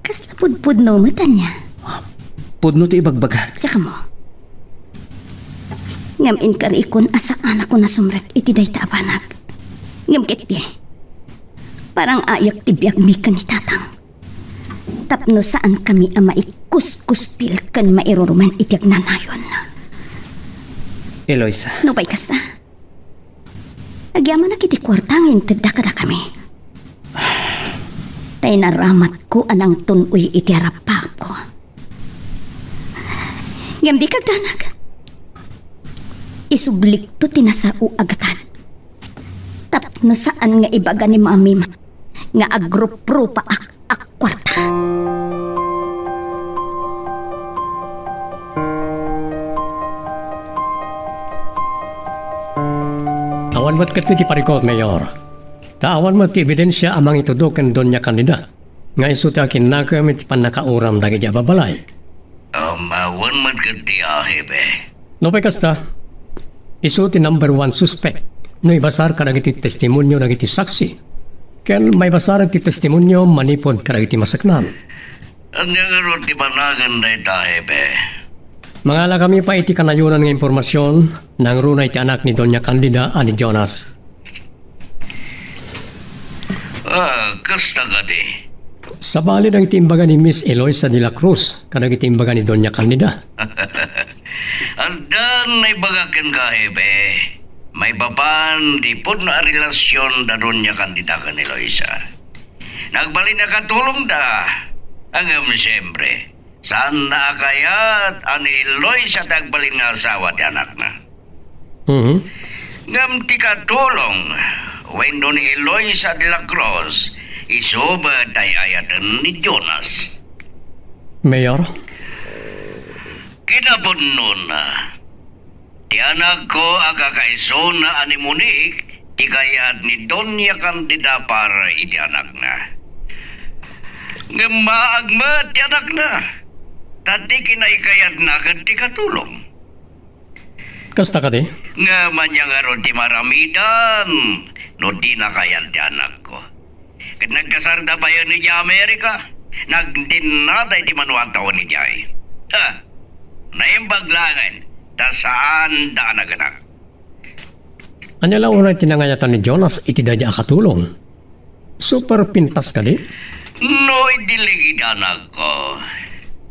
Kasla pudpudno met ania? Pudno ti ibagbagak. Diak ammo. Ngem inkarikon a saanakon a sumrek iti dayta a banag. Ngem ket di, parang-ayak ti biagmi ken ni Tatang. Tapno saankami a maikuskuspil ken mairurumen iti agnanayon. Eloisa. Nupay kasta, agyamanak iti kuarta nga intedda kadakami. Ta inaramatko a nangtun-oy iti arapaapko. Ngem di kagdanag. Isublikto ti nasao a gatad. Tapno saan nga ibaga ni Mamim nga agruprupaak a kuarta. Awan met ket ti parikot, Mayor. Ta awan met ti ebidensia a mangitudo ken Doña Candida nga isu ti akinnakem iti pannakauram dagiti ababalay. Um, awan met ket ti, ah, hepe. Nupay kasta, isu ti number one suspect no ibasar kadagiti testimonio dagiti saksi, ken maibasar ti testimonio manipud kadagiti maseknan. Ania ngarud ti banagen dayta, Hepe? Mangalakami pay iti kanayonan nga impormasion, nangruna iti anak ni Doña Candida a ni Jonas. Ah, kasta kadi. Sabali dagiti imbaga ni Miss Eloisa de la Cruz kadagiti imbaga ni Doña Candida. Addan naibaga kenka, Hepe. Maipapan ti pudno a relasion da Doña Candida ken Eloisa. Nagbalin a katulongda. Ngem siyempre, saanna a kayat a ni Eloisa ti agbalin nga asawa ti anakna. Mhm. Ngem ti katulong wenno ni Eloisa de la Cruz, isu met ti ay-ayaten ni Jonas. Mayor? Kinapudnona, ti anakko a kakaisuna a ni Monique ti kayat ni Doña Candida para iti anakna. Ngem maag met ti anakna, ta ti kinaykayatna ket ti katulong. Kasta kadi? Ngem ania ngarud ti maaramidan no dina kayat ti anakko? Ket nagkasarda payen idiay Amerika, nagdinnada iti manuan tawen idiay. Ha! Naimbag laengen, ta saanda a naganak. Ania la unay ti nangayatan ni Jonas iti daydi a katulong? Super pintas kadi? No idi ligid anakko,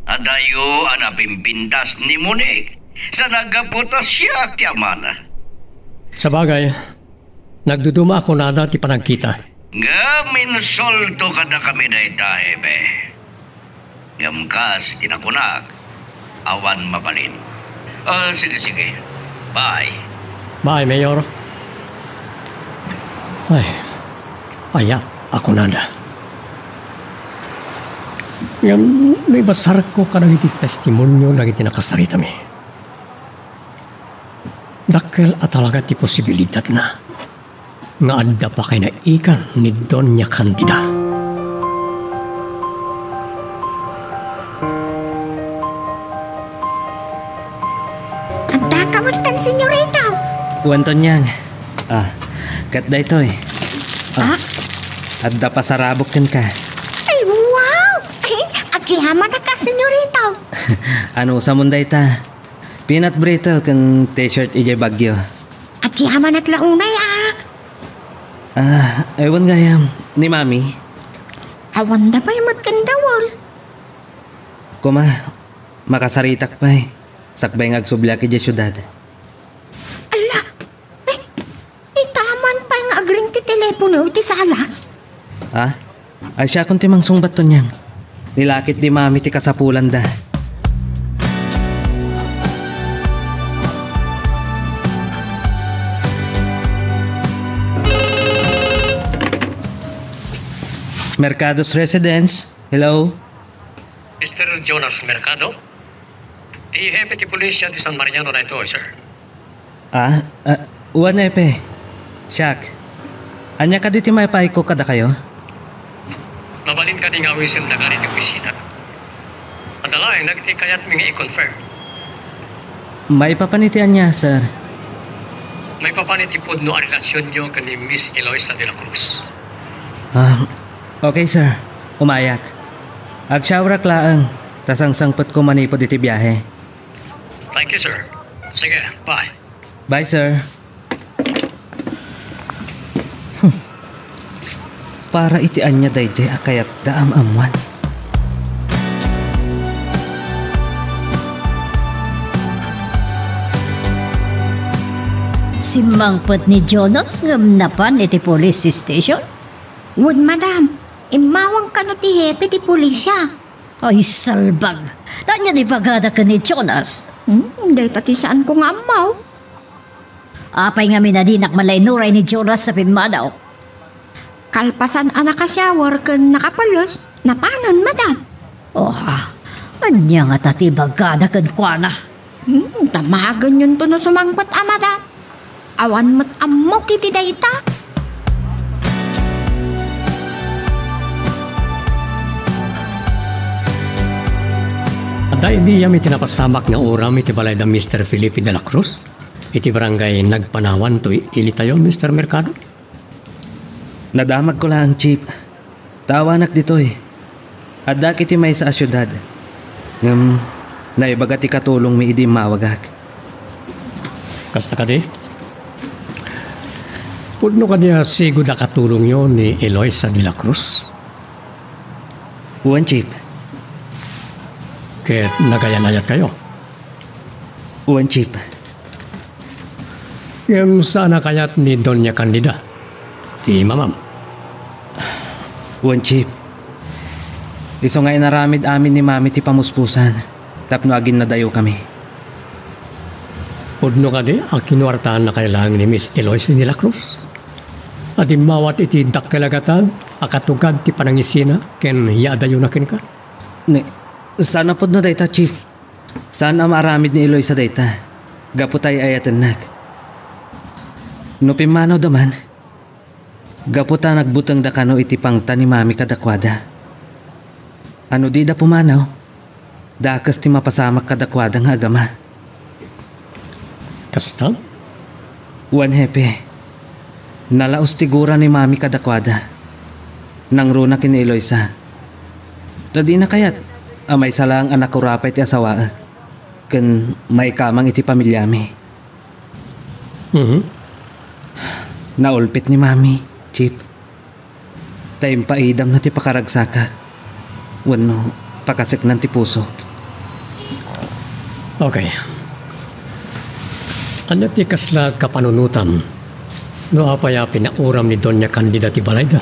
adayo a napimpintas ni Monique, sa naggapu ta siak ti amana. Sabagay, nagduduma a kunada ti panagkita. Ngem insulto kadakami dayta, Hepe. Ngem kas iti nakunak, awan mabalin. Ah, sige, sige. Bye. Bye, Mayor. Ay, aya a kunada. Ngem no ibasarko kadagiti testimonio dagiti nakasaritami, dakkel a talaga ti posibilitatna nga adda pakinaikkan ni Doña Candida. Adda ka metten, senyorita? Wen, Tonyang. Ah, ket daytoy. Ah, Ah? Adda pasarabok kenka. Ay, wow! Ay, agyamanak a, senyorita. Anusamon dayta? Peanut brittle ken t-shirt idiay bagyo. Agyamanak la unay, ah. Ah, ewan gayam, ni Mami. Awanda pay met ken dawel. Kuma, makasaritak pay. Sakbay nga agsubliak idiay siudad. Ala, eh, itaman pay nga agring ti telepono iti salas. Ah? Ay, siakon ti mangsungbat, Tonyang. Ni lakit di Mami ti kasapulanda. Mercado's Residence, hello? Mister Jonas Mercado? Ti hepe ti pulisya ti San Mariano daytoy, sir. Ah, ah, wen, hepe. Siak. Ania kadi ti maipaayko kadakayo? Mabalin kadi nga awisem dagiti opisina? Adda laeng dagiti kayatmi nga i-confirm. Maipapan iti ania, sir? Maipapan iti pudno a relasionyo ken ni Miss Eloisa de la Cruz. Ah, okay, sir. Umayak. Agshowerak laeng, ta sangsangpetko manipud iti biahe. Thank you, sir. Sige, bye. Bye, sir. Hmm. Para iti ania daydiay a kayatda a maammuan? Simmangpet ni Jonas ngem napan iti police station? Wen, madam. Immawang kano ti hepe ti pulisya. Ay, salbag! Ania ti ibagada ken ni Jonas? Hmm, dayta ti saanko nga ammo. Apay ngamin a dinak malain uray ni Jonas a pimmanaw? Kalpasan a nakashower ken nakapulos, napanen, madam. Oh, ania ngata ti ibagada kenkuana? Hmm, damagenyon to no sumangpet a madam. Awan met ammok iti dayta. Adda idiyam iti napasamak nga uram iti balay da Mister Felipe de la Cruz, iti barangay Nagpanawan to Ilitayon, Mister Mercado? Nadamagko laeng, Chief. Ta awanak ditoy. Addaak iti maysa a siudad, ngem naibaga ti katulongmi idi immawagak. Kasta kadi? Pudno kadi a sigud a katulongyo ni Eloisa de la Cruz? Wen, Chief. Ket nagayan-ayatkayo? Wen, Chief. Ngem saan a kayat ni Doña Candida ti mamam? Wen, Chief. Isu nga inaramid amin ni Mami ti pamuspusan tapno aginnadayokami. Pudno kadi a kinuartaannakayo laeng ni Miss Eloise de la Cruz? A dimmawat iti dakkel a gatad a katugad ti panangisina ken yaadayona kenka? Ne, saan a pudno dayta, Chief. Saan a maaramid ni Eloisa dayta, gapu ta ay-ayatennak. No pimmanawda man, gapu ta nagbutengda kano iti pangta ni Mami kadakuada. A no dida pumanaw, dakes ti mapasamak kadakuada nga agama. Kasta? Wen, Hepe. Nalaos ti gura ni Mami kadakuada. Nangruna ken ni Eloisa. Ta dina kayat a maysa laeng a nakurapay ti asawaek ken maikamang iti pamiliami. Mhm. Naulpit ni Mami, Chief. Ta impaidamna ti pakaragsakak wenno pakaseknan ti pusok. Okay. Ania ti kasla kapanunotam no apay a pinauram ni Doña Candida ti balayda?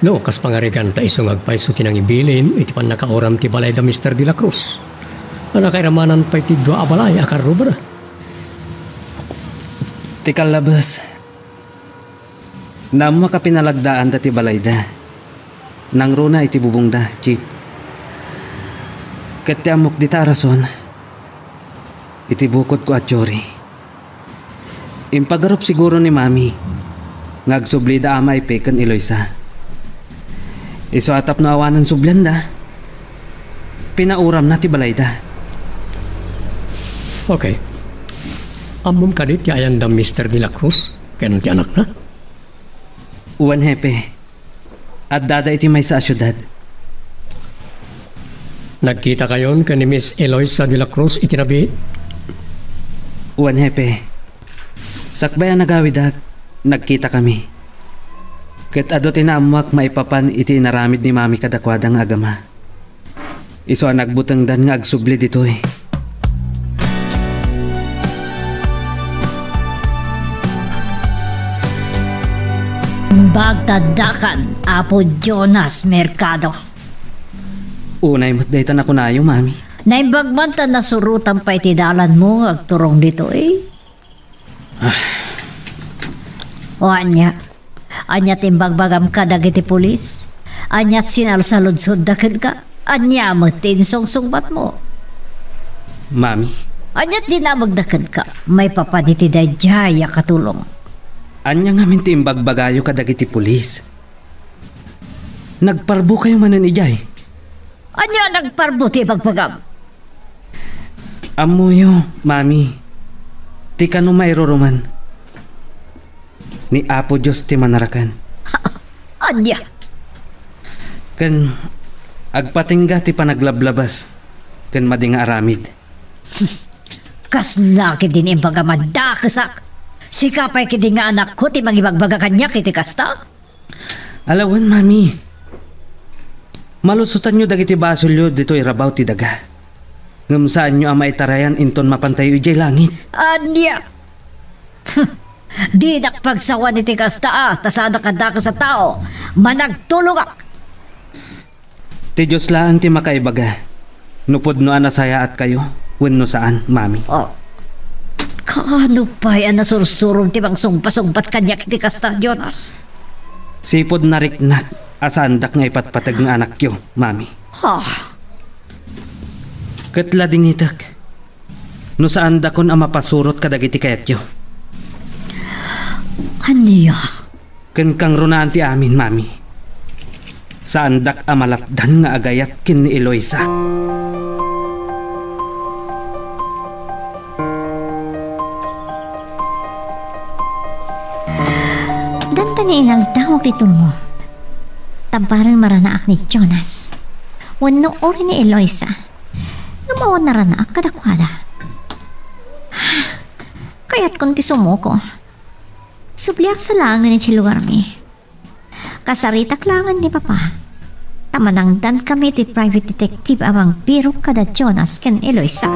No, kas pangarigan ta isu nga agpayso ti nangibilin iti pannakauram ti balayda, Mister de la Cruz. A nakairamanan pay ti dua a balay a karrubada. Ti kallabes, naammoak a pinalagdaanda ti balayda. Nangruna iti bubongda, Chief. Ket ti ammok dita a rason, iti bukodko a teori. Impagarup siguro ni Mami nga agsublida a maipe ken Eloisa. Isu a tapno awanan sublianda, pinauramna ti balayda. Okay. Ammom kadi ti ayanda, Mister de la Cruz, ken ti anakna? Wen, Hepe. Addada iti maysa a siudad. Nagkitakayon ken ni Miss Eloisa de la Cruz iti nabiit? Wen, Hepe. Sakbay a nagawidak, nagkitakami. Ket adu ti naammoak maipapan iti inaramid ni Mami kadakuada nga agama. Isu a nagbutengdan nga agsubli ditoy. Bagtaddakan, Apo Jonas Mercado. Unay met dayta nakunayo, Mami. Naimbag man ta nasurotan pay ti dalanmo nga agturong ditoy. Ah. O ania? Ania ti imbagbagam kadagiti pulis? Ania ti sinalsaludsodda kenka? Ania met ti insungsungbatmo? Mami. Ania ti dinamagda kenka maipapan iti daydiay a katulong? Ania ngamin ti imbagbagayo kadagiti pulis? Nagparbukayo manen idiay? Ania a nagparbu ti ibagbagam? Ammoyo, Mami, ti kano mairuruman, ni Apo Dios ti Manarakan. Ania? Ken agpatingga ti panaglablabas ken madi nga aramid. Kasla ketdin imbagam a dakesak? Sika pay ketdi nga anakko ti mangibagbaga kaniak iti kasta? Ala wen, Mami. Malusotanyo dagiti basolyo ditoy rabaw ti daga. Ngem saanyo a maitarayan inton mapantayo idiay langit. Ania? Dinak pagsawan iti kasta a, ta saanak a dakes a tao. Managtulongak. Ti Dios laeng ti makaibaga no pudno a nasayaatkayo wenno saan, Mami. Oh. Kaano pay a nasursurong ti mangsungpasungpat kaniak iti kasta, Jonas? Sipud nariknak a saandak nga ipatpateg nga anakyo, Mami. Ah. Ket ladingitek no saandakon a mapasurot kadagiti kayatyo. Ania? Ken kangrunaan ti amin, Mami. Saandak a malapdan nga agayat ken ni Eloisa. Danta nga inaldaw ti tulmo. Tabbaren maranaak ni Jonas. wenno uri ni Eloisa. Ngem awan naranaak kadakuada. Kayatkon ti sumuko. Subliak sa laengen iti lugarmi. Kasaritak laengen ni Papa. Ta manangdankami ti private detective a mangbirok kada Jonas ken Eloisa.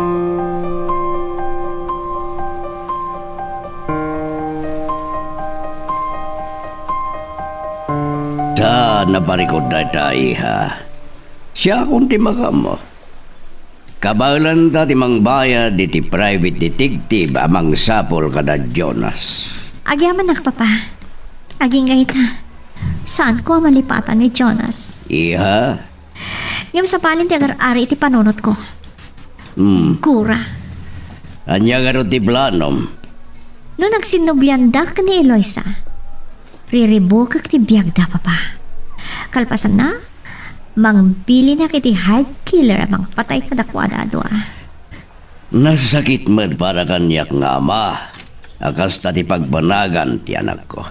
Ta naparikot dayta, iha. Siakon ti makaammo. Kabaelanta ti mangbayad iti private detective a mangsapul kada Jonas. Agyamanak, Papa. Agingga ita. Saanko a malipatan ni Jonas. Iha? Ngem sabali ti agar-ari iti panunotko. Hmm. Kura. Ania ngarud ti planom? No nagsinnubliandak ni Eloisa, riribukek ti biagda, Papa. Kalpasanna, mangbilinak iti hired killer a mangpatay kadakuada a dua. Nasakit met para kaniak nga ama a kasta ti pagbanagan ti anakko.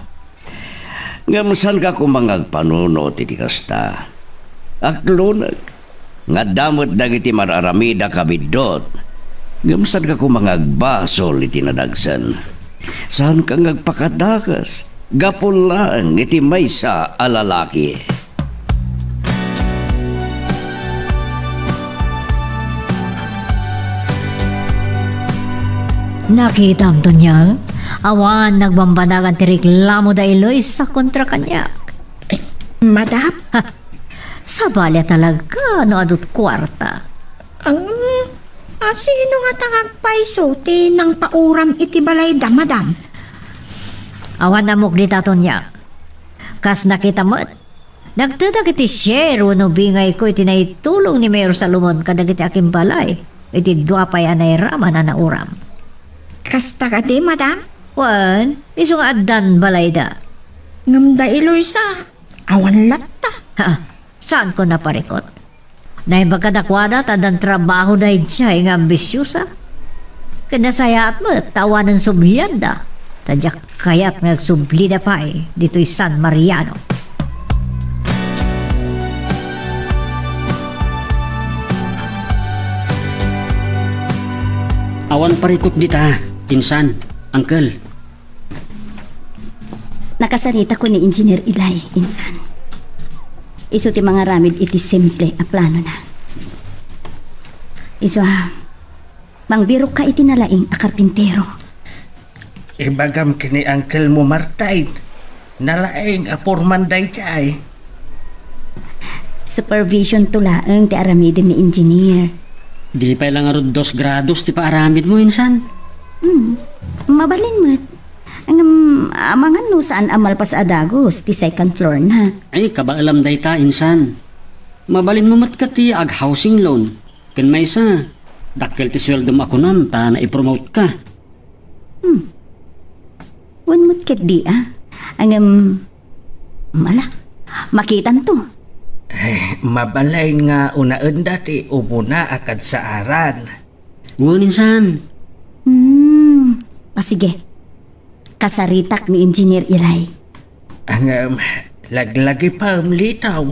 Ngem saanka koma nga agpanunot iti kasta. Aklonek nga adda met dagiti mar-aramid a kabiddut, ngem saanka koma nga agbasol iti nadagsen. Saanka nga agpakadakas gapu laeng iti maysa a lalaki. Nakitam, Doña, awan nagbambanagan ti reklamo da Eloisa kontra kaniak. Madam? Ha, sabali a talaga no adut kuarta. Ang, a, sino nga ta nga agpayso ti nangpauram iti balayda, madam? Awan ammok dita, Doña. Kas nakita met, nagtedak iti share wenno bingayko iti naitulong ni Mayor Salomon kadagiti akimbalay iti dua pay a nairaman a nauram. Kasta kadi, madam? Wen, isu nga addan balayda. Ngem da Eloisa, awan latta. Ha, saanko naparikot. Naimbag kadakuada ta addan trabaho daydiay nga ambisiosa. Ken nasayaat met ta awanen sublianda, ta diak kayat nga agsublida pay ditoy San Mariano. Awan parikot dita, insan, uncle. Nakasaritakon ni Engineer Eli, insan. Isu ti mangaramid iti simple a planona. Isu a, mangbirokka iti nalaing a karpintero. Ibagam ken ni uncle mo, Martin. Nalaing a foreman daydiay. Supervision to laeng ti aramiden ni engineer. Di pay la ngarud dos grados ti paaramid mo, insan? Hmm. Mabalin met. Ngem, amangan no saan a malpas a dagus ti second floor na. Ay, kabaelam dayta, insan. Mabalin mo met ket ti ag-housing loan. Ken maysa, dakkel ti sueldom a kunom ta naipromote ka. Hmm. Wen met ketdi, a? Ngem, mala, makitanto. Eh, mabalin nga unaenda ti ubona a kadsaaran. Wen, insan. Hmm. A, sige. Kasaritak ni Engineer Eli. Ngem, laglagipem, Litaw.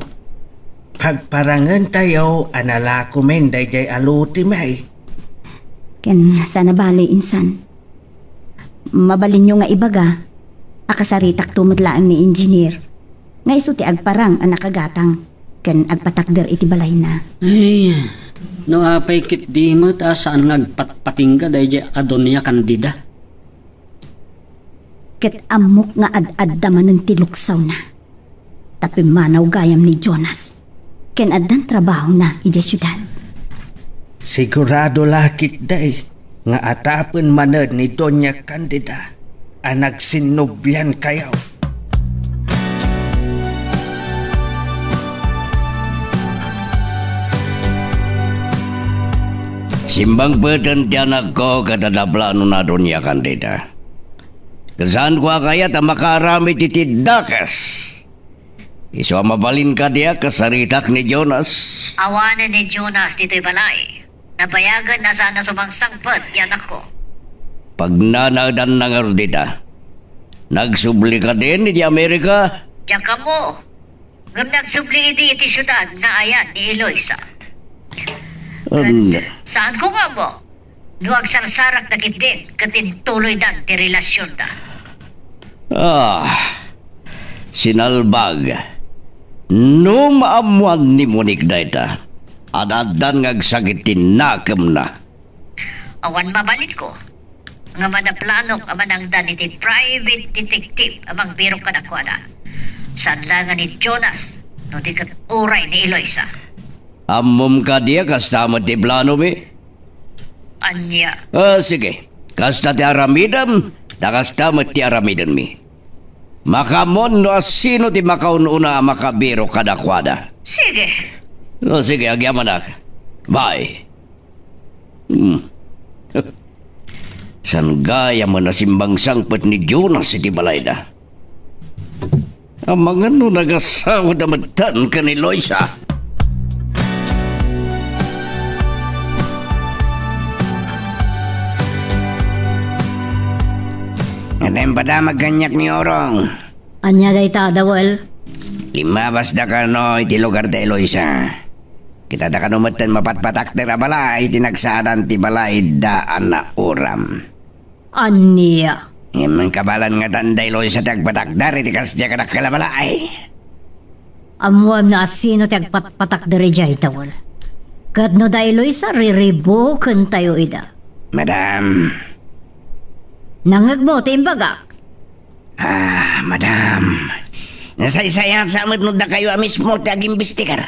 Pagparangentayo a nalakomen daydiay a lote, may. Ken saan a bale, insan. Mabalinyo nga ibaga a kasaritakto met laeng ni Engineer nga isu ti agparang a nakagatang ken agpatakder iti balayna. Ay, no apay ketdi met a saan nga agpatpatingga daydiay a Doña Candida. Ket ammok nga ad-adda manen ti luksawna. Ta pimmanaw gayam ni Jonas, ken addan trabahona idiay siudad. Sigurado la ketdi nga atapen manen ni Doña Candida a nagsinnubliankayo. Simbangpeten ti anakko ket adda planona, Doña Candida. Ket saanko a kayat a makaaramid iti dakes. Isu a mabalin kadi a kasaritak ni Jonas. Awanen ni Jonas ditoy balay. Nabayagen a saan a sumangsangpet ti anakko. Pagnanaedanna ngarud dita. Nagsubli kadin idi Amerika? Diak ammo. Ngem nagsubli idi iti siudad nga ayan ni Eloisa. Anda? Saanko nga ammo no agsarsarak dagiti ket intuloydan ti relasionda. Ah, sinalbag. No maammuan ni Monique dayta, ad-addan nga agsakit ti nakemna. Awan mabalinko nga manaplanok a manangdan iti private detective a mangbirok kadakuada. Saan la nga ni Jonas, no di ket uray ni Eloisa. Ammom kadi a kasta met ti planomi? Ania? Ah, sige. Kasta ti aramidem, ta kasta met ti aramidenmi. Makaammoan no asino ti makaun-una a makabirok kadakuada. Sige. No, sige, agyamanak. Bye. Hmm. Saan gayam a simmangsangpet ni Jonas iti balayda? Amangan no nagasawada metten ken ni Loisa. Ngem padamag kaniak ni Orong. Ania dayta, Dawel? Limmabasda kano iti lugar da Eloisa. Kitada kano metten mapatpatakder a balay iti nagsaadan ti balay da a nauram. Ania? Ngem kabaelan ngatan da Eloisa ti agpatakder iti kasdiay kadakkel a balay. Ammoam no asino ti agpatpatakder idiay, Dawel. Ket no da Eloisa, riribukentayo ida. Madam. Nangngegmo ti imbagak? Ah, madam. Nasaysayat sa met no dakayo a mismo ti agimbestigar.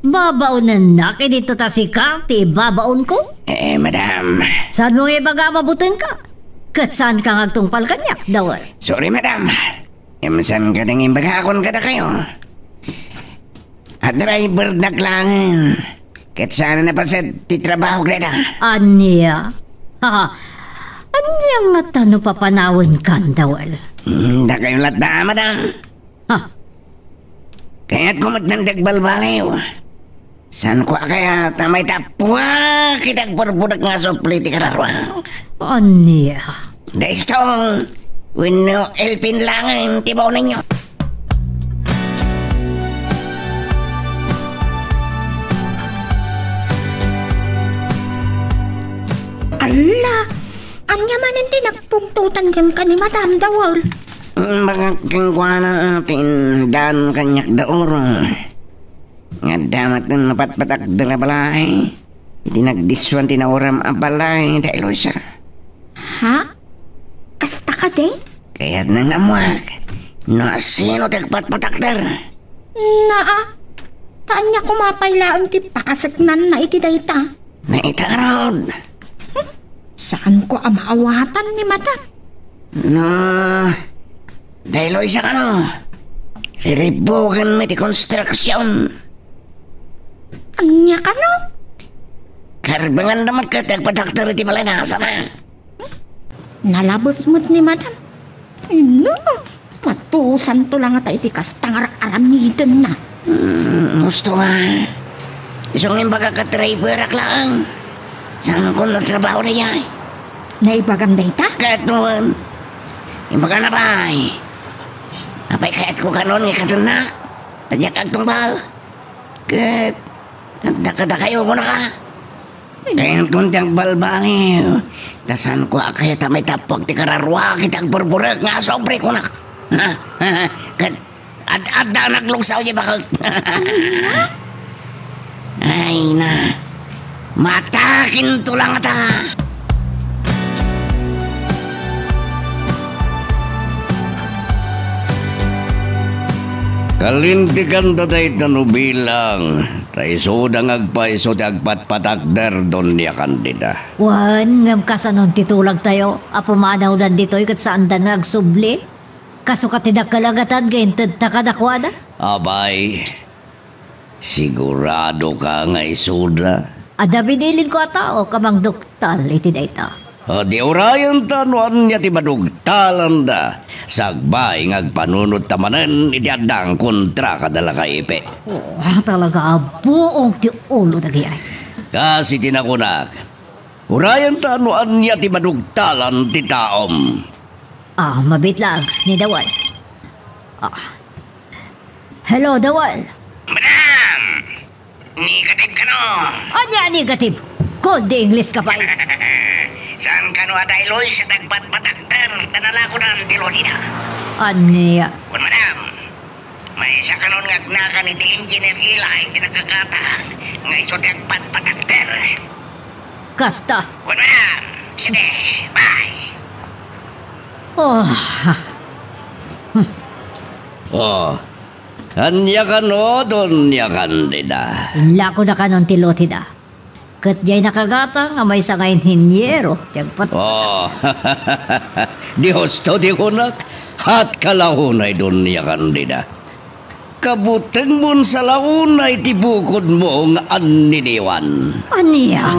Babaonennak idi ta sika ti babaonko? Eh, madam. Saanmo nga ibaga a mabutenka? Ket saanka nga agtungpal kaniak, Dawel? Sorry, madam. Ngem saan kadi nga imbagakon kadakayo? A drivernak laengen. Ket saan a napaset ti trabaho, Greta. Ania? Ha? Ania ngata no papanawenkan, Dawel? Hmm, dakayo latta, madam. Ha? Kayatko met nga agbalbaliw. Saanko a kayat a maitappuak iti agpurpurek nga asupli ti kararuak? Ania? Daytoy wenno Elpin laengen ti baonenyo. Alla! Ania manen ti nagpungtotan kenka ni Madam Dawel? Imbagak kenkuana ti indan kaniak da Oro. Nga adda met mapatpatakder a balay iti nagdissuan ti nauram a balay da Eloisa. Ha? Kasta kadi? Kayatna nga ammoak no asino ti agpatpatakder. Naa, ta ania koma pay laeng ti pakaseknanna iti dayta? Naita ngarud. Saanko a maawatan ni Madam. No, daytoy sa kano, riribukan mi ti konstruksion. Ania kano? Karbangan da met ket agpatakder iti balay na sana. Nalabes met ni Madam. Ina, matusanto la ngata iti kasta nga ar-aramidenna. Hmm, husto nga. Isu nga imbagak a driverak laeng. Saankon a trabaho dayay? Naibagam dayta? Ket wen, imbagana pay. Apay kayatko kanon nga ikatennak? Ta diak agtungpal. Ket adda kadakayo, kunaka. Kayankon ti agbalbaliw. Ta saanko a kayat a maitappuak ti kararuak iti agburburek nga asubri, kunak. Ha? Ket ad-, adda nagluksaw ti bakek. Ay na. Matakinto la ngata. Kalintekan ta dayta no bilang, ta isuda nga agpayso ti agpatpatakder, Doña Candida. Wen, ngem kasanon ti tulagtayo a pumanawdan ditoy ket saanda nga agsubli? Kasukat ti dakkel a gatad nga intedta kadakuada? Apay, siguradoka nga isuda? Adda binilinko a tao a mangduktal iti dayta. A, di urayenta no ania ti madugtalanda, sakbay nga agpanunotta manen iti addang kontra kada lakay ipe. Oh, talaga a buong ti ulo dagiti ay. Kas iti nakunak, urayenta no ania ti madugtalan ti taom. Ah, mabitlag, ni Dawal. Ah. Hello, Dawal. Madam! Negative kano? Ania negative? Kundi English ka pay. Saan kano a dayloy sa tagpatpatakter ta nalakodan ti lotida? Ania? Kun madam, maysa kanon nga agnakan iti Engineer Eli ti nakagatang nga isu ti agpatpatakter. Kasta. Kun madam, sige, bye. Oh. Oh, ania kano, Doña Candida? Inlako na kanon ti lotida. Ket diay nakagatang a maysa nga inhiniero ti agpat- Oh, Dios to ti kunak, hatka la unay, Doña Candida. Kabutenmon sa la unay ti bukodmo nga anniniwan. Ania?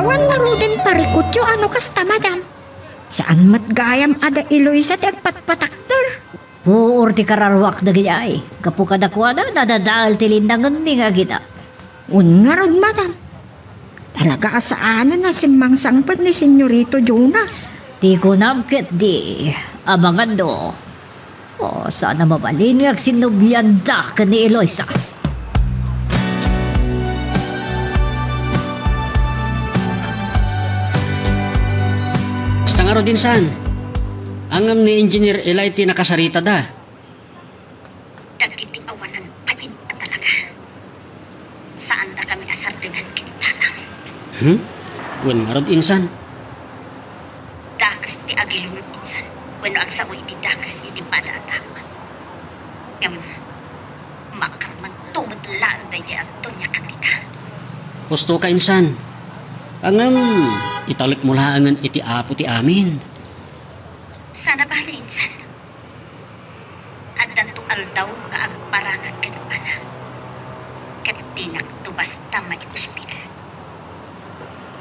Awan ngaruden parikutyo a no kasta, madam. Saan met gayam a da Eloisa ti agpatpatakder? Puor ti kararuak dagidiay. Gapu kadakuada, nadadael ti lindangmi nga agina. Wen ngarud, madam. Talaga a saanen a simmangsangpet ni Senyorito Jonas. Ti kunam ketdi, abanganno. Oh, saan a mabalin nga agsinnobianda ken ni Eloisa. Kasta ngarud, insan. Ngem ni Engineer Eli ti nakasaritada. Dagiti awanan painta talaga. Saandakami a sardengan ken tatang. Hmm? Wen ngarud, insan? Dakes ti agilungan, insan, wenno agsao iti dakes iti pada a tao. Ngem, makarumanto met laeng daydiay a Doña Candida. Husto ka, insan. Ngem, italekmo laengen iti Apo ti amin. Saan a bale, insan. Addanto aldaw nga agparangad kenkuana. Ket dinakto basta maikospida.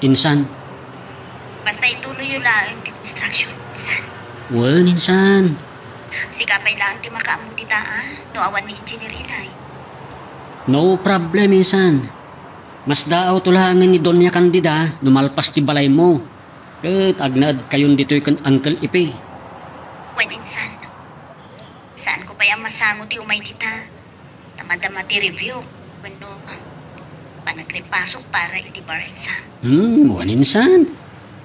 Insan. Basta ituloyyo laeng ti construction, insan. Wen, insan. Sika pay laeng ti makaammo dita, a, no awan ni Engineer Eli. No problem, insan. Masdaawto laengen ni Doña Candida no malpas ti balaymo. Ket agnaedkayon ditoy ken Uncle Ipe. Wen, insan. Saanko pay a masango ti umay dita. Ta madama ti review wenno panagrepasok para iti bar exam. Hmm, wen, insan.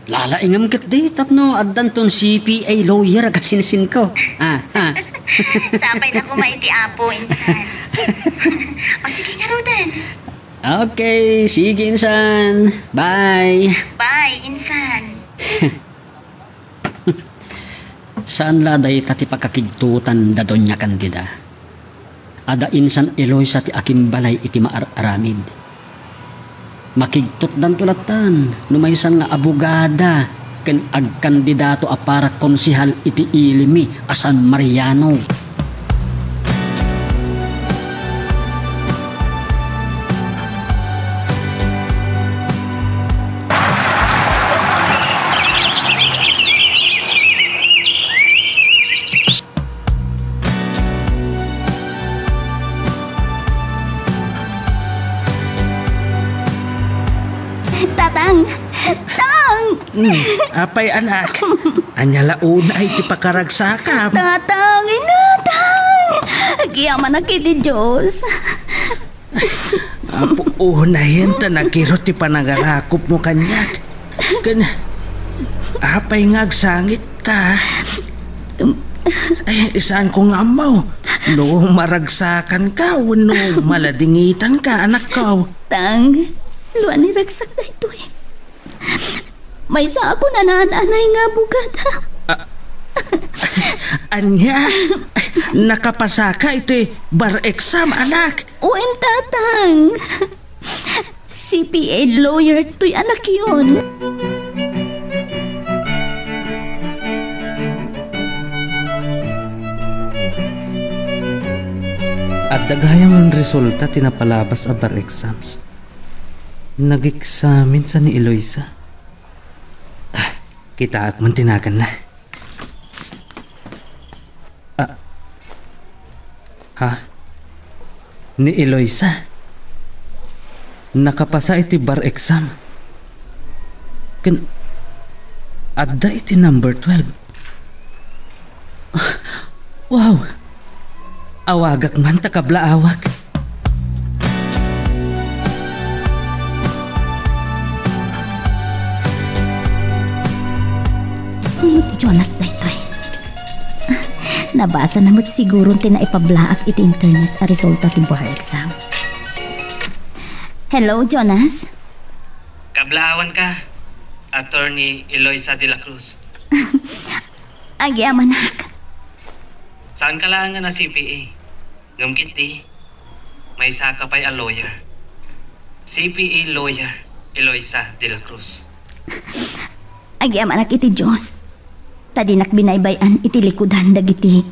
Lalaingem ketdi tapno addanton C P A lawyer a kasinsinko. Ah, ah. Sapay na koma iti Apo, insan. O sige, ngaruden. Okay, sige, insan. Bye. Bye, insan. Saan la dayta ti pakakigtotan da Doña Candida. Adda insan Eloisa ti akimbalay iti maar-aramid. Makigtotdanto lattan no maysan nga abogada ken agkandidato a para konsehal iti ili mi a San Mariano. Tatang! Tang! Hmm, apay, anak? Ania la unay ti pakaragsakam? Tatang, inatang! Agyamanak iti Dios. Apo, unayen ta nakirot ti panangarakopmo kaniak. Ken, apay nga agsangitka? Ay, saanko nga ammo no maragsakanka wenno maladingitanka, anakko. Tang, luan ni ragsak daytoy. Maysa a kunana ni nanay nga abogada. Ah, ania? Nakapasaka iti bar exam, anak? Wen, tatang. C P A lawyer toy anakyon. Adda gayam resulta ti napalabas a bar exams. Nag-examine sa ni Eloisa. Ah, kitaak man ti naganna. Ah. Ha? Ni Eloisa? Nakapasa iti bar exam. Ken Adda iti number twelve. Wow! Awagak man ta kablaawak. Ni Jonas daytoy. Nabasana met siguron ti naipablaak iti internet a resulta ti bar exam. Hello, Jonas? Kablaawanka, Attorney Eloisa de la Cruz. Agyamanak. Saanka laengen a C P A. Ngem ketdi, maysaka pay a lawyer. C P A lawyer, Eloisa de la Cruz. Agyamanak iti Dios, ta dinak binaybay-an iti likudan dagiti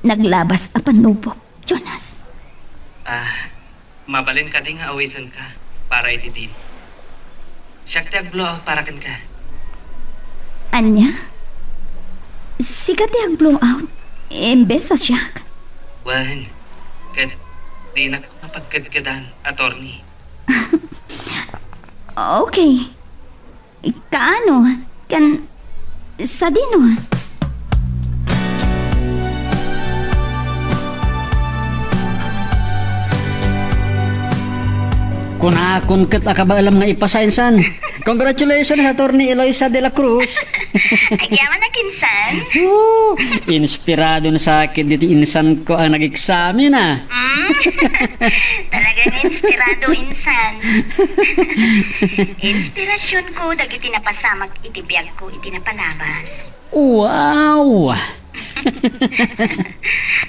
naglabas a pannubok, Jonas. Ah, mabalin kadi nga awisenka para iti deal? Siak ti ag-blow out para kenka. Ania? Sika ti ag-blow out imbes a siak? Wen, ket dinak mapagkedkedan, attorney. Okay. Kaano? Kan, sadino? Kunakon ket a kabaelam nga ipasa, insan. Congratulations, Attorney Eloisa de la Cruz. Agyamanak, insan. Woo! Inspirado na sa akin dito, insan ko ang nag-examine, ah. Mm? Talagang inspirado, insan. Inspirasyon ko dagiti napasamak iti biag ko iti napalabas. Wow!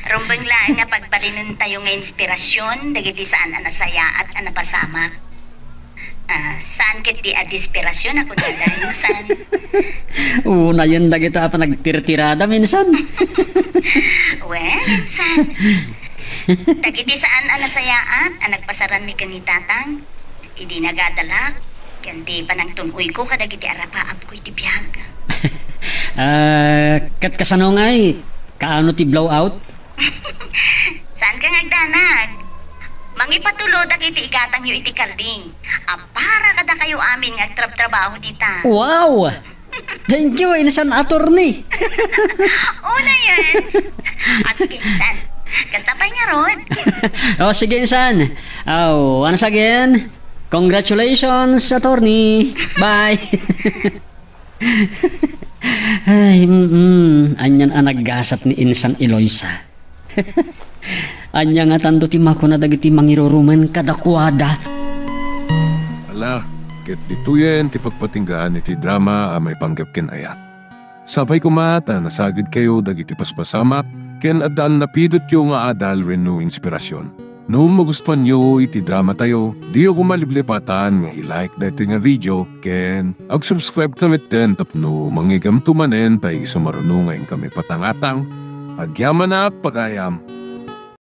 Rumbeng laeng nga pagbalinentayo nga inspirasyon dagiti saan a nasayaat a napasamak. Ah, saan ketdi a desperasyon a kunada, insan. Unayen dagita a panagtirtirada, insan. Wen, insan. Dagiti saan a nasayaat a nagpasaranmi ken ni Tatang, idi nagadalak, ken ti panangtun-oyko kadagiti arapaapko iti biag. Ah, ket kasano ngay? Kaano ti blowout? Saanka nga agdanag. Mangipatulodak iti igatangyo iti kalding a para kadakayo amin nga agtrabtrabaho dita. Wow! Thank you, insan, attorney. Unayen. Ah, sige, insan. Kasta pay ngarud. Oh, sige, insan. Oh, once again, congratulations, attorney. Bye. Ay, mm, anian a naggasat ni insan Eloisa. Ania ngatanto ti makuna dagiti mangirurumen kadakuada? Ala, ket ditoyen ti pagpatinggaan iti drama a maipanggep ken ayat. Sapay koma ta nasagidkayo dagiti paspasamak ken addan napidotyo nga adal wenno inspirasyon. No magustuanyo iti dramatayo, diyo koma liplipatan nga i-like daytoy nga video ken ag-subscribe kami ten tapno mangigamto manen ta isu maruno nga inkami patangatang. Agyamanak pagayam.